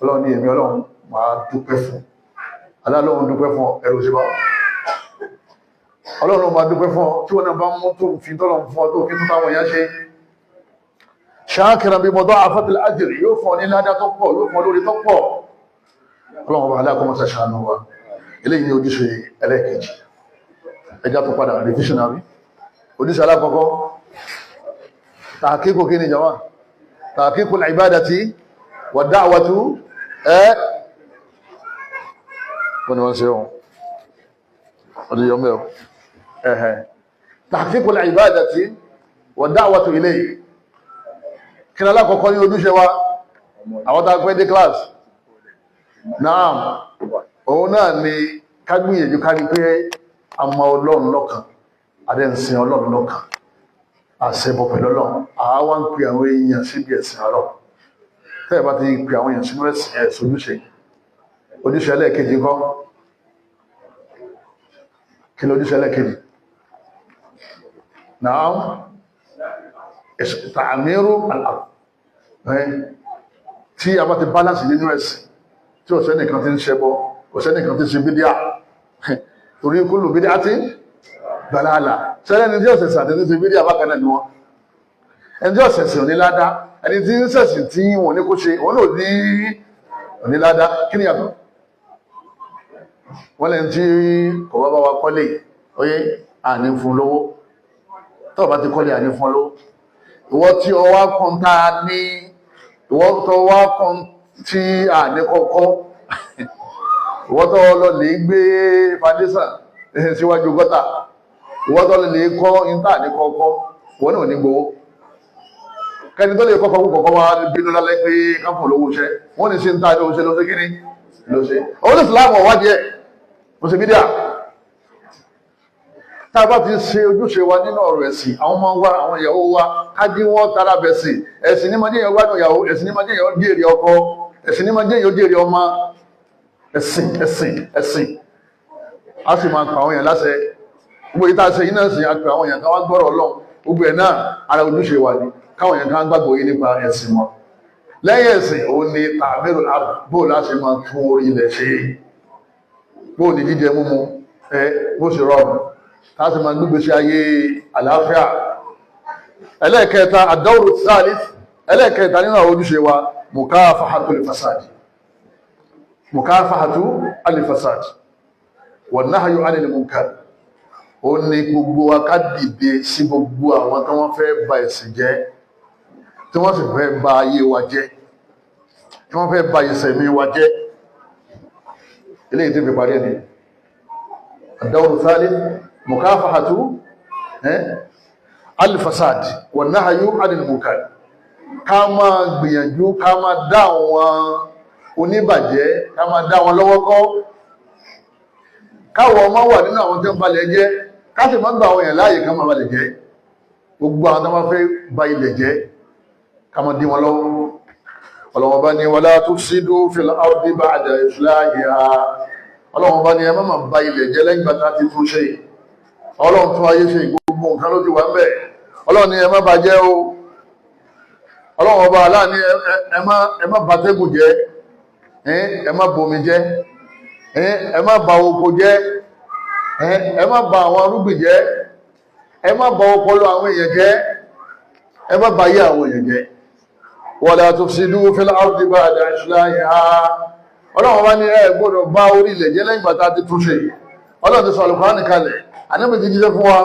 Ọlọ́run ní èmi Ọlọ́run máa dúpẹ́ fún. Aláàlọ́run dúpẹ́ fún ẹrù sí bá Ọlọ́run máa dúpẹ́ fún ọ tí wọ́n náà bá mú tó fi tọ́lọ̀ fún ọ tó fi tó táwọn èèyàn ṣe. Shakiran bí muda'afatil ajri, yóò fún ọ ní ládá tó pọ̀, yóò fún ọ lórí tó pọ̀. Ọlọ́run ọba aláàkọ́mọ́sá ṣàánú wa. Eléyìí ní ojúṣe ẹlẹ́ẹ̀kejì. Ẹjá tó padà revision àbí? Ojúṣe alákọ̀ọ́kọ́, tahqiqu kí ni jama? Tahqiqul ibadati wa da'watu. Ẹ́ wọ́n ni wọ́n ṣe ohun ọdún yọ mẹ́ ẹ̀hẹ̀. Tahqiqul ibadati wa da'watu ilayhi. Kí ni alákọ̀ọ́kọ́ ní ojúṣe wa, àwọn tá a pẹ́ dé class náà? Òun náà ni ká gbìyànjú ká rí pé a mọ Ọlọ́run lọ́kan, adẹ́nsìn Ọlọ́run lọ́kan, àṣẹbọ pẹ̀lú Ọlọ́run, àwa ń pe àwọn èèyàn síbi ẹ̀sìn Ọlọ́run. Tẹ́ẹ̀ bá ti pe àwọn èèyàn sínú ẹ̀sìn, ẹ̀sìn ojúṣe. Ojúṣe ẹlẹ́ẹ̀kejì kọ́, kí ni ojúṣe ẹlẹ́ẹ̀kejì náà? Ta'miru al-ard. Tí a bá ti balance nínú ẹ̀sìn, tí ò sẹ́nìkan ti ń ṣẹbọ, kò sẹ́nìkan ti ń ṣe bídíà, torí kullu bid'atin dalalah. Sẹ́lẹ̀ ní tí ọ̀sẹ̀sẹ̀ àti tí ń ṣe bídíà bákan náà ni wọ́n. Ẹni tí ọ̀sẹ̀sẹ̀ ò ní ládá, ẹni tí ń ṣẹ̀sìn tí wọ́n ní kó ṣe, òun náà ní ò ní ládá. Kí ni yàtọ̀ wọ́n? Lẹ́ni tí kò bá bá wa kọ́lé oyé, àní fún lówó. Tó bá ti kọ́lé, àní fún lówó. Ìwọ tí ọ wá kún tá a ní, ìwọ tó wá kún tí àní kọ́kọ́, ìwọ tó lọ lè gbé foundation síwájú gọ́tà, ìwọ tó lè kọ́ níta ní kọ́kọ́, ìwọ náà ní gbowó. Kẹni tó lè kọ́kọ́ kú kọ́kọ́ wá bínú lálẹ́ pé káfọ̀ lówó iṣẹ́ wọ́n ní sí ń ta ní oṣù lọ́sẹ̀ kíní lọ́sẹ̀ owó ní ìsìlámù ọ̀wádìí ẹ̀ oṣù bídíà. Tá a bá ti ṣe ojúṣe wa nínú ọ̀rọ̀ ẹ̀sìn, àwọn ọmọ wa, àwọn ìyàwó wa, ká jí wọ́n tara bẹ̀ sí ẹ̀sìn. Ní máa jẹ́ èèyàn gbádùn ìyàwó, ẹ̀sìn ní máa jẹ́ èèyàn jèrè ọkọ, ẹ̀sìn ní máa jẹ́ èèyàn jèrè ọmọ. Ẹ̀sìn, ẹ̀sìn, ẹ̀sìn. A sì máa pa àwọn èèyàn láṣẹ. Gbogbo yìí tá a ṣe yìí náà sì, a pè àwọn èèyàn kan wá gbọ́rọ̀ Ọlọ́run. Gbogbo ẹ̀ náà, ara ojúṣe wa ni káwọn èèyàn kan gbàgbọ́ yìí nípa ẹ̀sìn wọn. Lẹ́yìn ẹ̀sìn, òun ni tàbírù bóò láti máa tún orí ilẹ̀ ṣe, bóò ní jíjẹ múmu ẹ bó ṣe rọrùn, láti máa gbígbé sí ayé àlàáfíà. Ẹlẹ́ẹ̀kẹta, ad-dawru thalith, ẹlẹ́ẹ̀kẹta nínú àwọn ojúṣe wa, mukafahatul fasad, mukafahatu al-fasad wan nahyu 'anil munkar. Ó ní gbogbo wa ká dìde sí gbogbo àwọn tí wọ́n fẹ́ ba ẹ̀sìn jẹ́, tí wọ́n sì fẹ́ ba ayé wa jẹ́, tí wọ́n fẹ́ ba ìṣẹ̀mí wa jẹ́. Eléyìí tí fi parí ẹni, ad-dawru thalith, mukafahatu al-fasad wan nahyu 'anil munkar. Ká máa gbìyànjú ká máa dá àwọn oníbàjẹ́, ká máa dá wọn lọ́wọ́ kọ́, káwọn ọmọ wà nínú àwọn tí ń balẹ̀ jẹ́, ká sì máa ń gba àwọn èèyàn láàyè ká máa balẹ̀ jẹ́. Gbogbo àwọn tó máa fẹ́ ba ilẹ̀ jẹ́, ká máa dí wọn lọ́wọ́. Ọlọ́wọ́n bá ní wala tufsidu fil ardi ba'da islahiha. Ọlọ́wọ́n bá ní ẹ má máa ba ilẹ̀ jẹ́ lẹ́yìn bàtà ti tún ṣe. Ọlọ́run tún ayé ṣe, gbogbo nǹkan ló ti wà ń bẹ̀. Ọlọ́run ní ẹ má bàjẹ́ o. Ọlọ́run ọba aláàní ẹ má bàtẹ́gùn jẹ́, ẹ má bomi jẹ́, ẹ má ba oko jẹ́, ẹ má ba àwọn arúgbìn jẹ́, ẹ má ba ọpọlọ àwọn èèyàn jẹ́, ẹ má ba ayé àwọn èèyàn jẹ́. Wala tufsidu fil ardi ba'da islahiha. Ọlọ́run bá ní ẹ gbọ́dọ̀ bá orí ilẹ̀ jẹ́ lẹ́yìn bàtà ti túnṣe. Ọlọ́run ti sọ Al-Qur'an kalẹ̀, Ànábì ti jíṣẹ́ fún wa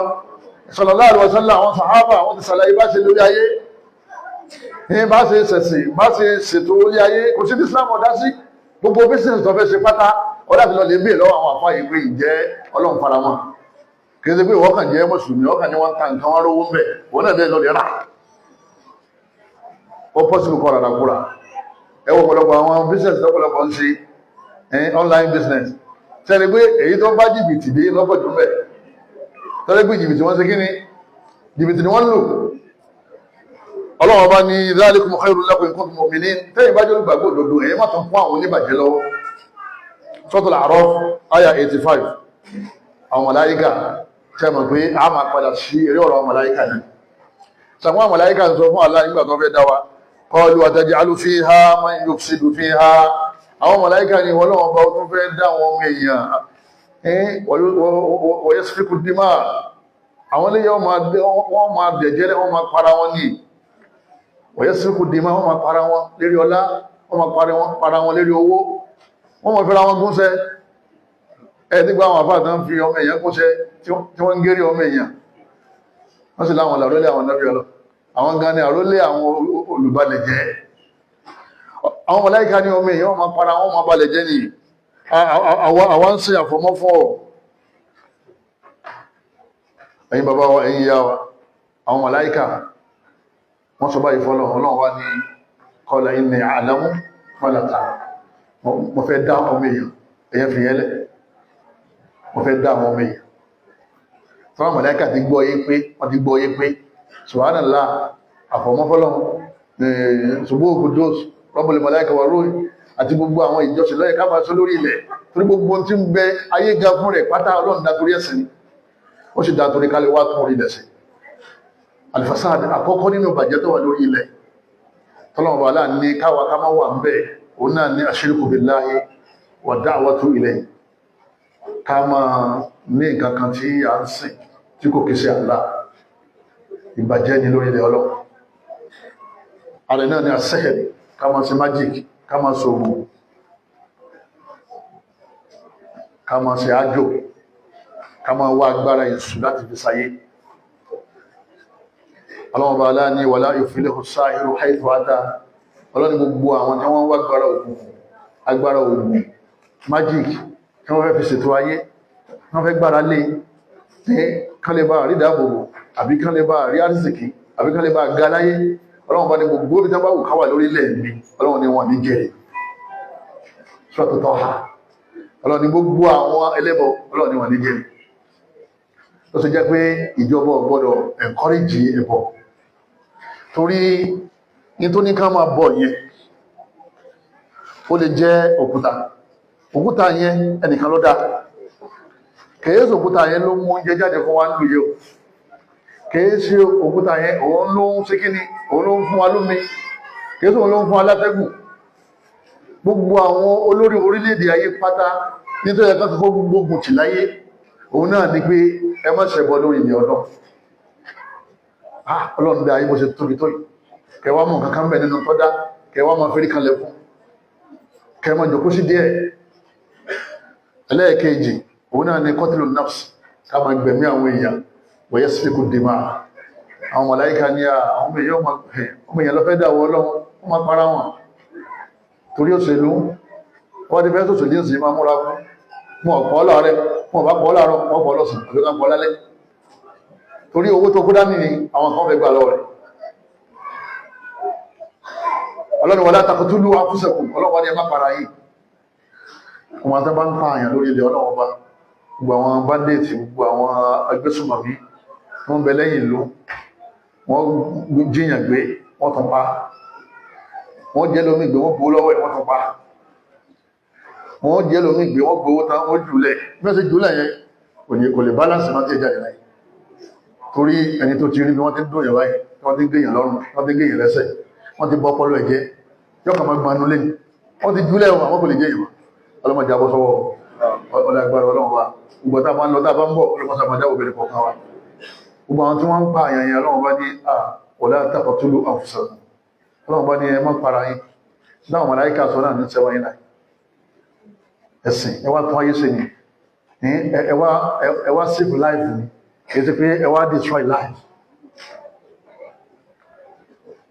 sallallahu alaihi wasallam, àwọn sàhábà àwọn ti sàlàyé bá ṣe lórí ayé ní, bá ṣe ṣẹ̀sìn, bá ṣe ṣètò orí ayé. Kò sí Islam ọ̀dá sí. Gbogbo business tó fẹ́ ṣe pátá, Ó láti lọ lè bèèrè lọ́wọ́ àwọn àfáà yìí pé ìjẹ́ Ọlọ́run faramọ́. Kì í ṣe pé ìwọ kàn jẹ́ mùsùlùmí, ọkàn ní wọ́n ta nǹkan wọn rówó ń bẹ̀, wọ́n náà lè lọ lè rà. Ó pọ́sibú kọ́ rárá kúra. Ẹ wo ọ̀pọ̀lọpọ̀ àwọn business lọ́pọ̀lọpọ̀ ń ṣe online business. Sẹ́ni pé èyí tó bá jìbìtì dé lọ́pọ̀ jù mẹ́. Tọ́lẹ́ pé jìbìtì wọ́n ṣe kí ni? Jìbìtì ni wọ́n lò. Ọlọ́run bá ní dhalikum khairun lakum in kuntum mu'minin. Tẹ́yìn bá jẹ́ olùgbàgbọ́ òdodo, ẹ̀yin má tún fún àwọn oníbàjẹ́ lọ́wọ́. Suratul A'raf, àyà 85. Àwọn màláíkà tẹ́ mọ̀ pé a máa padà sí eré ọ̀rọ̀ àwọn màláíkà ni. Sàwọn àwọn màláíkà ń sọ fún Allah nígbà tó fẹ́ dá wa. Qalu ataj'alu fiha man yufsidu fiha. Àwọn màláíkà ni wọ́n lọ́wọ́ bá tún fẹ́ dá àwọn ọmọ èèyàn. Wa yasfiku dima. Àwọn ilé wọ́n máa dẹ̀jẹ́lẹ̀, wọ́n máa para wọn ní. Wa yasfiku dima, wọ́n máa para wọn lérí ọlá, wọ́n máa para wọn lérí owó, wọ́n máa fẹ́ra wọn gúnṣẹ́. Ẹ nígbà àwọn àfáà tán fi ọmọ èèyàn gúnṣẹ́ tí wọ́n ń gérí ọmọ èèyàn, wọ́n sì láwọn àrólé àwọn nábì ọlọ́, àwọn gan ni àrólé àwọn olùbalẹ̀ jẹ́. Àwọn màláíkà ní ọmọ èèyàn máa para wọn, máa balẹ̀ jẹ́ ni. Àwọn ń ṣe àfọmọ́ fún ọ. Ẹ̀yin bàbá wa, ẹ̀yin ìyá wa, àwọn màláíkà wọ́n sọ báyìí fọ́lọ́. Ọlọ́run wá ní qala inni a'lamu ma la ta'lamun. Mo fẹ́ dá ọmọ èèyàn, èèyàn fi yẹn lẹ̀, mo fẹ́ dá ọmọ èèyàn. Tọ́wọ́n màláíkà ti gbọ́ yé pé wọ́n ti gbọ́ yé pé subhanallah, àfọ̀mọ́fọ́lọ́, subuhu qudus rabbul malaika wa ruh, àti gbogbo àwọn ìjọsìn lọ́yẹ̀ ká máa sọ lórí ilẹ̀, torí gbogbo tí ń bẹ ayé ga fún rẹ̀ pátá, Ọlọ́run dá torí ẹ̀sìn ni, ó sì dá torí kálí wá tún orí ilẹ̀ sí. Alifasad àkọ́kọ́ nínú ìbàjẹ́ tó wà lórí ilẹ̀ tọ́lọ́mọba aláà ní káwa ká má wà ń bẹ̀, òun náà ní ashirku billahi wa da'watu ilayhi, ká máa ní nǹkan kan tí a ń sìn tí kò kí sí Allah. Ìbàjẹ́ ni lórí ilẹ̀ Ọlọ́run. Ààrẹ náà ni asẹ́hẹ̀, ká máa ṣe magic, ká máa ṣògùn, ká máa ṣe ájò, ká máa wá agbára èṣù láti fi sáyé. Ọlọ́run bá aláà ní wala yuflihu sáhírù haythu ata. Ọlọ́run gbogbo àwọn tí wọ́n wá agbára òkùnkùn, agbára ògùn, magic, tí wọ́n fẹ́ fi ṣètò ayé, wọ́n fẹ́ gbára lé ní kán lè bá rí dáàbòbò, àbí kán lè bá rí àrísìkí, àbí kán lè bá ga láyé, Ọlọ́run bá ní gbogbo ibi tí wọ́n bá wù káwà lórí ilẹ̀ mi, Ọlọ́run ní wọn ní jẹ́rìí. Suratu Taha. Ọlọ́run ní gbogbo àwọn ẹlẹ́bọ, Ọlọ́run ní wọn ní jẹ́rìí. Ó sì jẹ́ pé ìjọba ò gbọ́dọ̀ encourage ẹbọ, torí ní tó ní ká máa bọ̀ yẹn, ó lè jẹ́ òkúta. Òkúta yẹn, ẹnìkan ló dá. Kèé òkúta yẹn ló mú oúnjẹ jáde fún wa ń lùyẹ o. Kèé ṣe òkúta yẹn òun ló ń ṣe kíni, òun ló ń fún wa lómi. Kèé ṣe òun ló ń fún wa látẹ́gùn. Gbogbo àwọn olórí orílẹ̀-èdè ayé pátá, nítorí ẹ̀ka kọ́kọ́ gbógun tì láyé, òun náà ni pé ẹ má ṣẹbọ lórí ilẹ̀ Ọlọ́run. Ọlọ́run dá ayé bó ṣe tóbi tó yìí, kẹwàá mọ̀ kankan bẹ̀ nínú tọ́dá, kẹwàá máa fẹ́rí kanlẹ̀ fún, kẹwàá jòkó sí díẹ̀. Ẹlẹ́ẹ̀kejì, òun náà ni kọtìlù nafs, ká máa gbẹ̀mí àwọn èèyàn, wa yasfiku dima. Àwọn màláíkà ní àwọn ọmọ èèyàn lọ́fẹ́ dáwọ́ Ọlọ́run, wọ́n máa para wọn torí òṣèlú. Wọ́n ti fẹ́ sòṣèlú ní ìsìn máa múra fún wọn, ọ̀pọ̀ láàrẹ wọn bá pọ̀ láàárọ̀, wọ́n pọ̀ lọ́sàn, àbí ká pọ̀ lálẹ́, torí owó tó kó dání ni àwọn kan fẹ́ gbà lọ́wọ́ rẹ̀. Ọlọ́run wala taqtulu anfusakum. Ọlọ́run wá ní ẹ má para yìí. Wọn àti bá ń pa àyàn lórí ilẹ̀ Ọlọ́run bá, gbogbo àwọn bandits, gbogbo àwọn agbésùmọ̀mí wọ́n bẹ lẹ́yìn ìlú, wọ́n jíyàn gbé, wọ́n tún pa wọ́n, jẹ́ lómi gbé, wọ́n gbowó lọ́wọ́ ẹ̀, wọ́n tún pa wọ́n, jẹ́ lómi gbé, wọ́n gbowó tán, wọ́n jùlẹ̀. Bí wọ́n ṣe jùlẹ̀ yẹn, kò lè balance máa tẹ̀ jáde láyé, torí ẹni tó ti rí bí wọ́n ti ń dùn yàn báyìí, wọ́n ti ń gbéyàn lọ́rùn, wọ́n ti ń gbéyàn lẹ́sẹ̀, wọ́n ti bọ́ ọpọlọ ẹ̀jẹ̀, yọkàn máa gbanú lẹ́nu. Wọ́n ti jùlẹ̀ wọn, àwọn kò lè jẹ́ ìwọ̀n. Ọlọ́mọdé abọ́ sọ́wọ́ ọlọ́gbàrá Ọlọ́run wa. Gbogbo tá a bá ń lọ, tá a bá ń bọ̀, ọlọ́mọdé àmàdá obìnrin kọ̀ọ̀kan wa. Gbogbo àwọn tí wọ́n ń pa àyàn yẹn, Ọlọ́run bá ní à wala taqtulu anfusakum. Ọlọ́run bá ní ẹ má para yín. Dáwọn màláíkà sọ náà ní sẹ́wọ́n yín láì ẹ̀sìn, ẹ wá tún ayé ṣe ni, ẹ wá save life ni, kì í ṣe pé ẹ wá destroy life.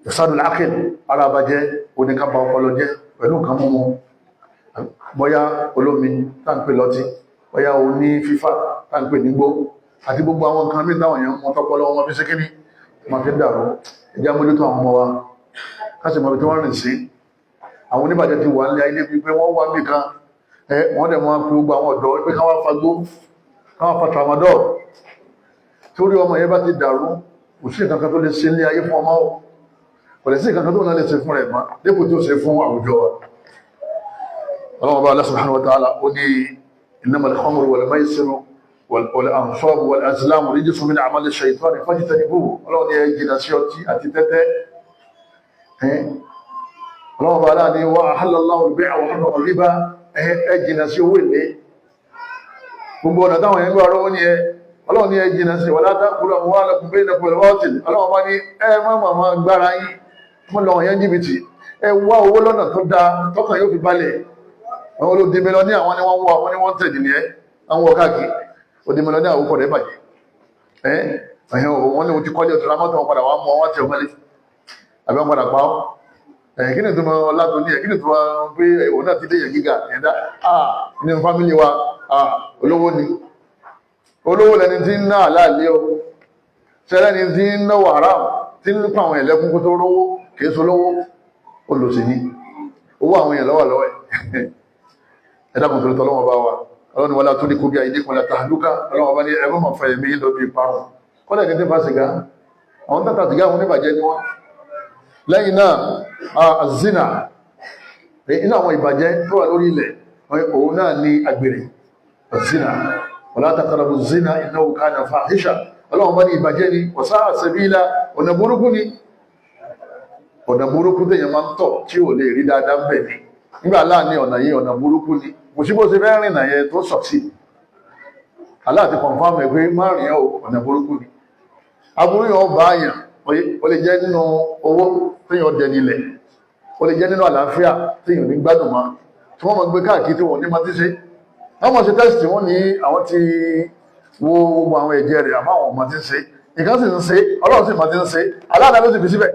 Ìsádùn ákìl ara bàjẹ́, oníkàbà ọpọlọ jẹ́ pẹ̀lú nǹkan mímu. Bóyá olómi tá ń pè lọ́tí, bóyá oní fífà tá ń pè nígbó, àti gbogbo àwọn nǹkan mí táwọn èèyàn mọ́ tọ́pọ́ lọ́wọ́ wọn fi ṣe kíní máa fi dàrú. Ẹjá mójútó àwọn ọmọ wa, káṣí mọ̀ bí tí wọ́n rìn sí. Àwọn oníbàjẹ́ ti wà nílé ayé bíi pé wọ́n wà níbì kan, wọ́n dẹ̀ máa fi gbogbo àwọn ọ̀dọ́ pé káwọn fagbó, káwọn fa tramadol. Torí ọmọ yẹn bá ti dàrú, kò sí nǹkan kan tó lè ṣe nílé ayé fún ọmọ o, kò lè sí nǹkan kan tó náà lè ṣe fún rẹ̀ mọ́ dépò tí ó ṣe fún àwùjọ wa. Ọlọ́run bá Allah subhanahu wa ta'ala ó ní innamal khamru wal maisiru wal ansabu wal azlamu rijsun min amali shaytani fajtanibuhu. Ọlọ́run ní ẹ jìnà sí ọtí àti tẹ́tẹ́. Ọlọ́run bá aláàní wa ahallallahu al-bay'a wa harrama riba. Ẹ jìnà sí owó èlé, gbogbo ọ̀nà táwọn yẹn gbọ́ ọ̀rọ̀ ní ẹ. Ọlọ́run ní ẹ jìnà sí wala ta'kulu amwalakum bainakum bil batil. Ọlọ́run bá ní ẹ má màmá gbára yín mọ́ lọ́wọ́ yẹn jìbìtì, ẹ wá owó lọ́nà tó dáa tọkàn yóò fi balẹ̀. Àwọn olódìmílọ ní àwọn ni wọ́n wọ́, àwọn ni wọ́n tẹ̀dì ní ẹ́, àwọn wọ káàkiri òdìmílọ ní àwòkọ̀ rẹ̀ bàjẹ́. Ẹ́ ẹ̀hìn wọ́n ní o ti kọ́lé ọ̀tún rámọ́tò, wọn padà wà mọ́ wọn tẹ̀ ọmọlé àbí wọn padà pa ọ́. Ẹ̀hìn kí ni tó máa ọlá tó ní ẹ̀, kí ni tó máa pé òun náà ti dé yẹn gíga ẹ̀dá nínú fámìlì wa, olówó ni. Olówó lẹni tí ń ná àláàlé o, sẹ́lẹ́ni tí ń náwó haram, tí ń pa àwọn ẹ̀lẹ́kún kó tó rówó, kìí so lówó, olùsìn ni owó àwọn èèyàn lọ́wọ́ lọ́wọ́ ẹ̀. Ẹ̀dàkùn tó tọ́lọ́wọ́ bá wa, ọlọ́ni wọlá tó ní kó bí àìdí kan látàlúkà. Ọlọ́wọ́ bá ní ẹgbẹ́ mọ̀ fẹ́ mi lọ bí parun kọ́lẹ̀ ní tí fa sìgá, àwọn tàtà sìgá, àwọn oníbàjẹ́ ni wọ́n. Lẹ́yìn náà, azina, inú àwọn ìbàjẹ́ tó wà lórí ilẹ̀, òun náà ní àgbèrè, azina. Wala taqrabu zina innahu kana fahisha. Ọlọ́wọ́ bá ní ìbàjẹ́ ni, wa sa'a sabila, ọ̀nà burúkú ni, ọ̀nà burúkú tèèyàn máa ń tọ̀ tí ò lè rí dáadáa ń bẹ̀ ni. Nígbà láàní ọ̀nà yìí, ọ̀nà burúkú ni, kò sí bó ṣe fẹ́ rìnà yẹn tó sọ̀tì. Allah ti confirm ẹ̀ pé má rìn ọ́, ọ̀nà burúkú ni. Aburú yẹn ó bá àyàn, ó lè jẹ́ nínú owó téèyàn dẹni ilẹ̀, ó lè jẹ́ nínú àlàáfíà téèyàn ní gbádùn mọ́, tí wọ́n máa gbé káàkiri tí wọ́n ní máa ti ṣe. Wọ́n máa ṣe test, wọ́n ní àwọn ti wo gbogbo àwọn ẹ̀jẹ̀ rẹ̀, àmọ́ àwọn ọmọ ti ń ṣe nǹkan sì ń ṣe. Ọlọ́run sì máa ti ń ṣe aláàdá ló sì fi síbẹ̀,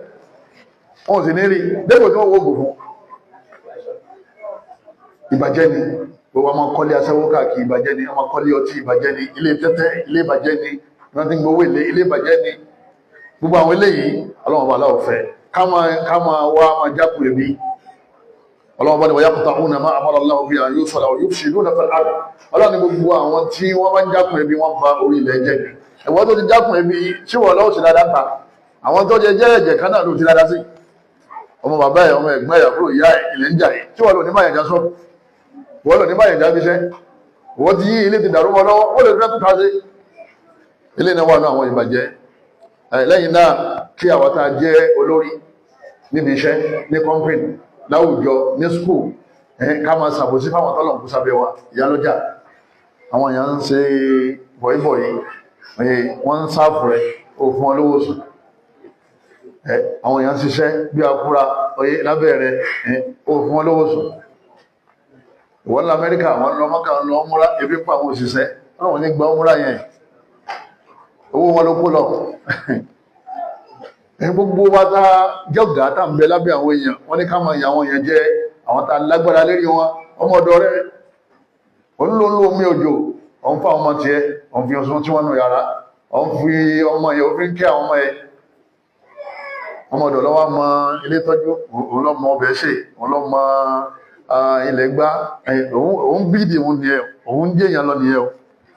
wọn ò sì ní rí dépò tí wọ́n wo oògùn fún. Ìbàjẹ́ ni gbogbo ọmọ kọ́lé aṣẹ́wó káàkiri, ìbàjẹ́ ni. Ọmọ kọ́lé ọtí, ìbàjẹ́ ni. Ilé tẹ́tẹ́, ilé ìbàjẹ́ ni. Wọ́n ti ń gbowó ilé, ilé ìbàjẹ́ ni. Gbogbo àwọn eléyìí, Ọlọ́run bá aláwọ̀ fẹ́ ká máa wá máa jákun ebi. Ọlọ́run bá ní wọ́n yàkùtà òun náà máa amara Allahu bihi an yusala wa yufsiduna fil ard. Ọlọ́run ní gbogbo àwọn tí wọ́n bá ń jákun ebi, wọ́n ba orí ilẹ̀ jẹ́ ni. Ẹ̀wọ́n tó ti jákun ebi tí wọ́n lọ́wọ́ sí dáadáa ta àwọn tó jẹ jẹ́ ẹ̀jẹ̀ kan náà ló ti dáadáa sí ọmọ bàbá ẹ̀, ọmọ ẹ̀gbọ́n ẹ̀, àbúrò ìyá ẹ̀, ilẹ̀ ń jà yìí tí wọ́n lò ní báyẹn já sọ́ọ̀bù, wọ́n lò ní báyẹn já bíṣẹ́. Wọ́n ti yí ilé ti dàrú wọn lọ́wọ́, wọ́n lè fẹ́ tó ká sí ilé náà wà ní àwọn ìbàjẹ́. Lẹ́yìn náà, kí àwọn tá a jẹ́ olórí níbi iṣẹ́, ní company, láwùjọ, ní school, ká máa ṣàbòsí fáwọn tọ́lọ̀ kú sábẹ́ wa. Ìyálọ́jà, àwọn èèyàn ń ṣe bọ̀yìbọ̀yì, wọ́n ń sáàfù rẹ̀, ó fún wọn lówó sùn. Àwọn èèyàn ń ṣiṣẹ́ bí akúra lábẹ́ rẹ̀, ó fún wọn lówó sùn. Ìwọ́n lọ Amẹ́ríkà, wọ́n lọ Mọ́kà, wọ́n lọ ọmúra, ebi pa àwọn òṣìṣẹ́, wọ́n ní gba ọmúra yẹn, owó wọn ló kó lọ. Gbogbo wa tá jọ́gà tá ń bẹ lábẹ́ àwọn èèyàn, wọ́n ní ká máa yà àwọn èèyàn jẹ́ àwọn tá lágbára lérí wọn. Ọmọ ọ̀dọ̀ rẹ̀ onílòlò omi òjò, òun fún àwọn ọmọ tiẹ̀, òun fi ọsùn tí wọ́n nù yàrá, òun fi ọmọ yẹn, òfin kí àwọn ọmọ yẹn. Ọmọ ọ̀dọ̀ lọ́wọ́ mọ ilé tọ́jú, òun lọ́ mọ ọbẹ̀ ṣe, òun lọ́ mọ ilẹ̀ gbá, òun bíìdì òun nìyẹn, òun jẹ́ èèyàn lọ nìyẹn o.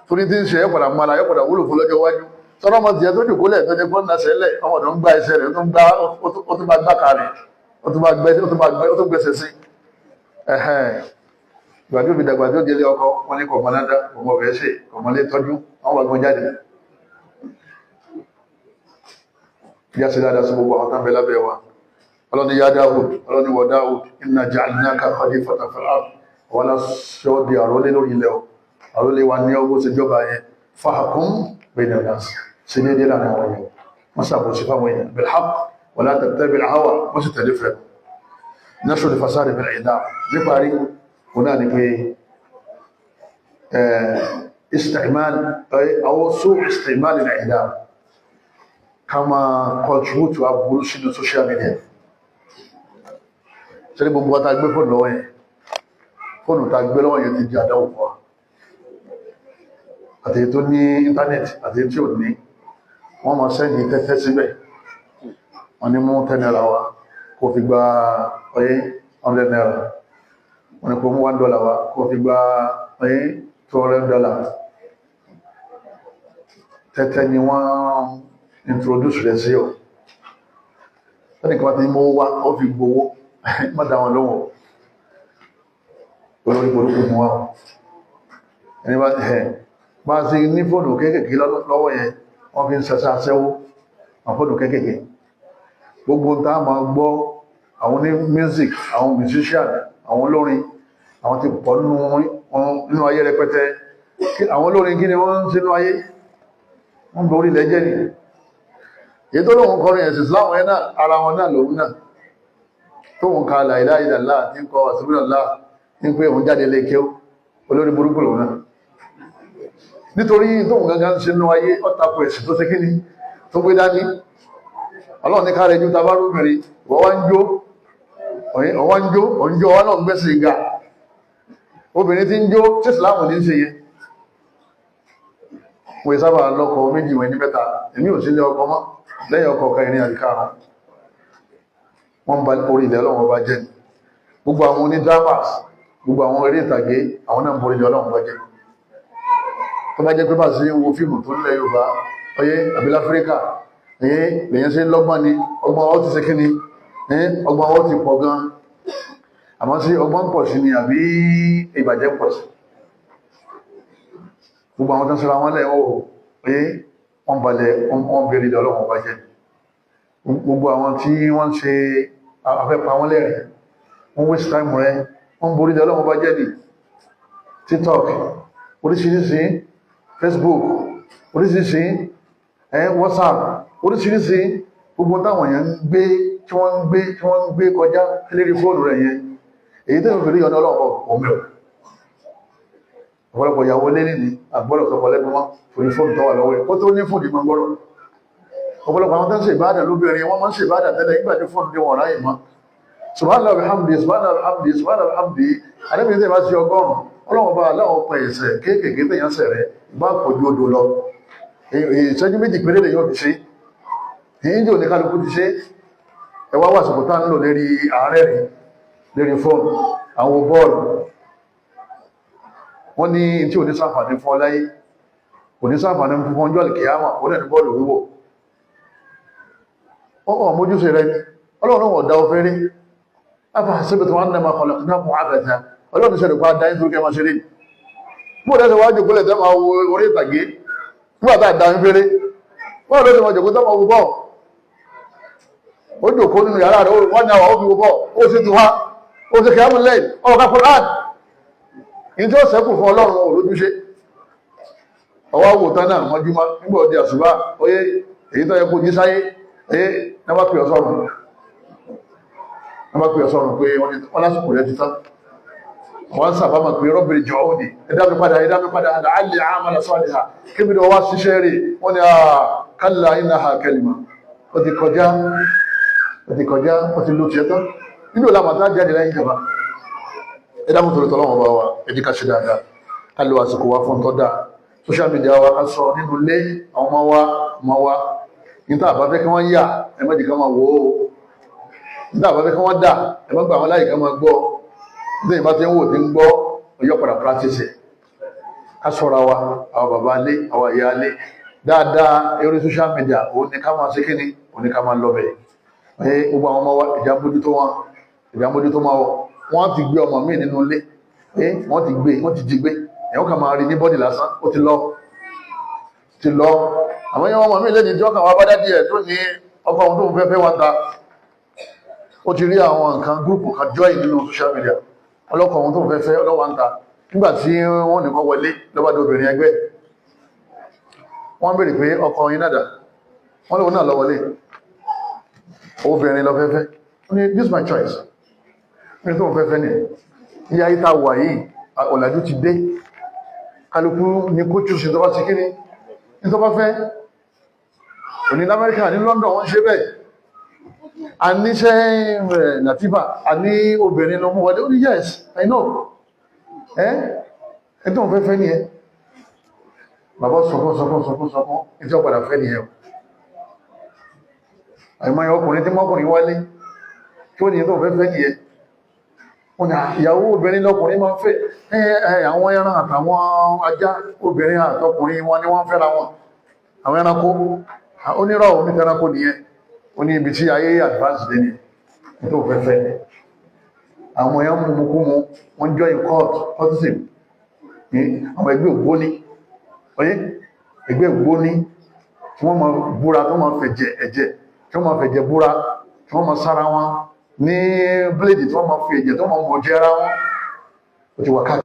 Torí tí ń ṣe ẹ̀ padà mọ́ra, ẹ̀ padà wúlò fún lọ́jọ́ iwájú. Tọ́lọ́ ọmọ tiẹ̀ tó jòkó lẹ̀ tó jẹ́ kó nàṣẹ́ lẹ̀, ọmọ ọ̀dọ̀ ń gbá ẹsẹ̀ rẹ̀, ó tún gbá, ó tún bá gbá ka rẹ̀, ó tún bá gbẹ́, ó tún gbẹ́sẹ̀ sí. Ìgbà tó fi dàgbà tó délé ọkọ, wọn ní kọ̀mọ́ ládá, kọ̀mọ́ ọbẹ̀ ṣe, kọ̀mọ́ lé tọ́jú, wọn wà gbọ́n jáde. Yá sí dáadáa sí gbogbo àwọn tán bẹ lábẹ́ wa. Ọlọ́ni yá Dáwùd, ọlọ́ni wọ Dáwùd, inna ja'alnaka khalifatan fil ard. Wọn lọ sọ di àrólé lórí ilẹ̀ o, àrólé wa ní ọgbó ṣèjọba yẹn. Fahkum bayna nas, ṣe déédéé láàrin àwọn èèyàn, wọ́n ṣàbòsí fáwọn èèyàn, bil haqq wala tattabi' al-hawa, wọ́n sì tẹ̀lé fẹ́. Nashr al-fasad bil i'dam. Níparí, òun náà ni pé isti'mal aw su' isti'mal al-i'dam, ká máa contribute aburú sínú social media. Sẹ́ni gbogbo wa ta gbé fóònù lọ́wọ́ yẹn, Fóònù tá gbé lọ́wọ́ yẹn ti di àdáwò fún wa, àti tó ní íńtánẹ́ẹ̀tì àti tí ò ní. Wọ́n máa send tẹ́tẹ́ síbẹ̀. Wọ́n ní mú 10 naira wá kó fi gba ọyẹ́ 100 naira. Wọ́n ní kó mú $1 wá kó fi gba ọyẹ́ $200. Tẹ́tẹ́ ni wọ́n introduce rẹ̀ sí ọ. Tẹ́nìkan ti mú wá, ó fi gbowó. Má dá wọn lóhùn, olórí burúkú mú wá. Ẹni bá ẹ̀ bá sí ní fóònù kéékèèké lọ́wọ́ yẹn, wọ́n fi ń ṣẹṣẹ́ aṣẹ́wó. Àwọn fóònù kéékèèké, gbogbo tá a máa gbọ́, àwọn ní music, àwọn musician, àwọn olórin, àwọn ti pọ̀ nínú ayé rẹpẹtẹ. Àwọn olórin, kí ni wọ́n ń ṣe nínú ayé? Wọ́n bọ orílẹ̀ jẹ́ ni. Èyí tó lóun kọrin ẹ̀sìn Islam ẹ̀ náà, ara wọn náà lòun náà tóun ka la ilaha illallah tí ń kọ àsìbílọ̀lá ní pé òun jáde lè kéw. Olórí burúkú lòun náà, nítorí tóun gangan ń ṣe nínú ayé ọ̀tàkù ẹ̀sìn tó ṣe kí ni tó gbé dání. Ọlọ́run ní káàrẹ̀ ju tabarúbìnrin, wọ́n wá ń jó, wọ́n ń jó, òun jó, wọ́n náà ń gbẹ́sìn ga. Obìnrin tí ń jó tí Ìsìláàmù ní ń ṣe yẹn, wọ́n sábà lọ́kọ méjì, wọ́n ní mẹ́ta. Èmi ò sílé ọkọ mọ́ lẹ́yìn ọkọ kan ìrìn àríkà. Wọ́n ba orí ilẹ̀ Ọlọ́run ọba jẹ́ ni. Gbogbo àwọn oní dramas, gbogbo àwọn eré ìtàgé, àwọn náà ń borí ilẹ̀ Ọlọ́run ọba jẹ́. Tó bá jẹ́ pé bá sí wo fíìmù tó nílẹ̀ Yorùbá ọyẹ́ àbí láfíríkà ẹ̀yẹ́ lèyàn ṣe ń lọ́gbọ́n ni, ọgbọ́n ọ ti ṣe kí ni, ọgbọ́n ọ ti pọ̀ gan. Àmọ́ sí ọgbọ́n pọ̀ sí ni àbí ìbàjẹ́ pọ̀ sí? Gbogbo àwọn tó ń sọ́ra wọn lẹ̀ ó pé wọ́n balẹ̀, wọ́n bèèrè ilẹ̀ Ọlọ́run ọba jẹ́. Gbogbo àwọn tí wọ́n ń ṣe afẹ́pa wọn lẹ́rìn, wọ́n waste time rẹ, wọ́n borí ilẹ̀ Ọlọ́run ọba jẹ́ ni. TikTok oríṣiríṣi, Facebook oríṣiríṣi, WhatsApp oríṣiríṣi, gbogbo táwọn èèyàn ń gbé, tí wọ́n ń gbé, tí wọ́n ń gbé kọjá lérí fóònù rẹ̀ yẹn, èyí tó ń fi rí ọ̀nà Ọlọ́run ọ̀mẹ́. Ọ̀pọ̀lọpọ̀ ìyàwó lé nìní àgbọ́dọ̀ sọpọ̀ lẹ́nu wọn torí fóònù tó wà lọ́wọ́ ẹ̀. Ó tó ní fóònù ìmọ̀ gbọ́rọ̀. Ọ̀pọ̀lọpọ̀ àwọn tó ń ṣe ìbádà lóbìnrin, wọ́n máa ń ṣe ìbádà tẹ́lẹ̀. Nígbà tí fóònù dé, wọn ráyè mọ́. Subhanallah bihamdi, subhanallah bihamdi, subhanallah bihamdi, àdébìnrin tẹ́ bá ṣe 100, Ọlọ́run bá aláwọ̀ pa ẹ̀ṣẹ̀ kéékèèké tẹ̀yàn sẹ̀ rẹ̀ bá pọ̀ ju odò lọ. Ìṣẹ́jú 2 péré lè yóò fi ṣe èyí jò ní. Kálukú ti ṣe. Ẹ wá wàsùkò tá ń lò lérí ààrẹ rẹ̀ lérí fóònù, àwọn bọ́ọ̀lù. Wọ́n ní tí ò ní ṣàǹfààní fún ọ láyé, kò ní ṣàǹfààní fún ọjọ́ àlùkìyámà, ó lẹ́nu bọ́ọ̀lù wíwò. Ọ̀ọ̀ mójúṣe rẹ ni Ọlọ́run wọ̀n dá ọ fẹ́rẹ́. Afahasibtum annama khalaqnakum abatha. Ọlọ́run ṣe rẹ̀ pa dá nítorí kẹ́ máa ṣeré. Bó lẹ́sẹ̀ wájú kólẹ̀ tẹ́ máa wo orí ìtàgé nígbà tá a dá ń fẹ́rẹ́? Bọ́ọ̀ ló ti máa jòkó tẹ́ máa wo bọ́ọ̀? Ó jòkó nínú yàrá rẹ̀, wọ́n ní àwọn òbí wo bọ́ọ̀. Ó sì ti wá, ó sì kìámù lẹ́yìn ọ̀rọ̀ Quran ní tí ó sẹ́kù fún Ọlọ́run ò lójúṣe. Ọwọ́ wò tán náà mọ́júmọ́ nígbà òdi àṣùbá oyé, èyí tó yẹ kó jí sáyé oyé ní wọ́n pè ọ sọ́run, wọ́n bá pè ọ sọ́run pé wọ́n lásìkò rẹ̀ ti tán. Wọ́n sábà máa pè rọ́bìnrin jọ ọ́ ní ẹ̀dá mi padà, ẹ̀dá mi padà, la'alli a'mala salihan, kébì ni wọ́n wá ṣiṣẹ́ rẹ̀. Wọ́n ní kalla innaha kalima. Ó ti kọjá, ó ti kọjá, ó ti lo tiẹ̀ tán. Nínú ìlànà tá a jáde lẹ́yìn ìjọba, ẹ̀dá mú torí tọ́lọ́wọ́n bá wa. Ẹ̀dí ká ṣe dáadáa, ká lo àsìkò wa fún tọ́ dáa. Social media wa, ká sọ nínú ilé àwọn ọmọ wa, ọmọ wa níta àbá fẹ́ kí wọ́n yà, ẹ má jẹ́ ká máa wò ó. Níta àbá fẹ́ kí wọ́n dà, ẹ má gbà wọ́n láyè ká máa gbọ́. Níta ìbá ti ń wò, ti ń gbọ́, ọjọ́ padà practice ẹ̀. Ká sọ̀rọ̀ wa, àwọn bàbá ilé, àwọn ìyá ilé dáadáa. Eré social media, òun ni ká máa ṣe kíni, òun ni ká máa lọ bẹ̀. Ẹ gbogbo àwọn ọmọ wa, ìjà mójútó wọn, ìjà mójútó máa wọ. Wọ́n ti gbé ọmọ míì nínú ilé, wọ́n ti gbé, wọ́n ti jí gbé. Ẹ̀wọ́n kà máa rí ní body lásán, ó ti lọ, ti lọ. Àmọ́ yẹn, ọmọ mi lẹ́ni tí wọ́n kàn wá bá daddy ẹ̀ tó ní ọkọ ohun tó ń fẹ́ fẹ́ wọn ta. Ó ti rí àwọn nǹkan group kan join nínú social media, ọlọ́kọ̀ ohun tó ń fẹ́ fẹ́ ọlọ́wà ń ta. Nígbà tí wọ́n nìkan wọlé lọ́bàdàn, obìnrin ẹgbẹ́ wọ́n béèrè pé ọkọ yín náà dà? Wọ́n lóun náà lọ wọlé, obìnrin lọ fẹ́fẹ́. Ó ní, "This is my choice." Ní tó ń fẹ́fẹ́ ní ilé ayé tá a wà yìí, ọ̀làjú ti dé. Kálukú ní kó choose tó bá ti kíní ní tó bá fẹ́. Òní ní Amẹ́ríkà, ní London, wọ́n ṣe bẹ́ẹ̀. A níṣẹ́ rẹ̀ Latifa, a ní obìnrin lọ mú wọlé. Ó ní, "Yes, I know." Ẹ́ ẹ́ tó ń fẹ́ fẹ́ nìyẹn. Bàbá sọkún sọkún sọkún sọkún ní tí ó padà fẹ́ nìyẹn o. Àìmọye ọkùnrin tí mọ́kùnrin wálé tí ó ní tó ń fẹ́ fẹ́ nìyẹn. Wọ́n ní ìyàwó obìnrin lọ́kùnrin máa ń fẹ́ àwọn ẹran àtàwọn ajá, obìnrin àtọkùnrin wọn ni wọ́n fẹ́ra wọn. Àwọn ẹranko onírọ̀ onítẹranko nìyẹn. Ó ní ibi tí ayé advance dé ni tó fẹ́ fẹ́. Àwọn èèyàn mú mú kú mu, wọ́n join court, cultism, àwọn ẹgbẹ́ ògbóni, oye, ẹgbẹ́ ògbóni tí wọ́n máa búra, tí wọ́n máa fẹ̀jẹ̀ ẹ̀jẹ̀, tí wọ́n máa fẹ̀jẹ̀ búra, tí wọ́n máa sára wọn ní bíléèdì, tí wọ́n máa fi ẹ̀jẹ̀, tí wọ́n máa mọ̀ jẹ́ ara wọn. Ó ti wà káàkiri.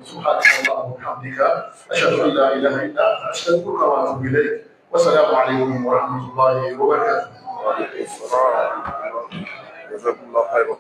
سبحانك اللهم وبحمدك، أشهد أن لا إله إلا أنت، أستغفرك وأتوب إليك، والسلام عليكم ورحمة الله وبركاته.
وعليكم السلام. جزاكم الله خيرا.